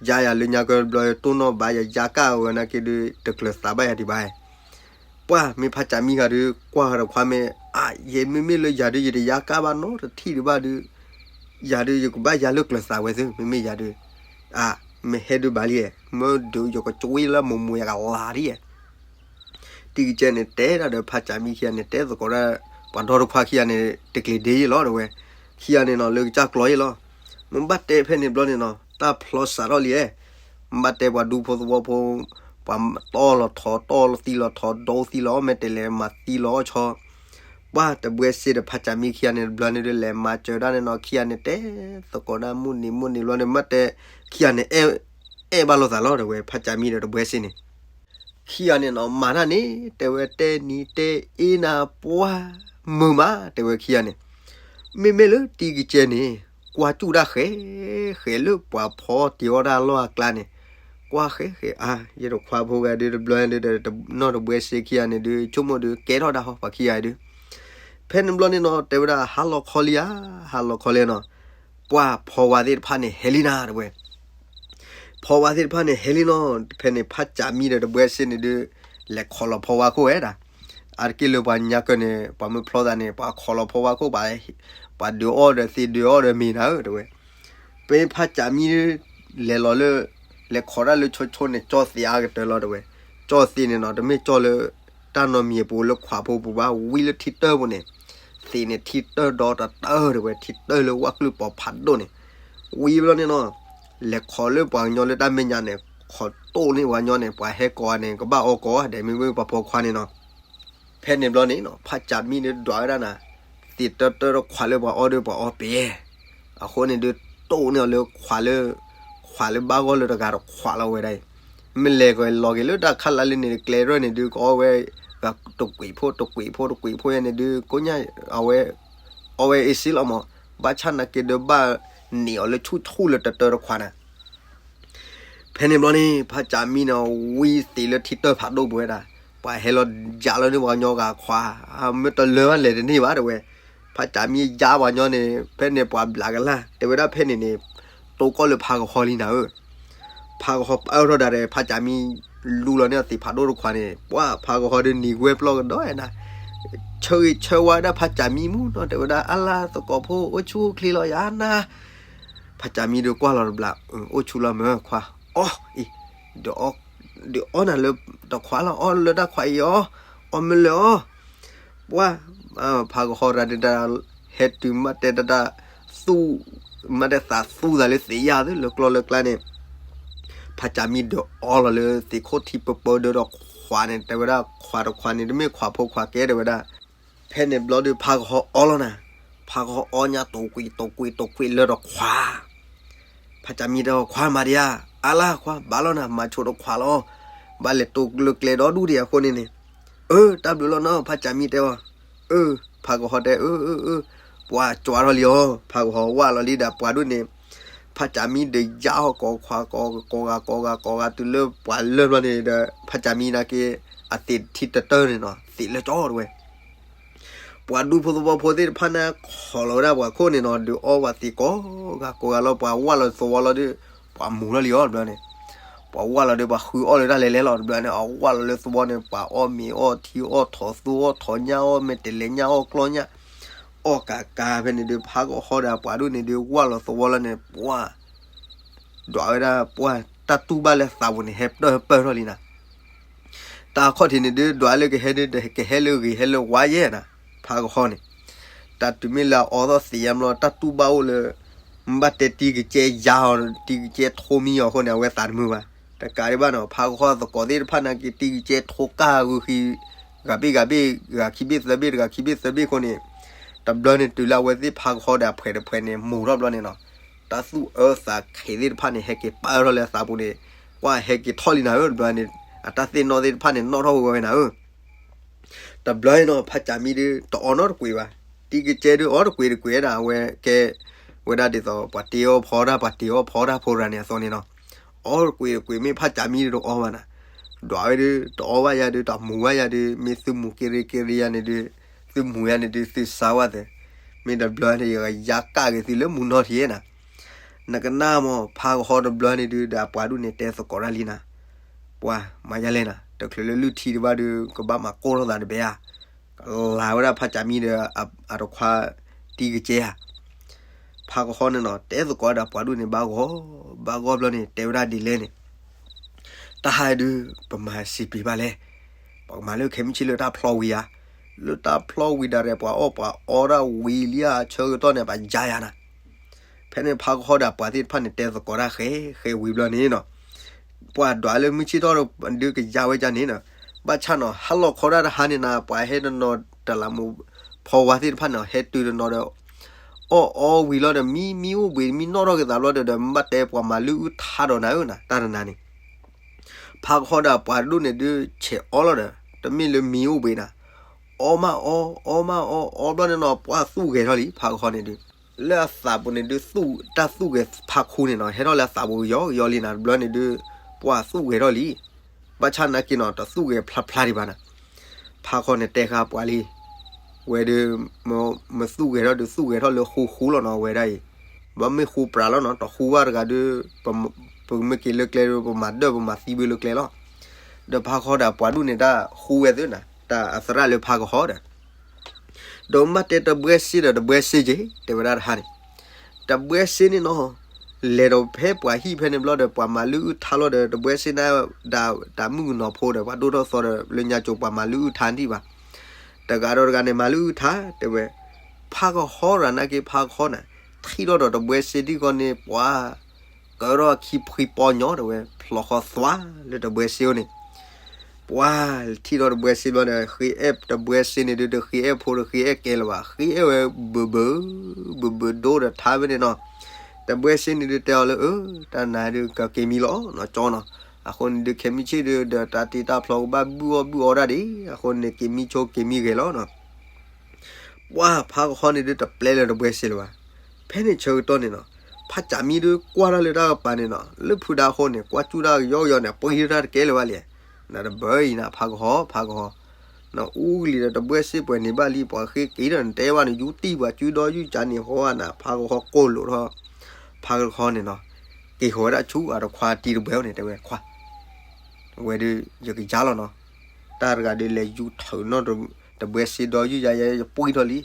ယါယၤလၢညါကၢဘျီတိၢ်နီၣ်ဘၣ်ယၤ ယါကၢ်အီၤနာ်က့ဒုး တကျၢၤသးဘၣ်ယၤဒံးဘၣ် ပှၢ်မ့ၢ်ဖးကၠးမံဂၤဒုး ကွၢ်ဃီတခွါမ့ၢ် အါ ယမ့မ့ၢ်လၢယၤဒုး ယတယါကၢ်ဘၣ်နီတထံၣ်ဒံးဘၣ်ဒုး ယၤဒုး ယကဘၣ်ယါလၢကျၢၤသးဝဲသ့ မ့မ့ၢ်ယၤဒုး အါ မ့ၢ်ဟဲဒုးဘၣ်လံ, မ့ၢ်ဒုးယကကွ့လၢမိၢ်မိၢ်ယကလၤဒ်ယဲ, တံၤကစဲန့ၣ်တဲဒၣ်ဒီးဖးစးမံခံဂၤန့ၣ် တဲသကိးဒၣ် ပှၤဒီတခွါခံဂၤန့ၣ် တကျ့ၤဒ့ယ့လီၤ တဲဝဲ, ခံဂၤန့ၣ်နီၤ လၢကစၢ်ကျီယ့လီၤ, မ့ၢ်ဘၣ်တဲဖဲန့ၣ်ဘျီန့ၣ်နီၤ တၢ်ဖျီစးထီၣ်လံဧါ, မ့ၢ်ဘၣ်တဲပှၤဒူဖိသဝီဖိ ပှၤတီလီၤထိး တီလီၤသံလီၤထိး ဒိသံလီၤအီၣ် မ့ၢ်တဲလဲၤမၤသံလီၤအီၣ်ဆီ ပှၤတဘှဲစ့ဒီးဖးစးမံခံဂၤန့ၣ်တဘျီန့ၣ်ဒုး လဲၤမၤစၢၤဒၣ်န့ၣ်နီၤ ခံဂၤန့ၣ်တဲသကိးဒၣ် မုၢ်နံၤမုၢ်နံၤဘျီန့ၣ် မ့ၢ်တဲ ခံဂၤန့ၣ် အဲၣ်ဘၣ်လိာ်သးလီၤ တဲဝဲ ဖးစးမံဒီးတဘှဲစ့န့ၣ်, ခံဂၤန့ၣ်နီၤ မၤတၢ်န့ၣ် တဲဝဲ တဲနံၤတဲအ့နၤ ပှၤမုာ်မး တဲဝဲခံဂၤန့ၣ်, မ့မ့ၢ်လၢတံၤကစဲန့ၣ် ကွၢ်စူၣ်တၢ်ဃဲးဃဲးလၢပှၤဖီတ့ၤအီၣ်တၢ်လီၢ်အကျါန့ၣ်, ကွၢ်ဃဲးဃဲး အါ ယတခွါဖိဂၤဒုးတဘျီဒုး နီၢ်တဘှဲစ့ခံဂၤန့ၣ်ဒုး ဆိကမိၣ်ဒုး ကဲထီၣ်ဒၣ်ဟီ ပှၤခံဂၤဒုး, ဖဲန့ၣ်ဘျီန့ၣ်နီၤ တဲဝဲဒၣ် ဟါလီၤခီလံဧါ, ဟါလီၤခီလံနီၤ, ပှၤဖီဝါသ့ၣ်တဖၣ်န့ၣ် ဟဲလံနၤ တဲဝဲ ဖီဝါသ့ၣ်တဖၣ်န့ၣ် ဟဲလံနီၤ, ဖဲန့ၣ် ဖးစးမံဒီးတဘှဲစ့န့ၣ်ဒုး လဲၤခိးလီၤဖီဝါခိၣ်ဝဲဒၣ်, အါတက့ၢ်လၢပှၤညါကၢၢ်န့ၣ် ပှၤမ့ၢ်ဖျီသးန့ၣ် ပှၤခိးလီၤဖီဝါခိၣ် ပှၤဒုးအီၣ်ဒီးသ့ၣ်ဒုးအီၣ်ဒီးမ့ၤနၤဧၢ တဲဝဲ, ဖဲဖးစးမံဒုး လဲၤလီၤလၢ လဲၤခိးတၢ်လၢဆိဆိန့ၣ် ကၠီၣ်သ့ၣ်အါကတၢၢ်လီၤ တဲဝဲ, ကၠီၣ်သ့ၣ်န့ၣ်နီၤ တမ့ၢ်ကၠီၣ်လၢ တၢ်နီတမံၤအပူၤလၢခွးဖိပူၤဘၣ် ဝံလၢထံတၢၢ်ပူၤန့ၣ်, သ့ၣ်န့ၣ်ထံတၢၢ်ဒီတတၢၢ် တဲဝဲ ထံတၢၢ်လၢဝၣ်ကျုၢ်ပီၤဖးဒိၣ်န့ၣ်, ဝံဘျီန့ၣ်နီၤ လဲၤခိးလၢပှၤကညီလၢတၢ်မဲာ်ညါန့ၣ် ခိးတိၢ်န့ၢ်ပှၤကညီန့ၣ် ပှၤဟဲကိးဂၤန့ၣ် ကဘၣ်အီကိးဂၤဒဲး မ့မ့ၢ်ပှၤဖီခွါန့ၣ်နီၤ, ဖဲန့ၣ်ဘျီန့ၣ်နီၤ ဖးစးမံဒုးဒွးဝဲဒၣ်နၤ, သ့ၣ်တၢၢ်တၢၢ်တခွးလၢပှၤအီဒုးပှၤအီပှဲၤ, အဃိန့ၣ်ဒုး တိၢ်န့ၢ်အီၤလၢခွးလၢ ခွးလၢဘၣ်ဂီၢ်လၢတဂၤတခွးလီၤဝဲဒၣ်အံၤ, မ့ၢ်လဲၤကလီၤက့ၤလၢတၢ်ခါလၢ်လၢန့ၣ် ကျဲရဲၣ်န့ၣ်ဒုး ကအီဝဲ တကွံာ်ဖိ တကွံာ်ဖိ တကွံာ်ဖိယဲန့ၣ်ဒုး ကိညၣ် အဝဲ အီဝဲအ့စ့လီၤမး, ဘၣ်ဆၣ်နာ်က့ဒုးဘၣ်န့ၢ်အီၤလၢဆူၣ်ဆူၣ်လၢတၢၢ်တၢၢ်တခွးနၤ ဖဲန့ၣ်ဘျီန့ၣ် ဖးစးမံန့ၣ် ဝံသ့ၣ်လၢထံတၢၢ်ဖးဒိၣ်ပူၤဝဲဒၣ်, ပှၤဟဲလီၤယါလီၤန့ၢ်ပှၤကညီဂၤခွး, မ့ၢ်တလၢဘၣ်လဲၤတန့ၢ်ဘၣ် တဲဝဲ, ဖးစးမံယါပှၤကညီန့ၣ် ဖဲန့ၣ်ပှၤဘျးကလၢ် တဲဝဲဒၣ်ဖဲန့ၣ်န့ၣ်, တိကီၢ်လၢဖးကဟီလံနၤဧၢ, ဖးကဟီပၢၢ်ထီၣ်ဒၣ်ဒီး ဖးစးမံ လူလီၤန့ၢ်အသ့ၣ်ဖးဒိၣ်တခွးန့ၣ် ပှၤဖးကဟီဒုးနံၤဝဲပျီကဒီးနၤ, ဆၢဂ့ၤဆၢဝါဒၣ်ဖးစးမံမူနီၤ တဲဝဲဒၣ် အလါသကိးဖိ အိၣ်ဆူၣ်အိၣ်ချ့လီၤယၤနၤ ဖးစးမံဒုးကွၢ်လီၤတဘျီ, အိၣ်ဆူၣ်လီၤမ့ၢ်ခွါ, အီအံၤ, ဒုးအီနၤလၢတခွးလီၤ အီလၢတၢ်ခွးအံၤအီ, အီမ့ၢ်လၢအီ, ပှၤ, ဖးကဟီရၤဒုးတၢ်, ဟဲတုၤမ့ၢ်တဲတၢ်, သူ, မ့ၢ်တဲသးသူသးလၢသ့ၣ်ယါသ့လၢကျီလၢကျါန့ၣ် ဖးစးမံဒုးအီလီၤလၢသ့ၣ်ခိၣ်ထံပၢပၢဒၢဒီးခွးန့ၣ် တဲဝဲဒၣ်ခွးတခွးန့ၣ် တမ့ၢ်ခွးဖိခွးကဲတဲဝဲဒၣ်, ဖဲန့ၣ်ဘျီဒုး ဖးကဟီအီလီၤနၤ, ဖးကဟီအီညါ တိာ်ကွံာ်တိာ်ကွံာ်တိာ်ကွံာ်လၢတခွး, ဖးစးမံတဲ ခွါမၤဒံးဧါ, အါလၢခွါ ဘၣ်လီၤနၤ မၤဆိတခွးလီၤ, ဘၣ်လဲၤတိာ်လၢကျဲဒီဒူၣ်ဒံးအဃိန့ၣ်န့ၣ်, အၢ တၢ်ဘျုးလီၤနီၤ ဖးစးမံတဲအီၤ, အၢ, ဖးကဟီတဲ အၢ အၢ အၢ, ပှၤကၠွးထီၣ်လံအီၤ ဖးကဟီဝၢ်လီၤလံဒီးပှၤဒိၣ်န့ၣ်, ဖးစးမံဒုးယါအီၤကိးခွးကိးဂၤကိးဂၤကိးဂၤတုၤလၢပှၤလၢာ်ဘျီန့ၣ်ဒီး ဖးစးမံနာ်က့ အသ့ၣ်ထံတတၢၢ်န့ၣ်နီၤ သ့ၣ်လၢကၠီတဲဝဲ ပှၤဒူဖိသဝီဖိသ့ၣ်တဖၣ်န့ၣ် ခိးလီၤဝဲဒၣ်ပှၤခိၣ်န့ၣ်နီၤ ဒုးအီဝဲသ့ၣ်ကိးဂၤကိးဂၤလီၤ ပှၤဝၢ်လီၤသဝီလီၤဒီး ပှၤမူၤထီၣ်လံအီၤတဘျီန့ၣ်, ပှၤဝၢ်လီၤဒီးပှၤဃုအီၣ်လၢတၢ်လဲၤလဲၤလီၤတဘျီန့ၣ် အဝၢ်လီၤလၢသဝီန့ၣ် ပှၤအီၣ်မ့ၤအီၣ်ထံအီၣ်ထိးသူအီၣ်ထိးညၣ်အီၣ် မ့ၢ်တဲလဲၤညၣ်အီၣ်ကျီညၣ် အီၣ်ကးကးဖဲန့ၣ်ဒုး ဖးကဟီဒီးပှၤဒိၣ်န့ၣ်ဒုး ဝၢ်လီၤသဝီလီၤန့ၣ် ပှၤ ဒွးဝဲဒၣ်ပှၤ တၢ်တူၢ်ဘၣ်လၢသးပူၤန့ၣ် ဟဲပၢၢ်ပၢၢ်ထီၣ်လံနၤ တၢ်ခီၣ်ထံးန့ၣ်ဒုး ဒွးလၢကဟဲဒုး ကဟဲလၢဂ့ၤဟဲလၢဝါယဲနၤ, ဖးကဟီန့ၣ်, တၢ်တုၤမ့ၢ်လၢအအီသီၣ်သ့ၣ်ညါဘျီ တၢ်တူၢ်ဘၣ်အိၣ်လၢ မ့ၢ်ဘၣ်တဲတံၤကစဲယါအီၤ တံၤကစဲထိမံအီၤအဃိန့ၣ် အဝဲသးတမုာ်ဘၣ်, တကးဒံးဘၣ်နီၤ ဖးကဟီသကိးသ့ၣ်တဖၣ်နာ်က့ တံၤကစဲထိကၢ်ဂုာ်ဃံ ဂၤဘ့ၣ်ဂၤဘ့ၣ် ဂၤခံဘ့ၣ်သၢဘ့ၣ် တဂၤခံဘ့ၣ်သၢဘ့ၣ်အဃိန့ၣ်, တဘျီန့ၣ်တုၤလၢအဝဲသ့ၣ်ဖးကဟီဒီးအဖှဲးတဖှဲးန့ၣ် မူၤထီၣ်ဘျီန့ၣ်နီၤ တၢ်သူၣ်အၢသးခံးသ့ၣ်တဖၣ်န့ၣ် ဟဲက့ၤပၢၢ်ထီၣ်လၢအသးပူၤန့ၣ်, ကွၢ်ဟဲက့ၤထီၣ်လံနၤဧၢ တဘျီန့ၣ်, အတၢ်သ့ၣ်နီၣ်သ့ၣ်တဖၣ်န့ၣ် နီၣ်ထီၣ်ဝဲဝဲနၤဧၢ, တဘျီအံၤနီၤ ဖးစးမံဒုး တအီနီတကွံာ်ဘၣ်, တံၤကစဲဒုးအီတကွံာ်တကွံာ်ဝဲဒၣ် အဝဲကဲ ဝဲဒၣ်ဒ်သိး ပှၤတ့အီၣ်ဖီတၢ် ပှၤတ့အီၣ်ဖီတၢ်ဖိရၤန့ၣ်အသိးန့ၣ်နီၤ, အီတကွံာ်တကွံာ် မ့ၢ်ဖးစးမံဒုးတအီဘၣ်နၤ, ဒွးဝဲဒုး တအီဘၣ်ယၤဒုး တမူၤဘၣ်ယၤဒုး မ့ၢ်သုမူၤက့ၤရ့က့ၤရ့ယၤန့ၣ်ဒုး သုမူၤယၤန့ၣ်ဒုး သုစါဝဲသ့, မ့ၢ်တဘျီန့ၣ် ယကယါကၣ်က့ၤသုလၢမူၤနီၢ်ထံးနၤ, နကနၣ်မး ဖးကဟီတဘျီန့ၣ်ဒုး ဒီးအပှၤဒူၣ်န့ၣ်တဲသကိးတၢ်လံနၤ, ပှၤမၤယါလဲၣ်နၤ တချုးလၢလုၢ်ထံတဘၣ်ဒုး ကဘၣ်မၤကိၢ်ထီၣ်သးတဘဲဧါ, ကလၤဝဲဒၣ်ဖးစးမံဒီး အတခွါတံၤကစဲဧါ ဖါကဟီန့ၣ်နီၤ တဲသကိးဒီးပှၤဒိၣ်န့ၣ်ဘၣ်ဂီၢ်, ဘၣ်ဂီၢ်ဘျီန့ၣ် တဲဝဲဒၣ်ဒ်လဲၣ်န့ၣ်, တၢ်ဟါဒုး ပမၤစံးပ့ၤဘၣ်လဲၣ်, ပကမၤလၢခဲမုၢ်ဆ့ၣ်လၢတၢ်ဖျီဝံၤဧါ, လၢတၢ်ဖျီဝံၤဒၣ်ရဲၣ် ပှၤအီၣ်ပှၤအီဒၣ်ဝံၤလံဧါ ဆၢကတီၢ်န့ၣ် ပယါယါနၤ. ဖဲန့ၣ်ဖါကဟီဒီးပှၤသ့ၣ်တဖၣ်န့ၣ် တဲသကိးတၢ်ဃဲဃဲဝံၤဘျီန့ၣ်နီၤ, ပှၤဒွးလၢမုၢ်ဆ့ၣ်ထီၣ်ဒုးကယါဝဲဒ်န့ၣ်နီၤ, ဘၣ်ဆၣ်နီၤ ဟါလီၤခီဒၣ်တဟါန့ၣ်နၤ ပှၤဟဲတနီၤ တလးမူးဖီဝါသ့ၣ်တဖၣ်န့ၣ် ဟဲတုၤတနီၤဒီး အီၣ်အီဝံၤလီၤဒီး မံမံအိၣ်ဘှံး မံနီၣ်ထီၣ်က့ၤသးဘျီဒီး ဒီးမ့ၢ်ဘၣ်တဲပှၤမၤလုၢ်အုၣ်ထါဒီးနၤဧၢနၤ တၢ်တနၤန့ၣ် ဖါကဟီဒီးပှၤဒိၣ်န့ၣ်ဒုးဆဲးအီလီၤဒီး တမ့ၢ်လၢမံအိၣ်ဘှံးနၤ, အီမးအီ အီမးအီ အီဘျီန့ၣ်နီၤ ပှၤသူၣ်ဂဲၤထီၣ်လံ ဖါကဟီန့ၣ်ဒုး, လၢအသးပူၤန့ၣ်ဒုး တၢ်သူၣ်ဂဲၤဖါခူန့ၣ်နီၤ ဟဲထီၣ်လၢအသးပူၤကယီကယီလံနၤ တဘျီန့ၣ်ဒုး ပှၤသူၣ်ဂဲၤထီၣ်လံ, ဘၣ်ဆၣ်နာ်က့နီၤ တသူၣ်ဂဲၤဖျါဖျါဒံးဘၣ်နၤ, ဖါကဟီန့ၣ်တဲဃာ်ပှၤလံ ဝဲဒုး မသူၣ်ဂဲၤထီၣ်ဒုး သူၣ်ဂဲၤထီၣ်လၢဃူဃူလီၤနီၤ အဝဲဒၣ်အံၤ, ဘၣ်မ့ၢ်ဃူပြးလီၤနီၤ တဃူဘၣ်တဂၤဒုး ပမ့ၢ်က့ၤလၢကျဲဒုး ပမၤဒၢၣ်ပမၤသံဘၣ်လၢကျဲလီၤ, ဒီးဖါကဟီဒီးပှၤဒိၣ်န့ၣ် တၢ်ဃူဝဲသ့နီၤ တၢ်အသရၣ်လၢဖါကဟီဒီး ဒီးမ့ၢ်ဘၣ်တဲတဘှဲစ့ဒီးတဘှဲစ့က့ၤ တဲဝဲဒၣ်တဟါန့ၣ်, တဘှဲစ့န့ၣ်နီၤ လဲၤဒီးဖဲပှၤဟံၣ်ဖဲန့ၣ်ဘျီဒီး ပှၤမၤလုၢ်အုၣ်ထါလီၤဒီး တဘှဲစ့န့ၣ် ဒၣ်တၢ်မုၣ်ကနီၤဖိဒီး ပှၤဒိၣ်ထီၣ်သီဒီး လၢညါကၠိပှၤမၤလုၢ်အုၣ်ထါဒံးဘၣ်, တဂၤဒီးတဂၤန့ၣ် မၤလုၢ်အုၣ်ထါ တဲဝဲ, ဖါကဟီရၤနာ်က့ဖါကဟီနၤ ထံၣ်ထီၣ်ဒီးတဘှဲစ့ဒ်ဃီန့ၣ် ပှၤ ကၢထီၣ်ခံဖှံပီညီ တဲဝဲ ဖျိးဃီသွါလၢတဘှဲစ့အိၣ်န့ၣ် ပှၤထံၣ်ထီၣ်တဘှဲစ့ဘျီဒီး ဃ့အဲၣ်တဘှဲစ့န့ၣ်ဒုး တဃ့အဲၣ်ဖိတဃ့အဲၣ်ကဲလၢၤဘၣ် ဃ့အဲၣ်ဝဲဘုးဘုး ဘုးဘုးဒိၣ်ဒီးထါဖဲန့ၣ်နီၤ, တဘှဲစ့န့ၣ်ဒုးတဲအီၤလၢ အၢ တၢ်နၤဒုးကက့ၤမံလီၤနီၤ ကၠီနီၤ, အဃိန့ၣ်ဒုး ခဲမုၢ်ဆ့ၣ်ဒုး ဒီးတၢ်တ့တၢ်ဖျီကဘၣ်ဘုၣ်အီၣ်ဘုၣ်အီဒၣ်ဒံး အဃိန့ၣ် က့ၤမံဆိက့ၤမံဂဲၤလီၤနီၤ ပှၤဖါကဟီန့ၣ်ဒုးတပျဲလၢတဘှဲစ့လၢၤဘၣ်, ဖဲန့ၣ်ဆၢကတီၢ်န့ၣ်နီၤ, ဖါစၢ်မံဒုးကွၢ်ထီၣ်လၢတၢ်ကပၤန့ၣ်နီၤ လၢဖုဒါအဃိန့ၣ် ကွၢ်စူၣ်တၢ်ကယီကယီန့ၣ် ပှ့ၤတၢ်တကဲလၢၤဘၣ်လံ, နတဘၢအံၤနၤ ဖါကဟီ ဖါကဟီ, နအူကလံၤဒီးတဘှဲစ့ပှဲၤန့ၣ်ဘၣ်လံ ပှၤဃ့က့ၤဒီးနတဲဘၣ်န့ၣ် ယူတံၢ်ပှၤစုဒီယူကၠါန့ၣ်ဟီနၤ ဖါကဟီကိၢ်လိာ်ထီၣ်, ဖါကဟီန့ၣ်နီၤ, က့ၤဃီၤဝဲဒၣ်ဆူအတခွါတံၤတဘှဲန့ၣ် တဲဝဲခွါ ဝဲဒုး ယကယါလီၤနီၤ, တၢ်တဂၤဒုးလဲၤယူထုးနီၣ်တဘှဲစ့ဒီယူယၤ ယပှ့ၤထီၣ်လံ,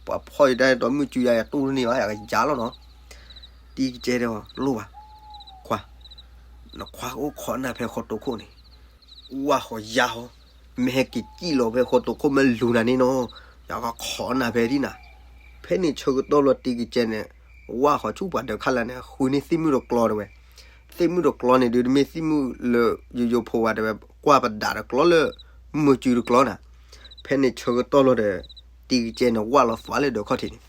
ပှၤဖီၣ်ယတၢ်ဒီးမုၢ်စုယၤ ယတူၢ်တန့ၢ်ဘၣ် ယကယါလီၤနီၤ, တံၤကစဲတဲအီၤ လိၣ်ဘၣ်, ခွါ, နခွါအိၣ်ခိးနၢ်ဖဲဃီတိခိၣ်န့ၣ်, ဝၢ်ဃီၤယါဃီၤ, မ့ၢ်ဟဲက့ၤစံၣ်လီၤဖဲဃီတိခိၣ်မ့ၢ်လူၤနၤန့ၣ်နီၤ, ယကခိးနၢ်ဖဲဒ်နၤ, ဖဲန့ၣ်ဆၢကတီၢ်လီၤတံၤကစဲန့ၣ်, ဝၢ်ဃီၤဆူပှၤဒၢးခါလၢ်န့ၣ် ဃုန့ၢ်သ့ၣ်မုၣ်တကျီတဲဝဲ, သ့ၣ်မုၣ်တကျီန့ၣ်ဒုး တမ့ၢ်သ့ၣ်မုၣ်လၢယိယိဖိဘၣ်တဲဝဲ ကွၢ်ပဒးတကျီလၢ မုၢ်စုတကျီနၤ, ဖဲန့ၣ်ဆၢကတီၢ်လီၤဒီး တံၤကစဲန့ၣ် ဝၢ်လီၤသွးလၢဒၢးခီၣ်ထံးန့ၣ်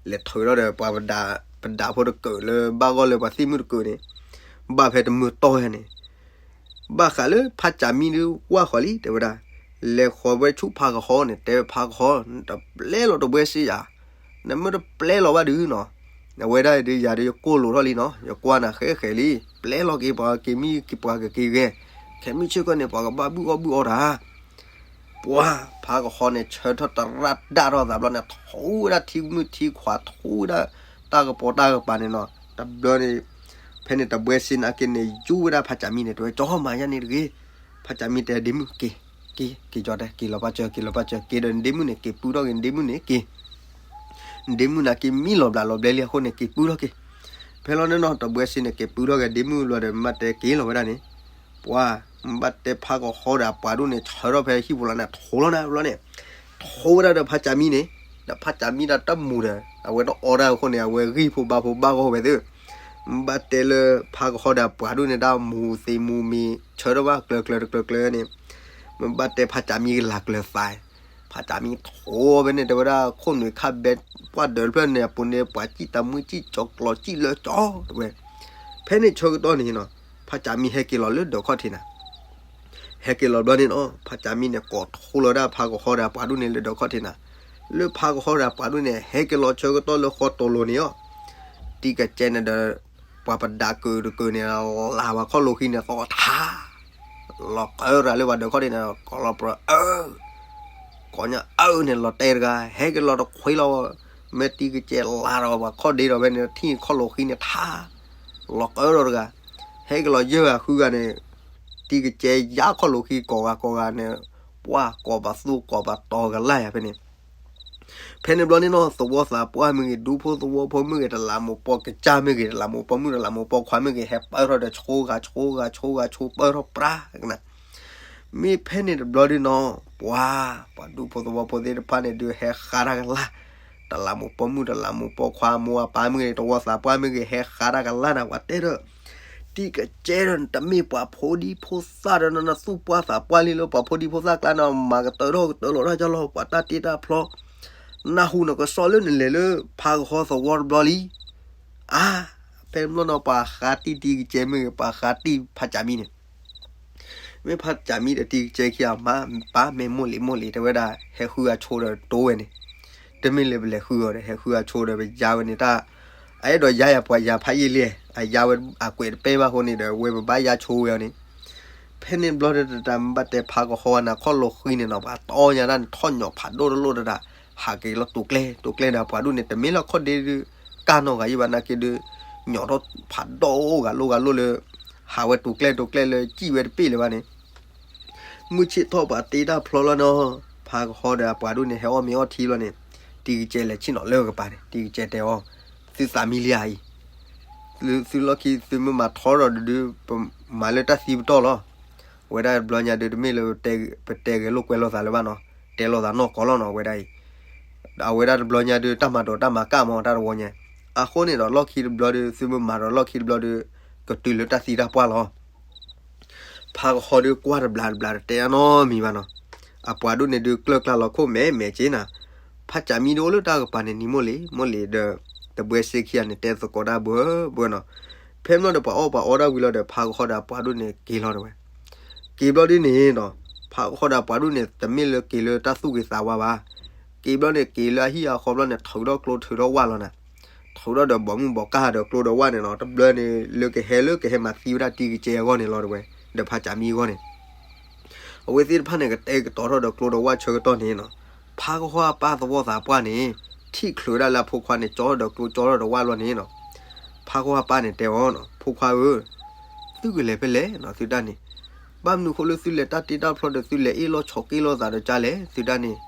လဲၤထုးထီၣ်ဒီးပှၤပဒးဖိတကၢးလၢဘၣ်ဂီၢ်လၢပှၤသ့ၣ်မုၣ်တကၢးန့ၣ်, ဘၣ်ဖဲတမုာ်တီၢ်ယါန့ၣ်, ဘၣ်ဃးလၢဖါစၢ်မံဒုးဝၢ်ဃီၤလံ တဲဝဲဒၣ်, လဲၤဃီၤဝဲဆူဖါကဟီန့ၣ် တဲဝဲဖါကဟီ နတပျဲလီၤတဘှဲစ့ယၤ, နမ့ၢ်တပျဲလီၤဘၣ်ဒုးနီၤ, အဝဲဒၣ်ဒုးယၤဒုးယကိၢ်လိာ်ထီၣ်လံနီၤ, ယကွၢ်နၤဃဲဃဲလံ, ပျဲလီၤက့ၤပှၤက့ၤမံက့ၤပှၤကက့ၤဂဲၤ, ခဲမုၢ်ဆ့ၣ်ကီၢ်န့ၣ် ပှၤကဘၣ်ဘုၣ်အီၣ်ဘုၣ်အီတၢ် ပှၤဖါကဟီန့ၣ် ဆၢထၢၣ်တရၣ်ဒၣ်ထီၣ်သးဘျီန့ၣ် ထူဝဲဒၣ်ထံမုၢ်ထံခွး ထူဝဲဒၣ်တၢ်ကပီၤတၢ်ကပၤန့ၣ်နီၤ, တဘျီန့ၣ် ဖဲန့ၣ်တဘှဲစ့နာ်က့န့ၣ် ယူဝဲဒၣ်ဖါစၢ်မံန့ၣ် တဲဝဲ ကၠီမၤယါန့ၣ်တဂ့ၤ, ဖါစၢ်မံတဲဒ့မုၣ်က့ၤ, က့ၤ, က့ၤကၠီတဲ က့ၤလီၤပၢ်စၢၤ က့ၤလီၤပၢ်စၢၤ က့ၤဒီးနဒ့မုၣ်န့ၣ် က့ၤပုၢ်ထီၣ်က့ၤ နဒ့မုၣ်န့ၣ်က့ၤ နဒ့မုၣ်နာ်က့မံလီၤဘျးလီၤဘျဲလံအဃိန့ၣ် က့ၤပုၢ်ထီၣ်က့ၤ, ဖဲလီၤန့ၣ်နီၤ တဘှဲစ့န့ၣ် က့ၤပုၢ်ထီၣ်က့ၤဒ့မုၣ်လီၤဒီး မ့ၢ်ဘၣ်တဲက့ၤလီၤဝဲဒၣ်န့ၣ်, ပှၤ, မ့ၢ်ဘၣ်တဲဖါကဟီဒီးအပှၤဒိၣ်န့ၣ် ဆၢထီၣ်ဖဲဟံၣ်ပူၤလီၤန့ၣ် ထိလီၤန့ၣ်ဘျီန့ၣ်, ထိဝဲဒၣ်ဒီးဖါစၢ်မံန့ၣ်, ဒီးဖါစၢ်မံဒီးတမူၤဒီး အဝဲတအီဒၣ်အဃိန့ၣ် အဝဲဂံၢ်ဖိဘါဖိဘၣ်ဂီၢ်ဝဲသ့ၣ်, မ့ၢ်ဘၣ်တဲလၢဖါကဟီဒီးအပှၤဒိၣ်န့ၣ် တၢ်မူၤသ့မူၤမံၤ ဆၢထၢၣ်ဘၣ်ကျၢၤကျၢၤတကျၢၤကျၢၤန့ၣ်, မ့ၢ်ဘၣ်တဲဖါစၢ်မံကလၤကျၢၤသး ဖါစၢ်မံထိဖဲန့ၣ် တဲဝဲဒၣ်ခိၣ်နူာ်ခါဘဲ ပှၢ်ဒၢးတဖျၢၣ်န့ၣ် အပူၤန့ၣ် ပှၤစံၣ်တၢ်မုၢ်စံၣ်ကၠီၤကျီၤစံၣ်လၢကၠီၤ တဲဝဲ, ဖဲန့ၣ်ဆၢကတီၢ်န့ၣ်နီၤ, ဖါစၢ်မံဟဲက့ၤလီၤလၢဒၢးခီၣ်ထံးနၤ, ဟဲက့ၤလီၤဘျီန့ၣ်နီၤ ဖါစၢ်မံန့ၣ် ကိးထိလီၤဒၣ်ဖါကဟီဒီးအပှၤဒိၣ်န့ၣ်လၢဒၢးခီၣ်ထံးနၤ, လၢဖါကဟီဒီးအပှၤဒိၣ်န့ၣ် ဟဲက့ၤလီၤဆၢကတီၢ်လၢဃီတိၤလိၤန့ၣ်အီၤ, တံၤကစဲန့ၣ်ဒီး ပှၤပဒးကုာ်တကုာ်န့ၣ် လၢ်ဝဲခီၣ်လိာ်ဃံန့ၣ် သီထါ လီၤကၢရၤလၢပှၤဒၢးခီၣ်ထံးန့ၣ် ကိးလီၤပြၢအၢ, ကိးညါအၢန့ၣ် လီၤတဲာ်တဂၤ ဟဲက့ၤလီၤတခွ့လီၤ, မ့ၢ်တံၤကစဲလၢ်ဒီးပှၤခီၣ်ဒ့ဒီးဖဲန့ၣ် ထံၣ်ခီၣ်လိာ်ဃံန့ၣ်ထါ, လီၤကၢဒီးတဂၤ, ဟဲက့ၤလီၤယဲၢ်ဂၤဃုဂၤန့ၣ်, တံၤကစဲယါခီၣ်လိာ်ဃံကိးဂၤကိးဂၤန့ၣ်, ပှၤကိးပသူကိးပတီၤကလၢ်ယၤဖဲန့ၣ် ဖဲန့ၣ်ဘျီန့ၣ်နီၤ သဝီသးပှၢ်မ့ၢ်ဂ့ၤ ဒူဖိသဝီဖိမ့ၢ်ဂ့ၤ တလးမူးပိာ်ကစၢ်မ့ၢ်ဂ့ၤ တလးမူးပိာ်မုၣ် တလးမူးပိာ်ခွါမ့ၢ်ဂ့ၤ ဟဲပၢၢ်ထီၣ်ဒီး ဆိဂၤဆိဂၤဆိဂၤဆိပၢၢ်ထီၣ်ပြၢ် မ့ၢ်ဖဲန့ၣ်တဘျီဒုနီၤ ပှၤ ပှၤဒူဖိသဝီဖိသ့ၣ်တဖၣ်န့ၣ်ဒုး ဟဲဃါတၢ်ကလၢ်, တလးမူးပိာ်မုၣ် တလးမူးပိာ်ခွါ မိၢ်အပၢ်မ့ၢ်ဂ့ၤ သဝီသးပှၢ်မ့ၢ်ဂ့ၤ ဟဲဃါတၢ်ကလၢ်နၤ ပှၤတဲဒီး တံၤကစဲဒီး နတမ့ၢ်ပှၤဖိဒံဖိသၣ်ဒီး နသူၣ်ပှၢ်သးပှၢ်လံလၢ ပှၤဖိဒံဖိသၣ်ကျါန့ၣ် မၤကတၢၢ်ထီၣ်ကတၢၢ်လီၤတၢ်ကလီၤ ပှၤတၢ်တ့တၢ်ဖျီ နၢ်ဟူနကစီၣ်လၢနလဲၤလၢ ဖးကဟီသဝီတဘျီလံ. အါ, ဖဲန့ၣ်ဘျီနီၤ ပှၤဃါတံၢ်တံၤကစဲမ့ၢ်ဂ့ၤ ပှၤဃါတံၢ်ဖးကၠးမံန့ၣ် မ့ၢ်ဖးကၠးမံဒီးတံၤကစဲခံဂၤမၤ ပၢ်မ့ၢ်မိၢ်လံၤမိၢ်လံၤ တဲဝဲဒၣ် ဟဲဃုအဆိဒီးတိဝဲန့ၣ်, တမ့ၢ်လၢပလဲၤဃုအီၤဒီး ဟဲဃုအဆိဒီးပယါဝဲန့ၣ်တၢ်, အအဲၣ်ဒိးယါယၤပှၤယၤဖးယံာ်လံ, အယါဝဲအကွဲးတပဲဘၣ်အဃိန့ၣ်ဒီး ဝဲပဘၣ်ယါဆိဝဲအီၤန့ၣ်, ဖဲန့ၣ်ဘျီဒီးတၢ်မ့ၢ်ဘၣ်တဲဖးကဟီဝဲနၤခီၣ်လီၤဃံန့ၣ်နီၤ ပှၤတီညါတၢ်န့ၣ် ထီၣ်ညီၣ်ဖးဒိၣ်တလိၣ်တဒၣ်, ဟးက့ၤလီၤတိာ်ကျဲ တိာ်ကျဲဒီးပှၤဒိၣ်န့ၣ် တမ့ၢ်လၢခီၣ်ဒ့ဒုး ကၢ်နီၢ်ဂၤယံၤဘၣ်နာ်က့ဒုး ညီၣ်ထီၣ်ဖးဒိၣ်ဂၤလိၣ်ဂၤလိၣ်လၢ ဟးဝဲတိာ်ကျဲတိာ်ကျဲလၢစံၣ်ဝဲတပ့ၢ်လၢၤဘၣ်န့ၣ် မုၢ်ဆ့ၣ်ထီၣ်ပှၤတ့တၢ်ဖျီလီၤနီၤ, ဖးကဟီဒီးအပှၤဒိၣ်န့ၣ် ဟဲအီၣ်မ့ၤအီၣ်ထံလီၤန့ၣ်, တံၤကစဲလဲၤဆ့ၣ်နီၤလၢကပၤန့ၣ် တံၤကစဲတဲအီၤ, သုသးမံလံဧါအံၤ, သုလီၢ်ခံသုမ့ၢ်မၤထီဒီးဒုး ပမၤလၢတၢ်သံပတီၢ်လီၤ. ဝဲဒၣ်တဘျီညါဒုး တမ့ၢ်လၢပတဲဂဲၤလိာ်ကွဲလိာ်သးလၢၤဘၣ်နီၤ, တဲလိာ်သးနီၢ်ကီၢ်လီၤနီၤ ဝဲဒၣ်အံၤ, အဝဲဒၣ်တဘျီညါဒုး တၢ်မၤဒိးတၢ်မၤကၢ်မ့ၢ်တၢ်တဝီညါ, အဃိန့ၣ်ဒီးလီၢ်ခံတဘျီဒုး သုမ့ၢ်မၤဒီးလီၢ်ခံတဘျီဒုး ကတုၤလၢတၢ်သံတၢ်ပှၢ်လီၤ. ဖးကဟီဒုးကွၢ်တဘျးတဘျးတတဲအနီတမံၤဘၣ်နီၤ, အပှၤဒိၣ်န့ၣ်ဒုးကျၢၢ်ကျါလီၤခိၣ်မဲာ်မဲာ်က့နၤ, ဖးကၠးမံဒုးအိၣ်လၢတၢ်ကပၤန့ၣ် နံၤမိၢ်လံၤမိၢ်လံၤဒီး တဘှဲစ့ခံဂၤန့ၣ်တဲသကိးတၢ်ဘၢဘၢနီၤ, ဖဲမ့ၢ်ဒီးပှၤအီၣ်ပှၤအီတၢ်ဝံၤလီၤဒီး ဖးကဟီဒီးအပှၤဒိၣ်န့ၣ်က့ၤလီၤတဲဝဲ, က့ၤဘျီဒုးန့ၣ်နီၤ, ဖးကဟီဒီးအပှၤဒိၣ်န့ၣ် တမ့ၢ်လၢက့ၤလၢတၢ်သူၣ်ဂ့ၤသးဝါဘၣ်, က့ၤဘျီန့ၣ်က့ၤလၢအဟံၣ်အဃီဘျီန့ၣ် ထုးထီၣ်ကျိထုးထီၣ်ဝၣ်လီၤနၤ, ထုးထီၣ်ဒီးဘီးမုၢ်ဘီးကၢ်ဒီးကျိဒီးဝၣ်န့ၣ်နီၤ, တဘျီန့ၣ် လၢကဟဲလၢကဟဲမၤသံဝဲဒၣ်တံၤကစဲအဂီၢ်န့ၣ်လီၤတဲဝဲ, ဒီးဖးကၠးမံအဂီၢ်န့ၣ် အဝဲသ့ၣ်တဖၣ်န့ၣ် ကတဲကတီၤထီၣ်ဒီးကျိဒီးဝၣ်ဆၢကတီၢ်န့ၣ်နီၤ, ဖးကဟီအပၢ်သဝီသးပှၢ်န့ၣ် ထံၣ်ချုးဝဲဒၣ်လၢအဖိခွါန့ၣ် ကၠီထီၣ်ဒီးကျိကၠီထီၣ်ဒီးဝၣ်ဘျီန့ၣ်နီၤ, ဖးကဟီအပၢ်န့ၣ်တဲအီၤနီၤ, ဖိခွါဧၢ, သုကလဲၤဖဲလဲၣ်နီၤ သုတၢ်န့ၣ်, ဘၣ်မနုၤဃိလၢသုလဲၤတၢ်တ့တၢ်ဖျီဒီး သုလဲၤအ့ၣ်လိာ်ဆိးက့လိာ်သးဒီးကၠါလဲၣ် သုတၢ်န့ၣ်,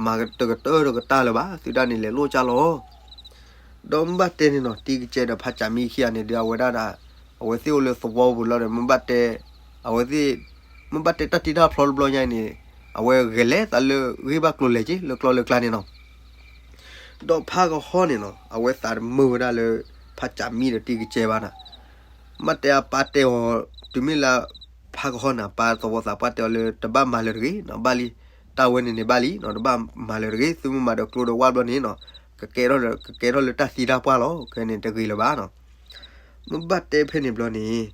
မၤတကတၢၢ်တကတၢၢ်လၢၤဘၣ် သုတၢ်န့ၣ် လဲၤလိာ်ကၠါလီၤ. ဒီးမ့ၢ်ဘၣ်တဲန့ၣ်နီၤ တံၤကစဲဒီးဖးကၠးမံခံဂၤန့ၣ်ဒုး အဝဲဒၣ်ဒီး အဝဲသ့ၣ်အိၣ်လၢသဝီပူၤလီၤဒီး မ့ၢ်ဘၣ်တဲ အဝဲသ့ၣ် မ့ၢ်ဘၣ်တဲတၢ်တ့တၢ်ဖျီတဘျီညါအံၤန့ၣ် အဝဲဂဲၤလဲၤသးလၢဂ့ၢ်ဘၣ်ကျိၤလဲၤက့ၤ လၢကျီလၢကျါန့ၣ်နီၤ, ဒီးဖးကဟီန့ၣ်နီၤ အဝဲသးတမုာ်ဝဲဒၣ်လၢ ဖးကၠးမံဒီးတံၤကစဲဘၣ်နီၤ, မ့ၢ်တဲအပၢ်တဲအီၤ တုၤမ့ၢ်လၢ ဖးကဟီန့ၣ် ပၢ်သဝီသးပှၢ်တဲအီၤလၢ တဘၣ်မၤလၢၤတဂ့ၤနီၤ ဘၣ်လံ, တၢ်ဝဲန့ၣ်န့ၣ်ဘၣ်လံနီၤ တဘၣ်မၤလၢၤတဂ့ၤ သုမ့ၢ်မၤဒီးကျိဒီးဝၣ်ဘျီန့ၣ်နီၤ ကကဲထီၣ်လၢ ကကဲထီၣ်လၢတၢ်သံတၢ်ပှၢ်လီၤ ခဲန့ၣ်တဂ့ၤလၢၤဘၣ်နီၤ. မ့ၢ်ဘၣ်တဲဖဲန့ၣ်ဘျီန့ၣ်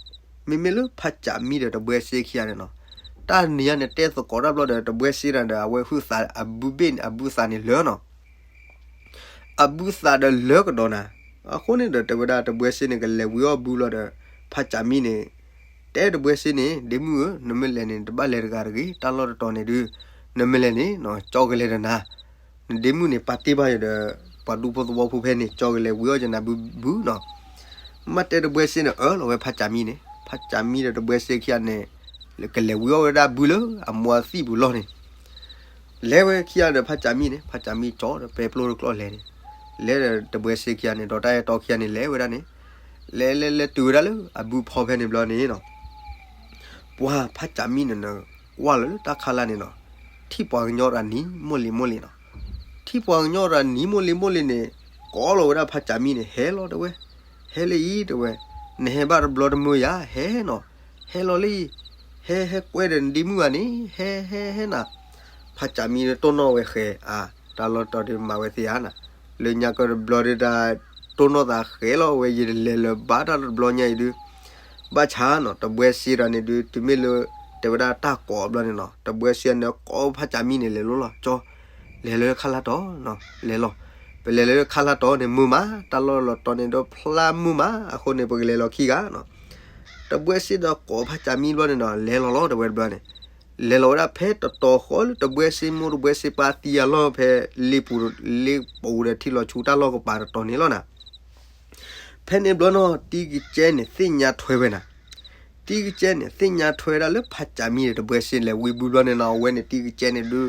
မ့မ့ၢ်လၢဖးကၠးမံဒီးတဘှဲစ့ခံဂၤန့ၣ်နီၤ တၢ်နံၤညါန့ၣ်တဲသကိးတၢ်ဘျီဒီး တဘှဲစ့ဒီး အဝဲဟုသးအဘုဘ့ၣ်န့ၣ် အဘုသးန့ၣ်လၢာ်နီၤ အဘုသးဒီးလၢကဒီးနၤ, အဃိန့ၣ်ဒီး တဲဝဲဒၣ်တဘှဲစ့န့ၣ် ကလဲၤဝံၤအီၣ်ဘုလီၤဒီး ဖးကၠးမံန့ၣ် တဲတဘှဲစ့န့ၣ် ဒ့မုၣ်ဧၢ နမ့ၢ်လဲၤန့ၣ် တဘၣ်လဲၤတဂၤတဂ့ၤ တၢ်လီၢ်တတီၤန့ၣ်ဒုး နမ့ၢ်လဲၤန့ၣ် ကၠီကလဲၤဒီးနၤ, နဒ့မုၣ်န့ၣ် ပာ်တ့ၢ်ဘၣ်ယၤဒီး ပှၤဒူဖိသဝီဖိဖဲန့ၣ် ကၠီကလဲၤဝံၤအီၣ်ယနၤဘုဘုနီၤ. မ့ၢ်တဲတဘှဲစ့န့ၣ် အၢၣ်လီၤဝဲဖးကၠးမံန့ၣ် ဖးကၠးမံဒီးတဘှဲစ့ခံဂၤန့ၣ် ကလဲၤဝံၤအီၣ်ဝဲဒၣ်ဘုလၢအမိၢ်အသံၣ်ပူၤလီၢ်န့ၣ် လဲၤဝဲခံဂၤဒီးဖးကၠးမံန့ၣ် ဖးကၠးမံကၠီဒီးပဲပျိတကျီၢ်လဲၤန့ၣ်, လဲၤဒီးတဘှဲစ့ခံဂၤန့ၣ် ဒီးတၢ်အဲၣ်တီခံဂၤန့ၣ် လဲၤဝဲဒၣ်န့ၣ်, လဲၤလဲၤလဲၤတုၤဝဲဒၣ်လၢအဘုဖီဖဲန့ၣ်ဘျီန့ၣ်နီၤ, ပှၤဖးကၠးမံန့ၣ် ကွၢ်လီၤလၢတၢ်ခါလၢ်န့ၣ်နီၤ, ထံၣ်ပှၤကညီတဂၤနံၤမိၢ်လံၤမိၢ်လံၤနီၤ, ထံၣ်ပှၤကညီတဂၤနံၤမိၢ်လံၤမိၢ်လံၤန့ၣ်, ကိးလီၤဝဲဒၣ်ဖးကၠးမံန့ၣ် ဟဲလီၤတဲဝဲ, ဟဲလၢအံၤတဲဝဲ, နဟဲဘၣ်တဘျီတမုာ်ယၤ ဟဲနီၤ, ဟဲလီၤလၢအံၤ, ဟဲ ဟဲကွဲဒီးနဒ့မုၣ်ဂၤန့ၣ် ဟဲ ဟဲ ဟဲနၤ, ဖးကၠးမံတိၢ်နီၣ်ဝဲဃဲၤ အါ တၢ်လီၢ်တတီၤဒုးမၤဝဲသ့ဧါနၤ, လၢညါကီၢ်တဘျီဒုးတၢ်တိၢ်နီၣ်သးဃဲၤလီၤဝဲ ယတလဲၤလၢၤဘၣ်တၢ်တဘျီညါအံၤဒုး, ဘၣ်ဆၣ်နီၤ တဘှဲစ့ဒီးန့ၣ်ဒုး တုၤမ့ၢ်လၢ တဲဝဲဒၣ်တၢ်ကိးဘျီန့ၣ်နီၤ တဘှဲစ့န့ၣ်ကိးဖးကၠးမံန့ၣ် လဲၤလိၤလီၤ ကၠီ လဲၤလၢခါလၢ်တီၤနီၤ လဲၤလီၤ, ပလဲၤလၢခါလၢ်တီၤန့ၣ်မုာ်မး တၢ်လီၢ်လီၤတီၤန့ၣ်ဒီးဖျါမုာ်မး အဃိန့ၣ် ပကလဲၤလီၤခံဂၤနီၤ, တဘှဲစ့ဒီးကိးဖးကၠးမံဘျီန့ၣ်နီၤ လဲၤလီၤလီၤတဲဝဲတဘျီန့ၣ်, လဲၤလီၤဝဲဒၣ်ဖဲတတီၤဃီလၢတဘှဲစ့မိၢ်တဘှဲစ့ပၢ်သံအလီၢ်ဖဲ လ့ပူၤ လ့ပူၤဒီးထံလီၤဆူတၢ်လီၢ်ကပၤတတီၤန့ၣ်လီၤနၤ ဖဲန့ၣ်ဘျီနီၤ တံၤကစဲန့ၣ် သ့ၣ်ညါထွဲဝဲနၤ, တံၤကစဲန့ၣ် သ့ၣ်ညါထွဲဒၣ်လၢဖးကၠးမံဒီးတဘှဲစ့လဲၤဝံၤဘုဘျီန့ၣ်နီၤ အဝဲန့ၣ်တံၤကစဲန့ၣ်ဒုး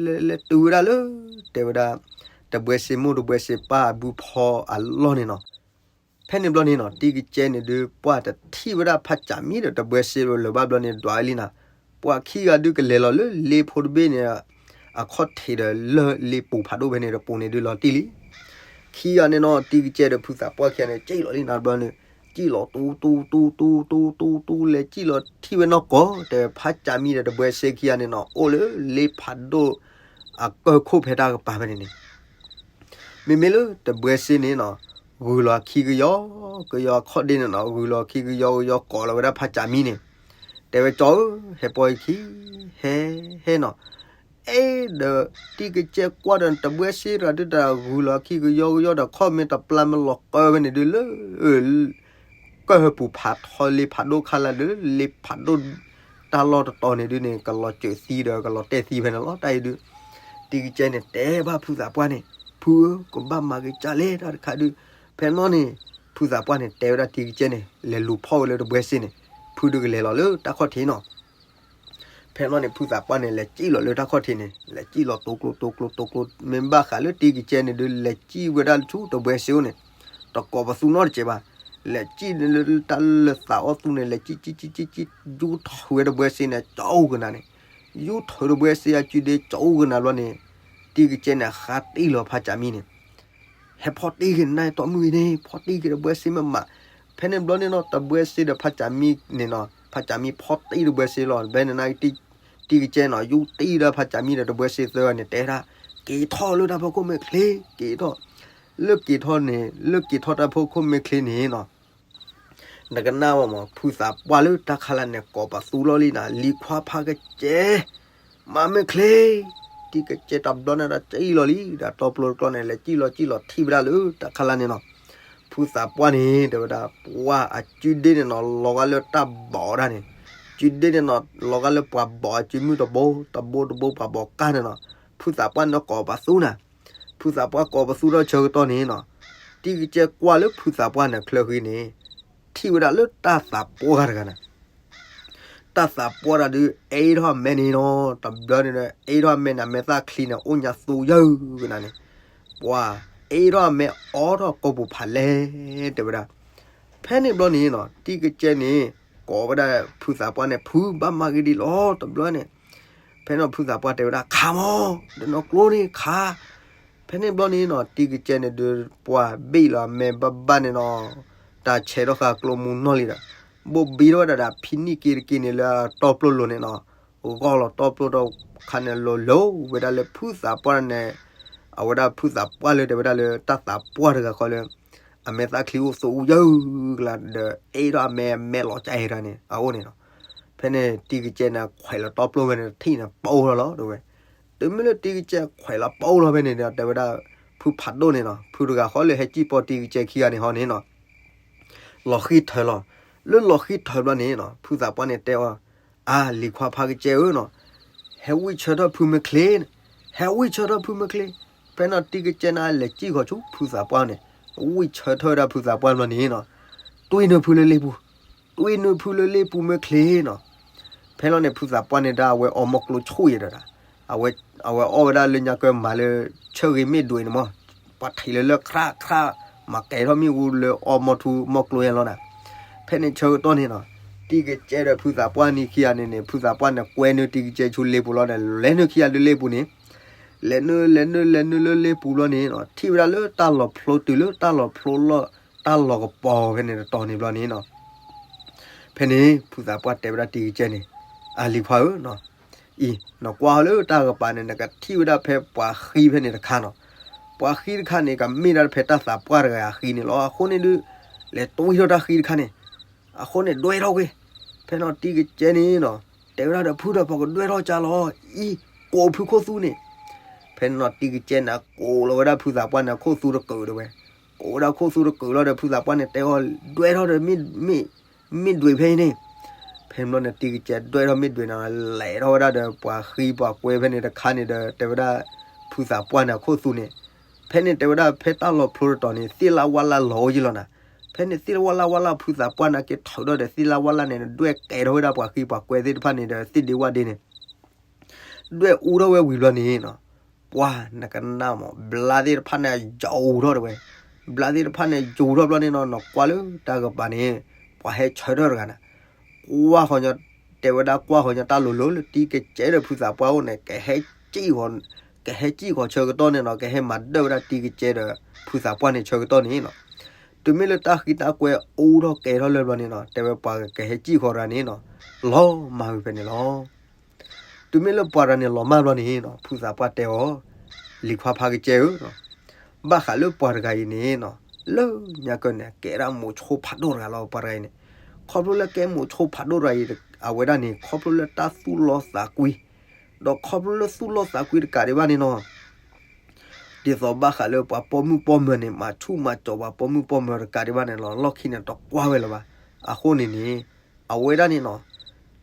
လဲၤလဲၤလဲၤလဲၤလဲၤတုၤဝဲဒၣ်လၢ တဲဝဲဒၣ် တဘှဲစ့မိၢ်တဘှဲစ့ပၢ်အဘုဖီအလီၢ်န့ၣ်နီၤ. ဖဲန့ၣ်ဘျီန့ၣ်နီၤ တံၤကစဲန့ၣ်ဒုး ပှၢ်တထံၣ်ဝဲဒၣ်ဖးစၢ်မံဒီး တဘှဲစ့လၢၤဘၣ်ဘျီန့ၣ် ဒွးဝဲလံနီၤ. ပှၢ်ခံဂၤဒုးကလဲၤလီၤလၢလ့ဖိတဘ့ၣ်န့ၣ် အခီၣ်ထံးဒီးလၢလ့ပူၤဖးဒိၣ်ဖဲန့ၣ် တပူၤန့ၣ်ဒုးလီၤတံၢ်လံ. ခံဂၤန့ၣ်နီၤ တံၤကစဲဒီးဖုသးပှၢ်ခံဂၤန့ၣ် စံၣ်လီၤလံနီၤဘျီန့ၣ် စံၣ်လီၤတူတူတူတူတူတူ လဲၤစံၣ်လီၤထံၣ်ဝဲနီၢ်ကီၢ် တဲဖးစၢ်မံဒီးတဘှဲစ့ခံဂၤန့ၣ်နီၤ အိၣ်လၢလ့ဖးဒိၣ် အကၢၢ်ခိၣ်ဖဲတၢ်ကပၤဖဲန့ၣ်န့ၣ် မ့မ့ၢ်လၢတဘှဲစ့န့ၣ်နီၤ ဂုၤလီၤခံကယီကယီအခီၣ်ဒ့န့ၣ်နီၤ ဂုၤလီၤခံကယီကယီကိးလီၤဝဲဒၣ်ဖးစၢ်မံန့ၣ် တဲဝဲကၠီဧၢ ဟဲပိာ်အခံ ဟဲ ဟဲနီၤ အဲၣ်ဒီး တံၤကစဲကွၢ်ဒီးတဘှဲစ့တဂၤဒုးတၢ်ဂုၤလီၤခံကယီကယီဒီး ခီၣ်မ့ၢ်တပျၢ်မ့ၢ်လီၤကၢၢ်ဝဲန့ၣ်ဒုးလၢ ကၢၢ်ဟၢပူၤဖးထီလ့ဖးဒိၣ်ခါလၢ်ဒီး လ့ဖးဒိၣ်တၢ်လီၢ်တတီၤန့ၣ်ဒုးန့ၣ် ကလီၤစၢၤသံဒီးကလီၤတဲာ်သံဖဲန့ၣ်လီၤ. တၢ်အံၤဒုး တံၤကစဲန့ၣ် တဲဘၣ်ဖုသးပှၢ်န့ၣ် ဖုဧၢ ကဘၣ်မၤက့ၤကၢ်လဲၣ်တၢ်တခါဒုး ဖဲနီၣ်န့ၣ် ဖုသးပှၢ်န့ၣ် တဲဝဲဒၣ်တံၤကစဲန့ၣ် လဲၤလူၤဖီၣ်ဝဲလၢတဘှဲစ့န့ၣ် ဖုဒုးကလဲၤလီၤလၢတၢ်ခီၣ်ထံးနီၤ ဖဲနီၣ်န့ၣ် ဖုသးပှၢ်န့ၣ် လဲၤစံၣ်လီၤလၢတၢ်ခီၣ်ထံးန့ၣ် လဲၤစံၣ်လီၤတိၤကျိတိၤကျိတိၤကျိ မ့ၢ်ဘၣ်ဃးလၢတံၤကစဲန့ၣ်ဒုး လဲၤစံၣ်ဝဲဒၣ်ဆူတဘှဲစ့အိၣ်န့ၣ် တကိးပသူနီတစဲးဘၣ်. လဲၤစံၣ်လၢတၢ်လၢသးအီၣ်သူန့ၣ် လဲၤစံၣ်စံၣ်စံၣ်စံၣ်စံၣ် ယူထီၣ်ဝဲတဘှဲစ့န့ၣ် ကၠီအူကနၤန့ၣ် ယူထီၣ်တဘှဲစ့အစုဒ့ကၠီအူကနၤဘျီန့ၣ် တံၤကစဲန့ၣ် ဃါတံၢ်လီၤဖးစၢ်မံန့ၣ် ဟဲဖီၣ်တံၢ်က့ၤနၤတီမုၢ်အံၤန့ၣ် ဖီၣ်တံၢ်က့ၤတဘှဲစ့မ့ၢ်မး. ဖဲန့ၣ်ဘျီန့ၣ်နီၤ တဘှဲစ့ဒီးဖးစၢ်မံန့ၣ်နီၤ ဖးစၢ်မံဖီၣ်တံၢ်တဘှဲစ့လီၤ. ဖဲန့ၣ် တံၤကစဲနီၤ ယူတံၢ်ဒီးဖးစၢ်မံဒီးတဘှဲစ့သၢဂၤန့ၣ် တဲဒၣ် က့ၤထီၣ်လၢတၢ်ဖီခိၣ်မဲာ်ချ့ က့ၤထီၣ် လၢက့ၤထီၣ်န့ၣ် လၢက့ၤထီၣ်တၢ်ဖီခိၣ်မဲာ်ချ့န့ၣ်နီၤ နကနၣ်ဝဲမး ဖုသးပှၢ်လၢတၢ်ခါလၢ်န့ၣ် ကိးပသူလီၤလံနီၤ လံၤခွါဖးကစဲ မၤမဲာ်ချ့ တံၤကစဲတဘျီန့ၣ်ဒီးစံၣ်လီၤလံ ဒီးတီပျိတကျီန့ၣ် လဲၤစံၣ်လီၤစံၣ်လီၤထံၣ်ဝဲဒၣ်လၢတၢ်ခါလၢ်န့ၣ်နီၤ ဖုသးပှၢ်န့ၣ် တဲဝဲဒၣ် ပှၢ်အစုဒ့န့ၣ်နီၤ လီၤဂာ်လၢတၢ်ဘီးဒၣ်န့ၣ် စုဒ့န့ၣ်နီၤ လီၤဂာ်လၢပှၤဘီးအစုမုၢ်တဘိ တဘိတဘိပှၤဘီးကါန့ၣ်နီၤ ဖုသးပှၢ်န့ၣ်ကိးပသူနၤ ဖုသးပှၢ်ကိးပသူထီၣ်ဆၢကတီၢ်န့ၣ်နီၤ တံၤကစဲကွၢ်လၢဖုသးပှၢ်န့ၣ်ချၢဃံန့ၣ် ထံၣ်ဝဲဒၣ်လၢတၢ်သးပှၢ်တဂၤန့ၣ် တၢ်သးပှၢ်တၢ်ဒုး အဲၣ်ထီၣ်အမဲန့ၣ်နီၤ တဘျီန့ၣ်ဒီး အဲၣ်ထီၣ်အမဲန့ၣ် အမဲာ်သၣ်ချံန့ၣ် အိၣ်ညါသူယၢကနၤန့ၣ် ပှၤ အဲၣ်ထီၣ်အမဲအီထီၣ်ကိာ်ပူၤဖးလဲၢ် တဲဝဲဒၣ် ဖဲန့ၣ်ဘျီန့ၣ်နီၤ တံၤကစဲန့ၣ် ကိးဝဲဒၣ်ဖုသးပှၢ်န့ၣ် ဖုဘၣ်မၤဂ့ၤဒ်လီၤ တဘျီန့ၣ် ဖဲန့ၣ်ဖုသးပှၢ်တဲဝဲဒၣ် ခးမး ဒီးနီၢ်ကျိန့ၣ်ခး ဖဲန့ၣ်ဘျီန့ၣ်နီၤ တံၤကစဲန့ၣ်ဒုး ပှၤဘ့ၣ်လီၤအမဲဘၣ်ဘၣ်န့ၣ်နီၤ တၢ်ဆဲးထီၣ်ဃာ်ကျိမူနီၢ်လံဒီး ဘိၣ်ဘံထီၣ်ဝဲဒၣ်ဒီးဖံနံၣ်က့တက့န့ၣ်လၢတီပျိလိၤန့ၣ်နီၤ ဂီၢ်လီၤတီပျိထီၣ်ခါန့ၣ်လိၤလိၤဝဲဒၣ်လၢဖုသးပှၢ်န့ၣ် အဝဲဒၣ်ဖုသးပှၢ်လၢတဲဝဲဒၣ်လၢတၢ်သးပှၢ်တဂၤဃီလၢ အမဲာ်သၣ်ချံအိၣ်သူယၢကလါဒီး အဲၣ်ထီၣ်အမဲအမဲလီၤကၢ်အံၤတၢ်န့ၣ် အအိၣ်န့ၣ်နီၤ ဖဲန့ၣ်တံၤကစဲန့ၣ် ခွဲးလီၤတီပျိဝဲန့ၣ် ထံၣ်န့ၣ် ပအိၣ်ထီၣ်လီၤ တဲဝဲ တုၤမ့ၢ်လၢတံၤကစဲခွဲးလီၤပအိၣ်လီၤဖဲန့ၣ်ဒီး တဲဝဲဒၣ် ဖုဖးဒိၣ်န့ၣ်နီၤ, ဖုတဂၤဃီလၢဟဲစံၣ်ပိာ်တံၤကစဲခံဂၤန့ၣ်ဟီန့ၣ်နီၤ, လီၤဃံထၢၣ်လီၤ. လၢလီၤဃံထၢၣ်ဘျီန့ၣ်နီၤ, ဖုသးပှၢ်န့ၣ်တဲအီၤ, အါ လံၤခွါဖးကစဲဧၢနီၤ, ဟဲဝံၣ်ဆၢထၢၣ်ဖုမ့ၢ်ချ့, ဟဲဝံၣ်ဆၢထၢၣ်ဖုမ့ၢ်ချ့. ဖဲနီၤတံၤကစဲန့ၣ် လဲၤစံၣ်ဃီၤဆူဖုသးပှၢ်န့ၣ်, ဝံၣ်ဆၢထၢၣ်ဝဲဒၣ်ဖုသးပှၢ်ဘျီန့ၣ်နီၤ, တွံၢ်နုာ်ဖုလၢလ့ပူၤ, တွံၢ်နုာ်ဖုလၢလ့ပူၤမ့ၢ်ချ့နီၤ. ဖဲလီၤန့ၣ် ဖုသးပှၢ်န့ၣ်ဒၣ်အဝဲအီမိၢ်ကျိဆူၣ်ယဲဒီးဒၣ်, အဝဲအီၣ်ဝဲဒၣ်လၢညါကၢမၤလၢ ဆၢဂ့ၤမ့ၢ်ဒွဲၣ်န့ၣ်မး, ပှၤထံးလၢလၢခရၣ်ခရၣ်, မၤကဲထီၣ်မ့ၣ်အူလၢအီမိၢ်ထူမိၢ်ကျိယဲလီၤနၤ. ဖဲန့ၣ်ဆၢကတီၢ်န့ၣ်နီၤ, တံၤကစဲဒီးဖုသးပှၢ်န့ၣ်ခံဂၤန့ၣ်န့ၣ် ဖုသးပှၢ်န့ၣ်ကွဲနုာ်တံၤကစဲဆူလ့ပူၤလီၤဒီး လဲၤနုာ်ခံဂၤလၢလ့ပူၤန့ၣ်, လဲၤနုာ်လဲၤနုာ်လဲၤနုာ်လၢလ့ပူၤဘျီန့ၣ်နီၤ, ထံၣ်ဝဲဒၣ်လၢတၢ်လီၢ်ဖျိတုၤလၢတၢ်လီၢ်ဖျိလီၢ်, တၢ်လီၢ်ကပီၤဖဲန့ၣ်တတီၤန့ၣ်ဘျီန့ၣ်နီၤ. ဖဲန့ၣ် ဖုသးပှၢ်တဲဝဲဒၣ်တံၤကစဲန့ၣ်, အါ လံၤခွါဧၢနီၤ, အံၤ နကွၢ်လၢတၢ်ကပၤန့ၣ် နကထံၣ်ဝဲဒၣ်ဖဲပှၤဃံဖဲန့ၣ်တခါနီၤ. ပှၤဃံတခါန့ၣ် ကမ့ၢ်ဒၣ်ဖဲတၢ်သးပှၢ်တဂၤအဃံန့ၣ်လီၤ. အဃိန့ၣ်ဒုး လဲၤတွံၢ်ထီၣ်တၢ်ဃံတခါန့ၣ်, အဃိန့ၣ်ဒွဲၣ်ထီၣ်ကွံာ်. ဖဲနီၤတံၤကစဲန့ၣ်နီၤ, တဲဝဲဒၣ်ဒီး ဖုဒီးပှၤကဒွဲၣ်ထီၣ်ကၢ်လီၤ, အံၤ ကိးဖုခိၣ်သူန့ၣ်. ဖဲနီၤတံၤကစဲန့ၣ် ကိးလီၤဝဲဒၣ်ဖုသးပှၢ်န့ၣ်ခိၣ်သူတကုာ်တဲဝဲ, ကိးဝဲဒၣ်ခိၣ်သူတကုာ်လီၤဒီး ဖုသးပှၢ်န့ၣ်တဲအီၤ, ဒွဲၣ်ထီၣ်ဒီး မ့ၢ်ဒွဲၣ်ဖဲအံၤန့ၣ်. ဖဲဘျီန့ၣ်တံၤကစဲဒွဲၣ်ထီၣ်မ့ၢ်ဒွဲၣ်န့ၣ် လဲၤထီၣ်ဝဲဒၣ်ဒီးပှၤဃံပှၤကွဲဖဲန့ၣ်တခါန့ၣ်ဒီး တဲဝဲဒၣ် ဖုသးပှၢ်န့ၣ်အခိၣ်သူန့ၣ်. ဖဲန့ၣ်တဲဝဲဒၣ်ဖဲတၢ်လီၢ်ဖျိတတီၤန့ၣ် သ့ၣ်လၣ်ဝၣ်လၣ်လီၤအိၣ်ယံလီၤနၤ. ဖဲန့ၣ်သ့ၣ်လၣ်ဝၣ်လၣ်ဝၣ်လၣ် ဖုသးပှၢ်န့ၣ်က့ၤထုးထီၣ်ဒီးသ့ၣ်လၣ်ဝၣ်လၣ်န့ၣ် ဒွဲၣ်ကဲထီၣ်ဝဲဒၣ်ပှၤဃံပှၤကွဲသ့ၣ်တဖၣ်န့ၣ်ဒီး သ့ၣ်ဒ့ဝၣ်ဒ့န့ၣ် ဒွဲၣ်အူထီၣ်ဝဲဝံၤဘျီန့ၣ်နီၤ, ပှၤနကနၣ်မး ဘျါသ့ၣ်တဖၣ်န့ၣ်ယိာ်ထီၣ်တဲဝဲ, ဘျါသ့ၣ်တဖၣ်န့ၣ်ယိာ်ထီၣ်ဘျီန့ၣ်နီၤ, နကွၢ်လၢတၢ်ကပၤန့ၣ် ပှၤဟဲဆၢထၢၣ်တဂၤန့ၣ်, ကွၢ်ဃီၤညီ, တဲဝဲဒၣ်ကွၢ်ဃီၤညီတၢ်လိၤလိၤလၢတံၤကစဲဒီးဖုသးပှၢ်အိၣ်န့ၣ် ကဟဲစံၣ်ဃီၤ, ကဟဲစံၣ်ဃီၤဆၢကတီၢ်န့ၣ်နီၤ, ကဟဲမၤဒၢၣ်ဝဲဒၣ်တံၤကစဲဒီးဖုသးပှၢ်န့ၣ်ဆၢကတီၢ်န့ၣ်နီၤ, တုၤမ့ၢ်လၢတၢ်ဃံတၢ်ကွဲအိၣ်ထီၣ်ကဲထီၣ်လၢဘျီန့ၣ်နီၤ, တဲဝဲပှၤကဟဲစံၣ်ဃီၤတဂၤန့ၣ်နီၤ, လီၤမၢ်ဝံၤဖဲန့ၣ်လီၤ. တုၤမ့ၢ်လၢပှၤတဂၤန့ၣ်လီၤမၢ်ဘျီန့ၣ်နီၤ, ဖုသးပှၢ်တဲအီၤ, လံၤခွါဖးကစဲဧၢ, ဘၣ်ဃးလၢပှၤတဂၤအံၤန့ၣ်နီၤ, လၢညါကၢန့ၣ် ကဲဒၣ်မိၤဆိဖးဒိၣ်တဂၤလီၤ ပှၤတဂၤအံၤန့ၣ်, ခီဖျိလၢကဲမိၤဆိဖးဒိၣ်တဂၤအံၤ အဝဲဒၣ်န့ၣ် ခီဖျိလၢတၢ်သူၣ်လီသးကွံ, ဒီးခီဖျိလၢသူၣ်လီသးကွံတကးဒံးဘၣ်န့ၣ်နီၤ ဒ်သိးဘၣ်ဃးလၢပှၤပိာ်မုၣ်ပိာ်မၢၤန့ၣ် မၤဆူၣ်မၤစီၤပှၤပိာ်မုၣ်ပိာ်မၢၤတကးဒံးဘၣ်န့ၣ်လီၤ, လီၢ်ခံန့ၣ်တကွၢ်ဝဲလၢၤဘၣ်. အဃိန့ၣ်န့ၣ် အဝဲဒၣ်န့ၣ်နီၤ,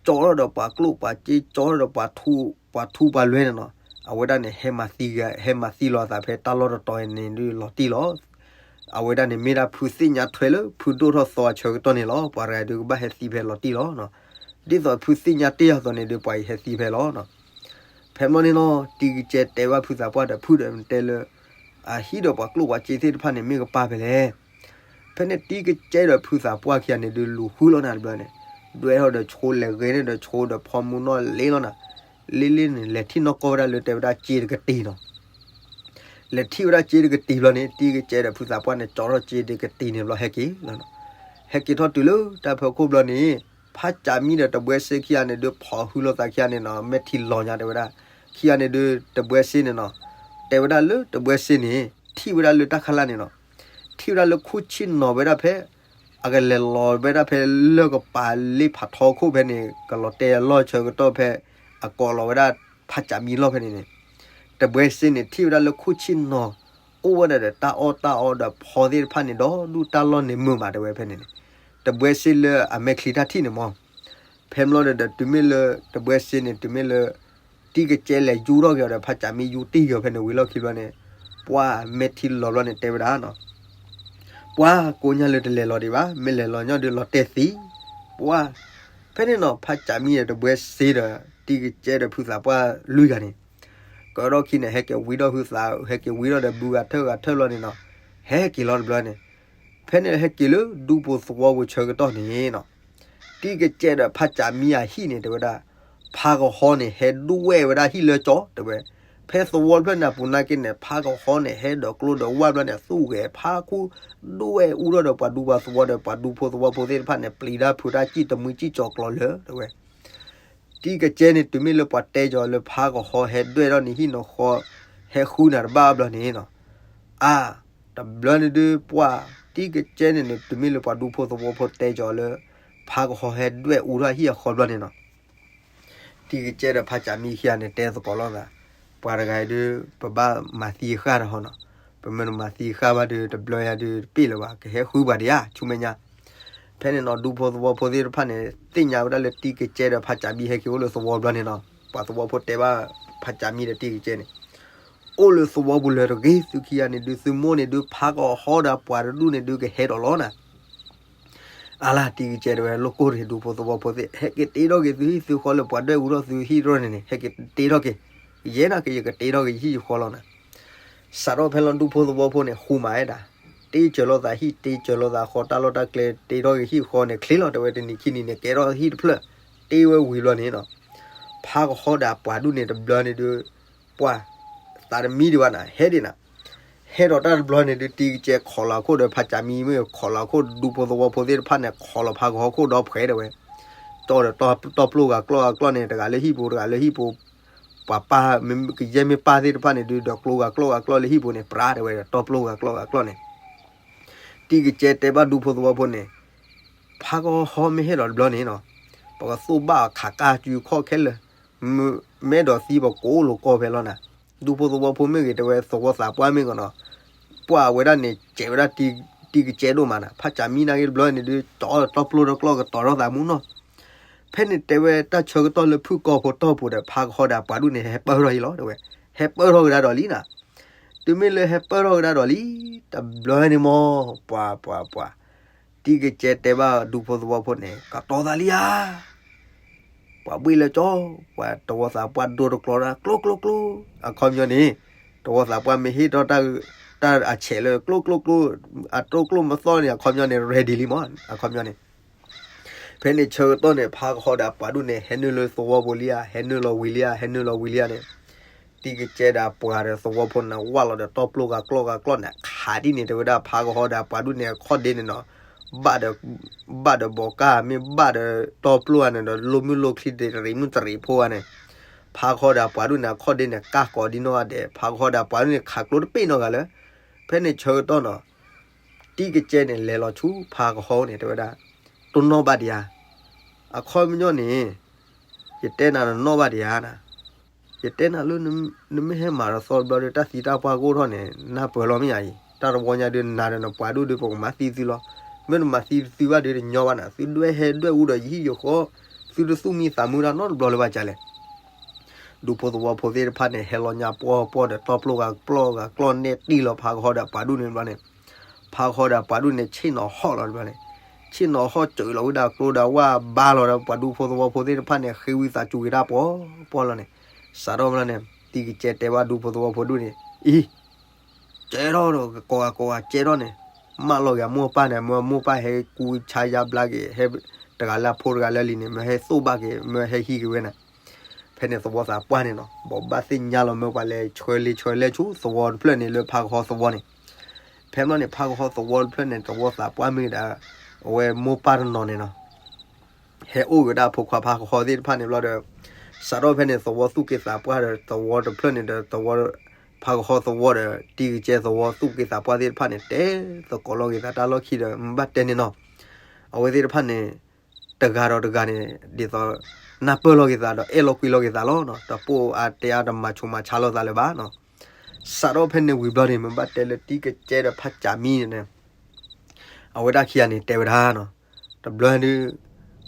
ကၠီထီၣ်ဒီးပှၤကျိၣ်ပှၤစ့, ကၠီထီၣ်ဒီးပှၤထူပှၤလွဲန့ၣ်နီၤ, အဝဲဒၣ်န့ၣ် ဟဲမၤသံလီၤအသးဖဲတၢ်လီၢ်တတီၤန့ၣ်ဒုးလီၤတံၢ်လီၤ. အဝဲဒၣ်န့ၣ် မ့ၢ်ဒၣ်ဖုသ့ၣ်ညါထွဲလၢဖုဒိၣ်ထီၣ်သီအဆၢကတီၢ်န့ၣ်လီၤ, ပှၤတဂၤဒုးကဘၣ်ဟဲသံဖဲလီၤတံၢ်လီၤ. ဒ်သိးဖုသ့ၣ်ညါတ့ၢ်အသိးန့ၣ်ဒုး ပှၤအံၤဟဲသံဖဲလီၤ. ဖဲမ့ၢ်န့ၣ်နီၤ, တံၤကစဲတဲဘၣ်ဖုသးပှၢ်ဒီး ဖုဒီးတဲလၢ အဟံၣ်ဒီးပှၤကျိၣ်ပှၤစ့သ့ၣ်တဖၣ်န့ၣ် မ့ၢ်ကပၢ်ဖဲလဲၣ်. ဖဲန့ၣ်တံၤကစဲဒီးဖုသးပှၢ်ခံဂၤန့ၣ်ဒုး လူၤဃုလီၤနၤတဘျီန့ၣ်, ဒွဲၣ်ထီၣ်ဒီးဆိလဲၤဂဲၤန့ၢ်ဒီးဆိဒီးဖီမုၢ်နီၢ်လ့လီၤနၤ, လ့လ့န့ၣ် လဲၤထံၣ်နီၢ်ကီၢ်ဝဲဒၣ်လၢတဲဝဲဒၣ်စ့တကတံၤနီၤ လဲၤထံၣ်ဝဲဒၣ်စ့တကတံၤဘျီန့ၣ် တံၤကစဲဒီးဖုသးပှၢ်န့ၣ် ကၠီထီၣ်စ့တကတံၤန့ၣ်ဘျီဟဲက့ၤလီၤ. ဟဲက့ၤထီၣ်တုၤလၢတၢ်ဖီခိၣ်ဘျီန့ၣ် ဖးကးမံဒီးတဘှဲစ့ခံဂၤန့ၣ်ဒုး ဖီၣ်ဟုလီၤသးခံဂၤန့ၣ်နီၤ, မဲာ်ထံလီၤညါတဲဝဲဒၣ်, ခံဂၤန့ၣ်ဒုး တဘှဲစ့န့ၣ်နီၤ, တဲဝဲဒၣ်လၢတဘှဲစ့န့ၣ် ထံၣ်ဝဲဒၣ်လၢတၢ်ခါလၢ်န့ၣ်နီၤ, ထံၣ်ဝဲဒၣ်လၢခိၣ်ဆ့ၣ်နီၤဝဲဒၣ်ဖဲ အကလဲၤလီၤဝဲဒၣ်ဖဲလၢၢ်ကပၤလ့ဖးထီခိၣ်ဖဲန့ၣ် ကလီၤတဲာ်လီၢ်ဆၢကတီၢ်ဖဲ အကိးလီၤဝဲဒၣ်ဖးကးမံလီၢ်ဖဲန့ၣ်န့ၣ်, တဘှဲစ့န့ၣ် ထံၣ်ဝဲဒၣ်လၢခိၣ်ဆ့ၣ်နီၤ အိၣ်ဝဲဒၣ်ဒီးတၢ်အီၣ်တၢ်အီဒီးဖီသ့ၣ်တဖၣ်န့ၣ် ဒီဒူၣ်တၢ်လီၢ်န့ၣ်မုာ်မးတဲဝဲဖဲန့ၣ်န့ၣ်, တဘှဲစ့လၢအမဲာ်ချံတၢ်ထံၣ်န့ၣ်မး ဖဲမ့ၢ်လီၤဒီး တုၤမ့ၢ်လၢတဘှဲစ့န့ၣ် တုၤမ့ၢ်လၢ တံၤကစဲလဲၤယူထီၣ်က့ၤအီၤဒီး ဖးကးမံယူတံၢ်က့ၤအီၤဖဲန့ၣ်ဝံၤလီၢ်ခံဘျီန့ၣ်, ပှၤမဲာ်ထံလီၤဘျီန့ၣ်တဲဝဲဒၣ်နီၤ, ပှၤကိးညါလၢတလဲၤလီၤဒံးဘၣ်, မ့ၢ်လဲၤလီၤညီဒီးလီၤတဲာ်သံ, ပှၤ, ဖဲန့ၣ်နီၤ ဖးကးမံဒီးတဘှဲစ့ဒီး တံၤကစဲဒီးဖုသးပှၢ်လွံၢ်ဂၤန့ၣ် ကဒီၣ်ခံန့ၣ် ဟဲက့ၤဝံထီၣ်ဖုသး ဟဲက့ၤဝံထီၣ်ဒီးဘုဂၤထၢၣ်ဂၤထၢၣ်လီၤန့ၣ်နီၤ, ဟဲက့ၤလီၤတဘျီန့ၣ်, ဖဲန့ၣ်ဟဲက့ၤလၢဒူပူၤသဝီပူၤဆၢကတီၢ်န့ၣ်နီၤ, တံၤကစဲဒီးဖးကးမံအဟံၣ်န့ၣ် တဲဝဲဒၣ်, ဖးကဟီန့ၣ် ဟဲဒွဲၣ်ဝဲဒၣ်ဟံၣ်လၢကၠီ တဲဝဲ, ဖဲသဝီတဖျၢၣ်န့ၣ်အပူၤနာ်က့န့ၣ် ဖးကဟီန့ၣ် ဟဲဒီးကျိဒီးဝၢ်ဘျီန့ၣ် သူၣ်ဂဲၤဖးခူ ဒွဲၣ်အူထီၣ်ဒီးပှၤဒူပှၤသဝီဒီးပှၤဒူဖိသဝီဖိသ့ၣ်တဖၣ်န့ၣ် ပျံၤတၢ်ဖုးတၢ်စံၣ်တမှံစံၣ်ကၠီၤကျီၤလၢာ် တဲဝဲ တံၤကစဲန့ၣ် တုၤမ့ၢ်လၢပှၤတဲကၠီၤလၢဖးကဟီဟဲဒွဲၣ်ထီၣ်န့ၣ်ဟံၣ်န့ၣ်ဃီ ဟဲဃုနၤတဘၣ်ဘျီန့ၣ်နီၤ, အါ, တဘျီန့ၣ်ဒုးပှၤ, တံၤကစဲန့ၣ်န့ၣ် တုၤမ့ၢ်လၢပှၤဒူဖိသဝီဖိတဲကၠီၤလၢ ဖးကဟီဟဲဒွဲၣ်အူထီၣ်ဟံၣ်အဃီဘျီန့ၣ်နီၤ တံၤကစဲဒီးဖးကးမံခံဂၤန့ၣ် တဲသကိးလိာ်သး, ပှၤတဂၤအံၤဒုး ပဘၣ်မၤသံဃာ်ဒီးဟီနီၤ, ပမ့ၢ်တမၤသံဃာ်ဘၣ်ဒီး တဘျီညါဒုးတပ့ၣ်လၢၤဘၣ်, ကဟဲဃုပှၤဒံးဧါ ဆူမဲာ်ညါ. ဖဲန့ၣ်နီၤ ဒူဖိသဝီဖိသ့ၣ်တဖၣ်န့ၣ် သ့ၣ်ညါဝဲဒၣ်လၢတံၤကစဲဒီးဖးကၠးမံဟဲက့ၤအိၣ်လၢသဝီဘျီန့ၣ်နီၤ, ပှၤသဝီဖိတဲဘၣ်ဖးကၠးမံဒီးတံၤကစဲန့ၣ်, အိၣ်လၢသဝီပူၤလၢၤတဂ့ၤ, သုခံဂၤန့ၣ်ဒုး သုမိၢ်န့ၣ်ဒုး ဖးကဟီဒီးပှၤတဒူၣ်န့ၣ်ဒုး ကဟဲဒီးလီၤနၤ အလၢတံၤကစဲတဲဝဲ လိၣ်ကိၢ်တဂ့ၤ ဒူဖိသဝီဖိသ့ၣ်, ဟဲက့ၤတ့ထီၣ်က့ၤသုဟံၣ်သုဃီလၢပှၤဒွဲၣ်အူထီၣ်သုဟံၣ်တဖၣ်န့ၣ်န့ၣ် ဟဲက့ၤတ့ထီၣ်က့ၤ, ယဲနာ်က့ၤ ယကတ့ထီၣ်က့ၤယဟံၣ်ယဃီလီၤနၤ. စးထီၣ်ဖဲလီၤဒူဖိသဝီဖိန့ၣ် ဃူမၤဝဲဒၣ်, တ့စၢၤလိာ်သးဟံၣ် တ့စၢၤလိာ်သးဃီ တၢ်လီၢ်တၢ်ကျဲ တ့ထီၣ်က့ၤဟံၣ်ဃီန့ၣ် ချ့လီၤတဲဝဲ, တနံၤခံနံၤန့ၣ် ကဲထီၣ်ဟံၣ်တဖျၢၣ်, တ့ဝဲဝံၤဘျီန့ၣ်နီၤ ဖးကဟီဒီးပှၤဒူၣ်န့ၣ်တဘျီန့ၣ်ဒုး ပှၤ သးတမံဒံးဘၣ်နၤ ဟဲဒံးနၤ, ဟဲဒီးတၢ်တဘျီန့ၣ်ဒုး တံၤကစဲခိးလီၤခိၣ်ဒီးဖးကၠးမံမ့ၢ်ဂ့ၤ ခိးလီၤခိၣ်ဒူဖိသဝီဖိသ့ၣ်တဖၣ်န့ၣ် ခိးလီၤဖးကဟီခိၣ်ဒီဖှဲးတဲဝဲ, တီၢ်ဒီးတီၢ်ပျိၢ်ဂၤကျီၢ်ဂၤကျီၢ်န့ၣ် တဂၤလၢဟံၣ်ပူၤ တဂၤလၢဟံၣ်ပူၤ, ပှၤပၢ် ကယဲၢ်မ့ၢ်ပၢ်သ့ၣ်တဖၣ်န့ၣ်ဒုး ဒီးကျိဂၤကျီၢ်ဂၤကျီၢ်လၢဟံၣ်ပူၤန့ၣ် ပြးတဲဝဲဒီး တီၢ်ပျိၢ်ဂၤကျီၢ်ဂၤကျီၢ်န့ၣ် တံၤကစဲတဲဘၣ်ဒူဖိသဝီဖိန့ၣ်, ဖးကဟီမ့ၢ်ဟဲဒီးတဘျီန့ၣ်နီၤ, ပကသိၣ်ဘၣ်အီၤခးကၢ်စုခီၣ်ခဲလၢာ်, မ့ၢ်အဲၣ်ဒိးသံပကိးလိာ်ကီၢ်ဖဲလီၤနၤ. ဒူဖိသဝီဖိမ့ၢ်ဂ့ၤ တဲဝဲသဝီသးပှၢ်မ့ၢ်ဂ့ၤနီၤ, ပှၢ်ဝဲဒၣ်န့ၣ် စဲးဝဲဒၣ်တံၤကစဲဒိၣ်မးနၤ, ဖးကၠးမံနာ်က့တဘျီန့ၣ်ဒုး တီၢ်တီၢ်ပျိၢ်တီၢ်ကျီၢ်ကတီၤထီၣ်သးမူနီၤ. ဖဲန့ၣ်တဲဝဲတၢ်ဆၢကတီၢ်လၢဖုၣ်ကီၢ်ဖိတီၢ်ပူၤဒီး ဖးကဟီဒီးပှၤဒူၣ်န့ၣ် ဟဲပၢၢ်ထီၣ်အံၤလီၤတဲဝဲ, ဟဲပၢၢ်ထီၣ်ကဒါဒီးလံနၤ. တုၤမ့ၢ်လၢဟဲပၢၢ်ထီၣ်ကဒါဒီးလံ, တဘျီန့ၣ်မ့ၢ် ပှၤ ပှၤ ပှၤ တံၤကစဲတဲဘၣ်ဒူဖိသဝီဖိန့ၣ် ကတီၤသးလံဧါ ပှၤဘှ့ၣ်လၢကၠီ, ပှၤတဝီသးပှၢ်ဒိတကျီဒၣ် ကျိကျိကျိ, အခီပညီန့ၣ်, တဝီသးပှၢ်မ့ၢ်ဟ့ၣ်ထီၣ်တၢ်အဆဲးလၢကျိကျိကျိ, အတိကျိမသီၣ်န့ၣ် အခီပညီန့ၣ် ready လံမး, အခီပညီန့ၣ် ဖဲန့ၣ်ဆၢကတီၢ်န့ၣ် ဖးကဟီဒီးပှၤဒူၣ်န့ၣ် ဟဲနုာ်လၢသဝီပူၤလံဧါ, ဟဲနုာ်လီၤဝံၤလံဧါ, ဟဲနုာ်လီၤဝံၤလံဧါန့ၣ်, တံၤကစဲဒီးပှၤဒီးသဝီဖိန့ၣ် ဝၢ်လီၤဒီးတီၢ်ပျိၢ်ဂၤကျီၢ်ဂၤကျီၢ်န့ၣ် ခးဒ်န့ၣ် တဲဝဲဒၣ်ဖးကဟီဒီးပှၤဒူၣ်န့ၣ် အခီၣ်ဒ့န့ၣ်နီၤ, ဘၣ်ဒီး ဘၣ်ဒီးဘီးကၢ် မ့ၢ်ဘၣ်ဒီးတီၢ်ပျိၢ်ဧါန့ၣ်ဒီး လိၣ်မုၢ်လိၣ်ချံတရံးမုၢ်တရံးဖိဧါန့ၣ်, ဖးကဟီဒီးပှၤဒူၣ်န့ၣ် အခီၣ်ဒ့န့ၣ် ကၢ်ကိးဒ်နီၢ်ဂၤဒဲး, ဖးကဟီဒီးပှၤဒူၣ်န့ၣ် ခးကျိတပ့ၢ်နီတဂၤလၢ ဖဲန့ၣ်ဆၢကတီၢ်နီၤ, တံၤကစဲန့ၣ် လဲၤလီၤဆူဖးကဟီန့ၣ် တဲဝဲဒၣ်, တနီၣ်ဘၣ်ဒံးဧါ, အခီပညီန့ၣ်, ယတဲနၤနနီၣ်ဘၣ်ဒံးဧါနၤ, ယတဲနၤလၢ နမ့ၢ်ဟဲမၤဒီးသီတဘျီဒီး တၢ်သံတၢ်ပှၢ်ကအိၣ်ထီၣ်န့ၣ် နၢ်ပၢၢ်လီၤမ့ၢ်ဧါအံၤ, တၢ်တဝီညါဒီးနၤဒီးနပှၤဒူၣ်ဒီး ပကမၤသံသုလီၤ, မ့ၢ်နမၤသံသုဘၣ်ဒီးတညီဘၣ်နၤ, သုဒွဲၣ်ဟဲဒွဲၣ်အူဒီးယဟံၣ်ယဃီ, သုတသူၣ်မံသးမုာ်တၢ်နီတဘျီလၢၤဘၣ်ကလဲၣ် ဒူဖိသဝီဖိသ့ၣ်တဖၣ်န့ၣ် ဟဲလီၤညါပှီၢ်ပှီၢ်ဒီး တီၢ်ပျိၢ်ဂၤကျီၢ်ဂၤကျီၢ်န့ၣ် တံၢ်လီၤဖးကဟီဒီးပှၤဒူၣ်န့ၣ်တဘျီန့ၣ်, ဖးကဟီဒီးပှၤဒူၣ်န့ၣ် ဆ့ၣ်နီၤဟီၣ်လီၤတဘျီန့ၣ်, ဆ့ၣ်နီၤဟီၣ်စၢၤလီၤဝဲဒၣ်ကျိဒၣ်ဝၣ်ဘါလီၤဒီး ပှၤဒူဖိသဝီဖိသ့ၣ်တဖၣ်န့ၣ် ဃ့ဝံသးစူၤက့ၤတၢ်ပှီၢ်ပှီၢ်လီၤန့ၣ်, စးထီၣ်ဘျီန့ၣ် တံၤကစဲတဲဘၣ်ဒူဖိသဝီဖိဒူၣ်န့ၣ်, အံၤ ကဲထီၣ်ဒီး ကိးဂၤကိးဂၤကဲထီၣ်န့ၣ်, မၢလီၤက့ၤအမိၢ်ပၢ်န့ၣ်, မ့ၢ်မိၢ်ပၢ်ဟဲကူဆါယါဘျါက့ၤ, ဟဲတဂၤလၢအဖိတဂၤလၢအလံၤန့ၣ်, မ့ၢ်ဟဲသိၣ်ဘၣ်က့ၤ, မ့ၢ်ဟဲဟံးက့ၤဝဲန့ၣ်, ဖဲန့ၣ်သဝီသးပှၢ်န့ၣ်နီၤ, ဘိးဘၣ်သ့ၣ်ညါလီၤမ့ၢ်ပှၤလဲၤဆှၢလ့ဆှၢလဲၣ်ဆူသဝီတဖျၢၣ်န့ၣ် လၢဖးကဟီသဝီန့ၣ်, ဖဲမ့ၢ်န့ၣ် ဖးကဟီသဝီတဖျၢၣ်န့ၣ် သဝီသးပှၢ်မ့ၢ်ဒၣ် အဝဲမိၢ်ပၢ်တနီၤန့ၣ်နီၤ ဟဲအိၣ်က့ၤဒၣ်ဖိခွါဖးကဟီသ့ၣ်တဖၣ်န့ၣ်ဘျီဒီး, စးထီၣ်ဖဲန့ၣ် သဝီသူၣ်က့သးပှၢ်ဒီး သဝီတဖျၢၣ်န့ၣ်ဒီး သဝီ ဖးကဟီသဝီဒီး တံၤကစဲသဝီသူၣ်က့သးပှၢ်သ့ၣ်တဖၣ်န့ၣ် တဲသကိးလီၤက့ၤသးတၢ်လီၢ်ခံဒီး မ့ၢ်ဘၣ်တဲန့ၣ်နီၤ, အဝဲသ့ၣ်တဖၣ်န့ၣ် တဂၤဒီးတဂၤန့ၣ် ဒ်သိး နၢ်ပၢၢ်လီၤက့ၤသးဒီး အဲၣ်လီၤကွံလီၤက့ၤသးလီၤနီၤ, တပိာ်အါတဲအါ တမၤဆူးမၤဆါလိာ်သးလၢၤဘၣ်နီၤ. စးထီၣ်ဖဲန့ၣ်ဝံၤဘျီန့ၣ် မ့ၢ်ဘၣ်တဲလၢတံၤကစဲဒီးဖးကၠးမံန့ၣ် အဝဲဒၣ်ခံဂၤန့ၣ် တဲဝဲဒၣ်နီၤ, တဘျီဒုး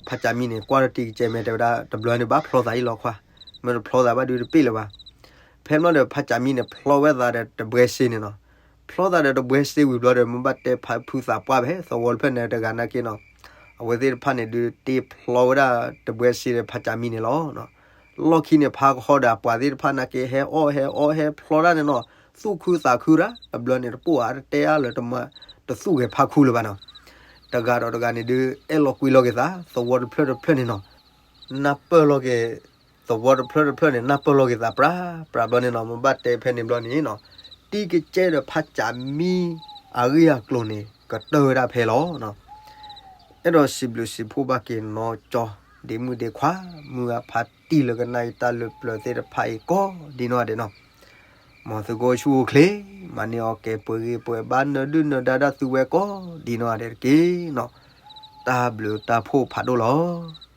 ဖးကၠးမံန့ၣ် ကွၢ်ဒီးတံၤကစဲမ့ၢ်တဲဝဲဒၣ် တဘျီဒုး ဘၣ်ဖျီသးအံၤလီၤခွါ, မ့ၢ်တဖျီသးဘၣ်ဒုးတပ့ၢ်လၢၤဘၣ်. ဖဲမ့ၢ်ဒီး ဖးကၠးမံန့ၣ် ဖျီဝဲသးဒီးတဘှဲစ့န့ၣ်နီၤ, ဖျီသးဒီးတဘှဲစ့ဝံၤဘျီဒီး မ့ၢ်ဘၣ်တဲဖးဖုသးပှၢ်ဖဲသဝီတဖျၢၣ်န့ၣ်တဂၤနာ်က့နီၤ, အဝဲသ့ၣ်တဖၣ်န့ၣ်ဒုး တ့ဖျီဝဲဒၣ်တဘှဲစ့ဒီးဖးကၠးမံန့ၣ်လီၤ. လီၢ်ခံန့ၣ် ဖးကဟီဒီးအပှၤသ့ၣ်တဖၣ်နာ်က့ ဟဲအီၣ်ဟဲအီဟဲဖျီတၢ်န့ၣ်နီၤ, သူၣ်ခုသးခုတၢ် တဘျီန့ၣ် တပိၢ်အါတတဲအါလၢၤ တမၤတသူၣ်ဂဲၤဖးခူလၢၤဘၣ်နီၤ. တဂၤဒီးတဂၤန့ၣ်ဒုး အဲၣ်လီၤကွံလီၤက့ၤသး သဝီတဖျၢၣ်တဖျၢၣ်န့ၣ်နီၤ, နၢ်ပၢၢ်လီၤက့ၤ သဝီတဖျၢၣ်တဖျၢၣ်န့ၣ် နၢ်ပၢၢ်လီၤက့ၤသးပြးပြးဘျီန့ၣ်နီၤ, မ့ၢ်ဘၣ်တဲဖဲန့ၣ်ဘျီန့ၣ်နီၤ, တံၤကစဲဒီးဖးကၠးမံအဂ့ၢ်အကျိၤန့ၣ် ကတၢၢ်ဝဲဒၣ်ဖဲလီၤ. အဲၣ်ဒိးစံးဘျုးစံးဖှိၣ်ဘၣ်က့ၤနီၢ်ကၠီ ဒ့မုၣ်ဒ့ခွါ မုၢ်ဂၤဖးတံၢ်လၢကနၣ်အံၤတၢ်လၢပျၢၤသ့ၣ်တဖၣ်အံၤကိးဒ်နီၢ်ဂၤဒဲးနီၤ, မ်သုကအိၣ်ဆူၣ်အိၣ်ချ့ မၤန့ၢ်အီၣ်ကဲၤပှဲၤဂ့ၤပှဲၤဘါ နၢၤဒုၣ်နၢၤဒါဒၣ်သုဝဲကိးဒ်နီၢ်ဂၤဒဲးတက့ၢ်နီၤ. တၢ်ဘျုးတၢ်ဖှိၣ်ဖးဒိၣ်လီၤ.